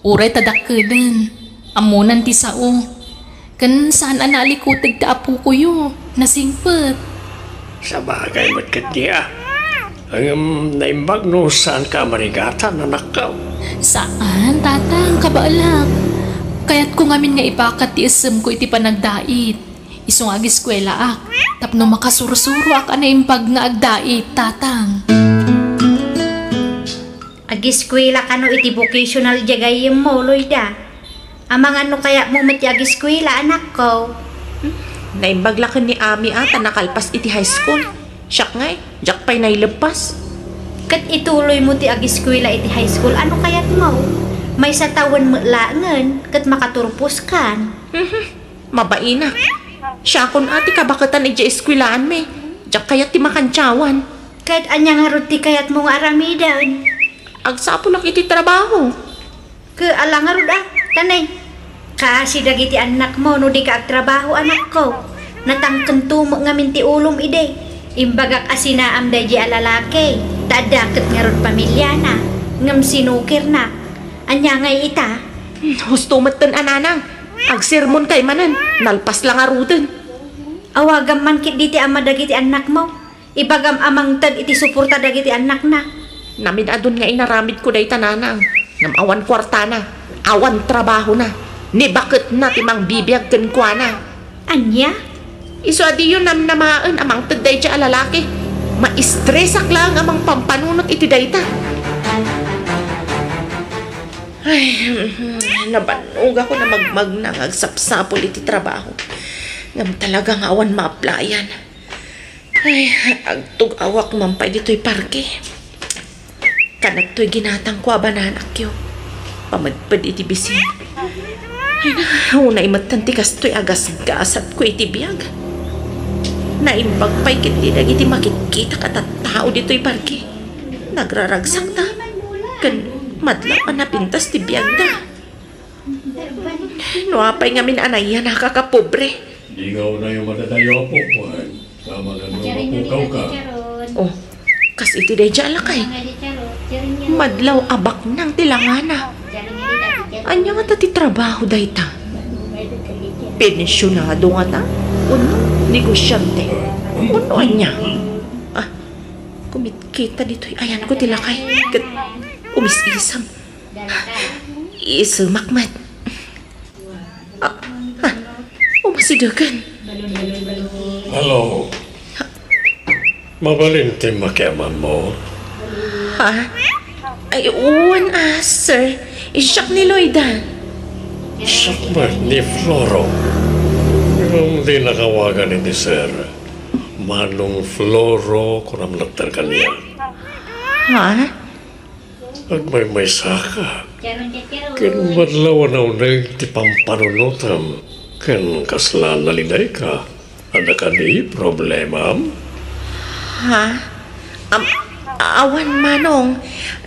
Uray ta dakkelen, ammonan ti sao. Ken saan a naalikuteg ti apokoyo, nasingpet. Sabagay met ketdi a. Ngem naimbag no saanka a marigatan, anakko. Saan, Tatang, kabaelak. Kayatko ngamin nga ipakat ti essemko iti panagdait. Isu nga agiskuelaak, tapno makasursuroak a naimbag nga agdait, Tatang. Agiskuela kano iti vocational diay gayyemmo, Loida? Amangan no kayatmo met ti agiskuela, anakko. Hmm, naimbag la ken ni Ami a ta nakalpas iti high school. Siak ngay, diak pay naileppas. Ket ituloymo ti agiskuela iti high school, ano kayatmo? Maysa tawen met laengen, ket makaturposkan. Mhm. Mabainak. Siakon a ti kabaketan idiay eskuelaanmi. Diak kayat ti makantiawan. Ket ania ngarud ti kayatmo nga aramiden? Agsapulak iti trabaho. Ket ala ngarud a, tanay. Kaasi dagiti annakmo no dika agtrabaho, anakko. Natangkento met ngamin ti ulom idi. Imbagak a sinaam daydi a lalaki, ta adda ket ngarud pamiliana, ngem sinukirnak. Ania ngay ita? Hmm, husto metten a nanang. Agsermon kay manen, nalpas la ngaruden. Awagam man ketdi ti ama dagiti annakmo. Ibagam a mangted iti suporta dagiti annakna. Namin-adun nga inaramidko dayta, nanang. Ngem awan kuartana, awan trabahona, ni baketna ti mangbibiag kenkuana. Ania? Isu a diyo namnamaen a mangted daydiay a lalaki. Maistresak laeng a mangpampanunot iti dayta. Ay, nabannogakon a magmagna nga agsapsapul iti trabaho. Ngem talaga nga awan maaplayan. Ay, agtug-awak man pay ditoy parke. Kanat toy ginatangko a banana cue. Pamedped iti bisin. Ay na, unay metten ti kastoy a gasgasatko iti biag. Naimbag pay ketdi dagiti makitkitak a tattao ditoy parke. Nagraragsakda. Ken madlaw a napintas ti biagda. No apay ngamin a nayanaka a pobre. Di nga unayo madadayo a pukwan, sa mga no mapukawka. Oh, kas iti daydiay a lakay. Madlaw a baknang ti langana. Ania ngata ti trabaho dayta? Pensionado ngata? Wenno negosiante? Wenno ania? Ah, kumitkita ditoy ayanko ti lakay. Ket umis-isem. Isemak met. Ah, ah, umasidegen. Hello. Mabalin ti makiamammo? Ha? Ay, wen a, sir. Siak ni Loida. Siak met ni Floro. Ngem dinnak awagan iti sir. Manong Floro, kunam latta kaniak. Ha? Agmaymaysaka ken badlaw a nauneg ti pampanunotem ken kasla nalidayka. Adda kadi problemam? Ha? Am, awan, Manong.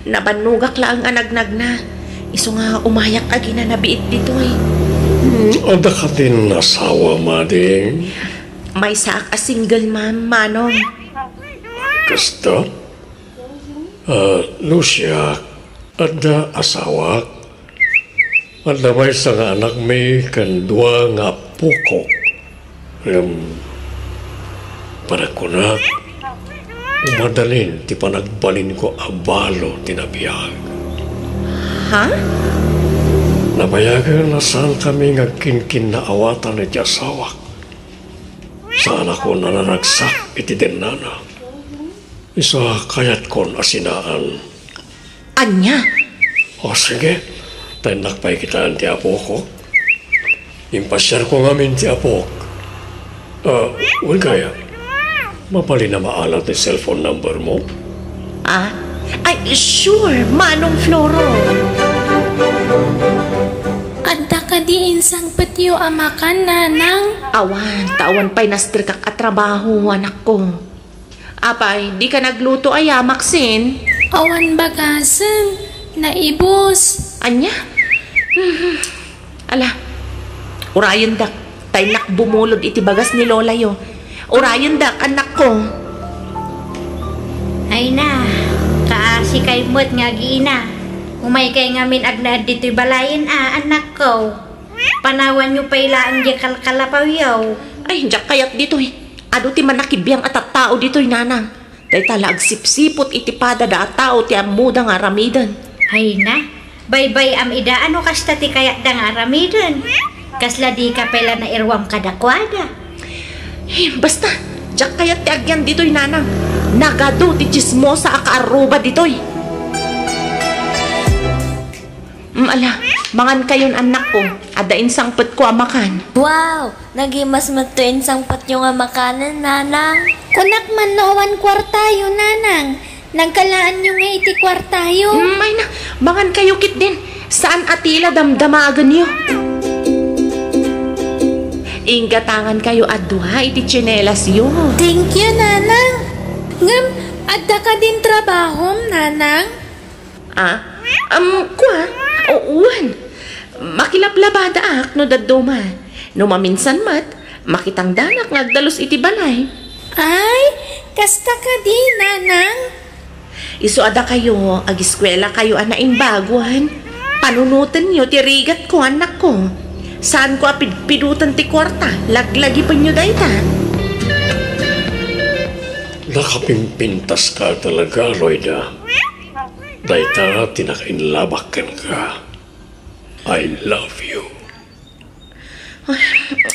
Nabannogak laeng a nagnagna. Isu nga umayak agina nabiit ditoy. Hmm, adda kadin asawa, mading? Maysaak a single mom, Manong. Kasta? Ah, Lucia, adda asawak. Adda maysa nga anakmi ken dua nga appokok. Ngem, panagkunak, umadalin ti panagbalinko a balo ti nabiag. Ha? Nabayagen a saankami nga agkinkinnaawatan iti asawak. Saanakon a naragsak iti dennana. Isu a kayatkon a sinaan. Ania? O, sige. Ta innak pay kitaen ti apok. Impasiarko ngamin ti apok. Ah, wen kaya? Mabalin a maala ti cellphone number mo? Ah? Ay, sure, Manong Floro. Adda kadi insangpetyo a makan, Nanang? Awan, ta awan pay nasterkak a trabaho, anakko. Apay, dika nagluto aya, Maxine? Awan bagasen, naibus. Ania? Mhm. Ala, urayendak, ta innak bumulod iti bagas ni lolayo. Urayendak, annakko. Ay na, kaasikay met nga agiina. Umaykay ngamin agnaed ditoy balayen a, annakko. Panawanyo pay laeng diay kalkalapawyo. Ay, diak kayat ditoy. Adu ti manakibiang a tattao ditoy, Nanang. Dayta la agsipsiput iti padada a tao ti ammoda nga aramiden. Ay na, baybay-am ida a no kasta ti kayatda nga aramiden. Kasla dika pay la nairuam kadakuada. Eh, basta, diak kayat ti agyan ditoy, Nanang. Nagadu ti tsismosa a kaarruba ditoy. Mm, ala, mangankayon, annakko. Adda insangpetko a makan. Wow! Nagimas met to insangpetyo nga makanen, Nanang. Kunak man no awan kuartayo, Nanang. Nagkalaanyo nga iti kuartayo. Mm, ay na, mangankayo ketdin. Saan a ti la damdamagenyo. Inggatangankayo a dua iti tsinelasyo. Thank you, Nanang. Ngem, adda kadin trabahom, Nanang? Ah? Am, kua? O, wen. Makilablabadaak no dadduma. No maminsan met, makitangdanak nga agdalus iti balay. Ay, kasta kadi, Nanang? Isu a dakayo, agiskuelakayo a naimbaguan. Panunotenyo ti rigatko, annakko. Saanko a pidpidoten ti kuarta, laglagipenyo dayta. Nakapimpintaska talaga, Loida. Dayta ti nakainlabak kenka. I love you. Ay,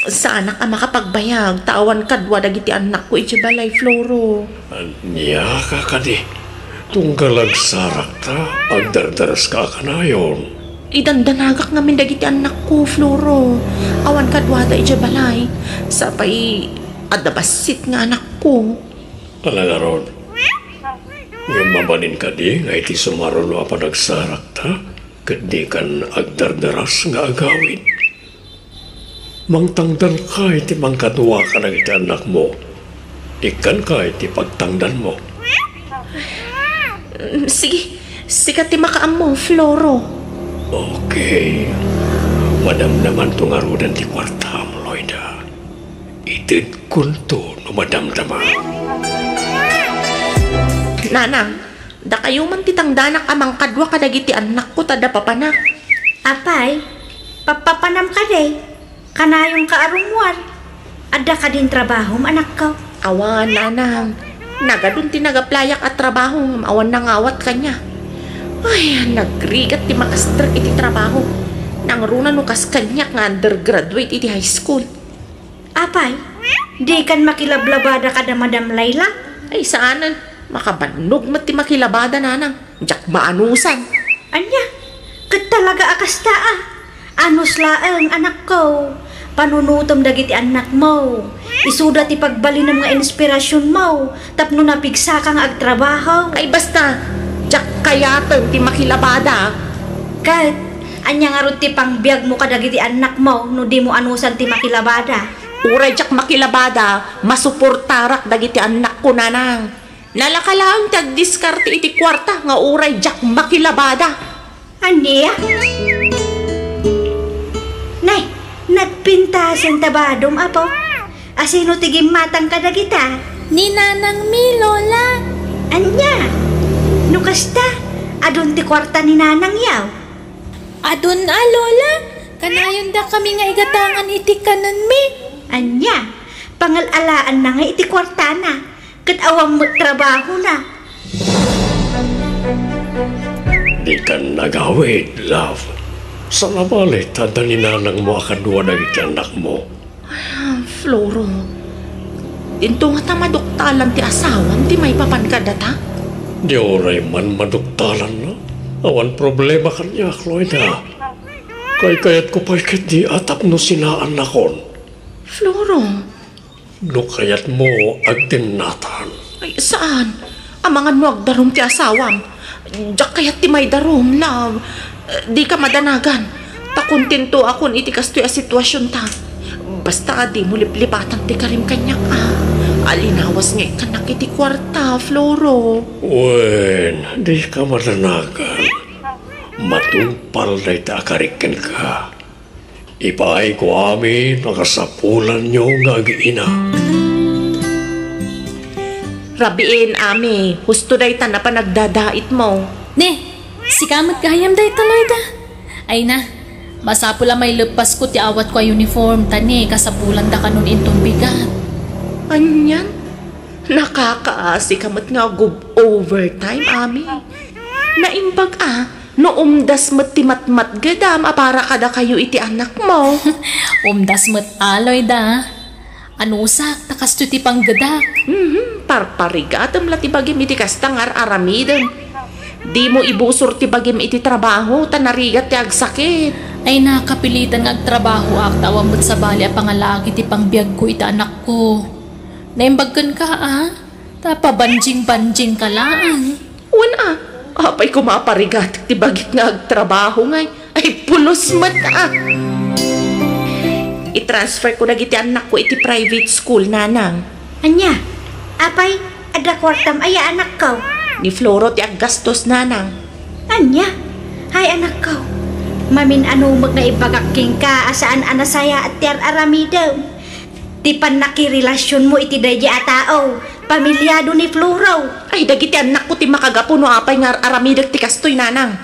saanak a makapagbayag, ta awan kadua dagiti annakko iti balay, Floro. Ania ka kadi? Tunggal agsarakta, agdardaraska a kanayon. Idandanagak ngamin dagiti annakko, Floro. Awan kaduada iti balay. Sapay, adda bassit nga anakko. Ala ngarud, ngem mabalin kadi nga iti sumaruno a panagsarakta, ket dikan agdardaras nga agawid? Mangtangdanka iti mangkadua kadagiti annakmo. Ikkanka iti pagtangdanmo. Mm, sige, sika ti makaammo, Floro. Okay. Madamdamanto ngaruden ti kuartam, Loida. Itedkonto no madamdama. Nanang, dakayo man ti tangdanak a mangkadua kadagiti annakko ta adda papanak. Apay, pappapanam kadi? Kanayonka a rummuar. Adda kadin trabahom, anakko? Awan, Nanang. Nagadun ti nag-applyak a trabaho ngem awan nangawat kaniak. Ay, nagrigat ti makastrek iti trabaho. Nangruna no kas kaniak nga undergraduate iti high school. Apay, dikan makilablabada kada Madam Laila? Ay, saanen. Makabannog met ti makilabada, Nanang. Diak maanusan. Ania? Ket talaga a kasta a? Anus laeng, anakko. Panunotem dagiti annakmo. Isuda ti pagbalinem nga inspirasionmo tapno napigsaka nga agtrabaho. Ay, basta. Diak kayaten ti makilabada. Ket, ania ngarud ti pangbiagmo kadagiti annakmo no dimo anusan ti makilabada? Uray diak makilabada, masuportarak dagiti annakko, nanang. Nalaka laeng ti agdiskarte iti kuarta nga uray diak makilabada. Ania? Nay, nagpintasen ta badom, apo. Asino ti gimmatang kadagita? Ni nanangmi, Lola. Ania? No kasta, adun ti kuarta ni nanangyaw? Adun a, Lola. Kanayondakami nga igatangan iti kanenmi. Ania? Pangal-alaanna nga iti kuartana, ket awan met trabahona. Dikan nagawid, love. Saan a bale ta adda ni nanangmo a kadua dagiti annakmo? Ah, Floro, dinto ngata maduktalan ti asawam ti maipapan kadata? Di uray man maduktalanna. Awan problema kaniak, Loida. Kaykayatko pay ketdi a tapno sinaannakon. Floro. No kayatmo, agdennatan. Ay, saan? Amangan no agdarum ti asawam. Diak kayat ti maidarum, love. Dika madanagan. Ta kontentoakon iti kastoy a situasionta. Basta dimo liplipatan ti karim kaniak, a. Alinawas nga ikkannak iti kuarta, Floro. Wen, dika madanagan. Matungpal dayta a karik kenka. Ipaayko amin a kasapulanyo nga ag-ina. Rabiin, Ami, husto daytan a panagdadaitmo. Ne, sika met gayam dayta, Loida. Ay na, masapul a maileppasko ti awatko a uniform, ta ne, kasapulanda kanon inton bigat. Anian? Nakakaasi ka met nga agub-overtime, Ami. Naimbag a, no umdas met ti matmatgedam a para kadakayo iti annakmo. Umdas met a, Loida. Anusak, ta kastoy ti panggedak. Mhm, parparigatem la ti bagim iti kasta nga ar-aramidem. Dimo ibusor ti bagim iti trabaho, ta narigat ti agsakit. Ay, nakapilitan nga agtrabahoak, ta awan met sabali a pangalaak iti pangbiagko iti anakko. Naimbag kenka, a? Ta pabanjing-banjingka laeng. Wen a, apay koma a parigatek ti bagik nga agtrabaho ngay? Ay, pulos met a. I-transfer ko dagiti annakko iti private school, nanang. Ania? Apay, adda kuartam aya, anakko? Ni Floro ti aggastos, nanang. Ania? Hay, anakko. Mamin-ano met nga ibagak kenka a saan a nasayaat ti ar-aramidem. Ti pannakirelasionmo iti daydi a tao, pamilyado ni Floro. Ay, dagiti annakko ti makagapu no apay nga ar-aramidek ti kastoy, nanang.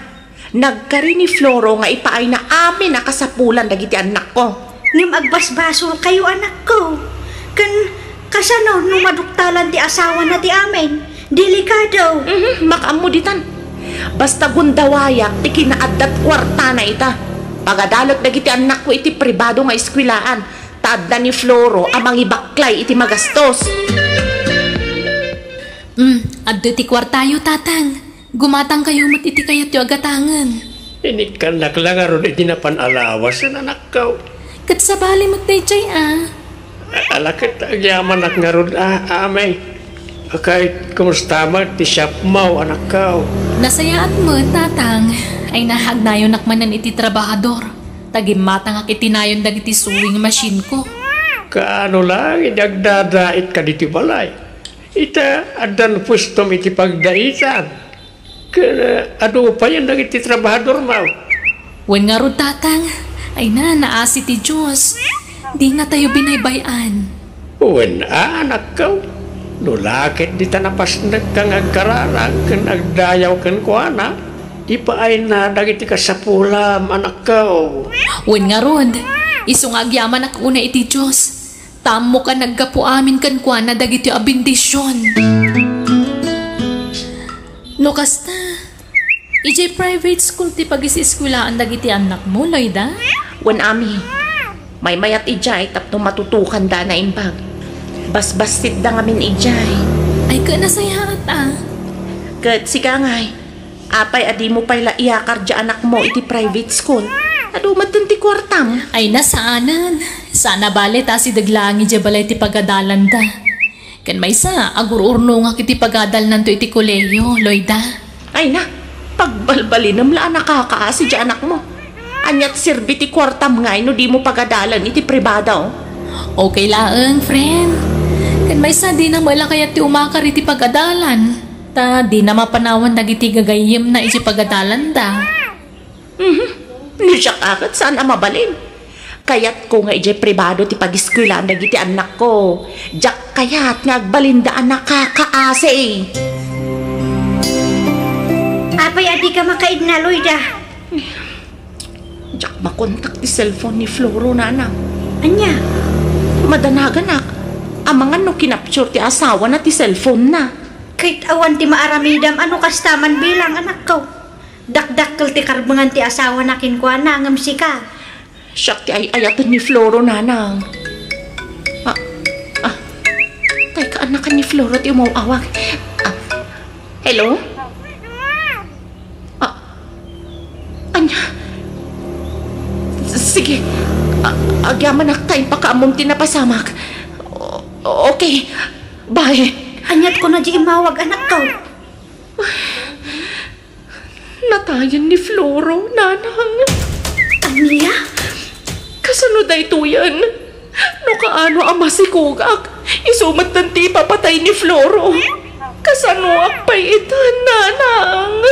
Nagkari ni Floro nga ipaayna amin a kasapulan dagiti annakko. Ngem agbasbasolkayo, anakko. Ken kasano no maduktalan ti asawana ti amin? Delikado. Mhm, makaammo ditan. Basta gundawayak ti kinaaddat kuartana ita. Pagadalek dagiti annakko iti pribado nga eskwelaan. Ta adda ni Floro a mangibaklay iti magastos. Mm, adda ti kuartayo, tatang. Gumatangkayo met iti kayatyo a gatangen. Inikkannak la ngarud iti napan a lawasen, anakko. Ket sabali met daydiay a. A-, ala ket agyamanak ngarud a, amay. Kay, kumusta met ti shopmo, anakko? Nasayaat met, tatang. Ay, nahagnayonak manen iti trabahador. Ta gimmatangak iti nayon dagiti sewing machine ko. Kaano laeng idi agdadait ka ditoy balay? Ita, addan puestom iti pagdaitan. Ken, eh, adu payen dagiti trabahadormo? Wen ngarud, tatang. Ay na, naasi ti Dios. Dina tayo binaybay-an. Wen a, anakko. No la ket dita napasnekka nga agkararag ken agdayaw kenkuana, ipaayna dagiti kasapulam, anakko. Wen ngarud, isu nga agyamanak unay iti Dios, ta ammok a naggapu amin kenkuana dagitoy a bendision. No kasta, idiay private school ti pagis-eskuelaan dagiti annakmo, Loida? Wen, Ami. Maymayat idiay tapno matutokanda a naimbag. Basbassitda ngamin idiay. Ay, ket nasayaat a. Ket sika ngay, apay a dimo pay la iyakar diay anakmo iti private school? Adu metten ti kuartam. Ay, na, saanen. Saan a bale ta asideg laeng idiay balay ti pagadalanda. Ken maysa, agur-urnongak iti pagadalnanto iti kolehiyo, Loida. Ay na, pagbalbalinem la a nakakaasi ti anakmo. Aniat serbi ti kuartam ngay no dimo pagadalan iti pribado? Okay laeng, friend. Ken maysa, dina met la kayat ti umakar iti pagadalan. Ta dina mapanawan dagiti gagayyemna iti pagadalanda. Mhm. Ni siak a ket saan a mabalin. Kayatko nga idiay pribado ti pagiskuelaan dagiti annakko. Diak kayat nga agbalinda a nakakaasi. Apay a dika makaidna, Loida? Diak makontak ti cellphone ni Floro, nanang. Ania? Madanaganak. Amangan no kinapture ti asawana ti cellphone na. Ket awan ti maaramidam a no kasta man bilang, anakko. Dakdakkel ti karbengan ti asawana kenkuana, ngem sika. Siak ti ay-ayaten ni Floro, nanang. Ah, ah. Tay, kaanakan ni Floro ti umaw-awag. Ah, hello? Ah, ania? S-, sige. Ah, agyamanak ta impakaammom ti napasamak. O-, okay. Bye. Aniat kuna di immawag, anakko? Natayen ni Floro, nanang. Ania? Kasano daytoyen? No kaano a masikogak, isu metten ti ipapatay ni Floro. Kasanoak pay ita, nanang?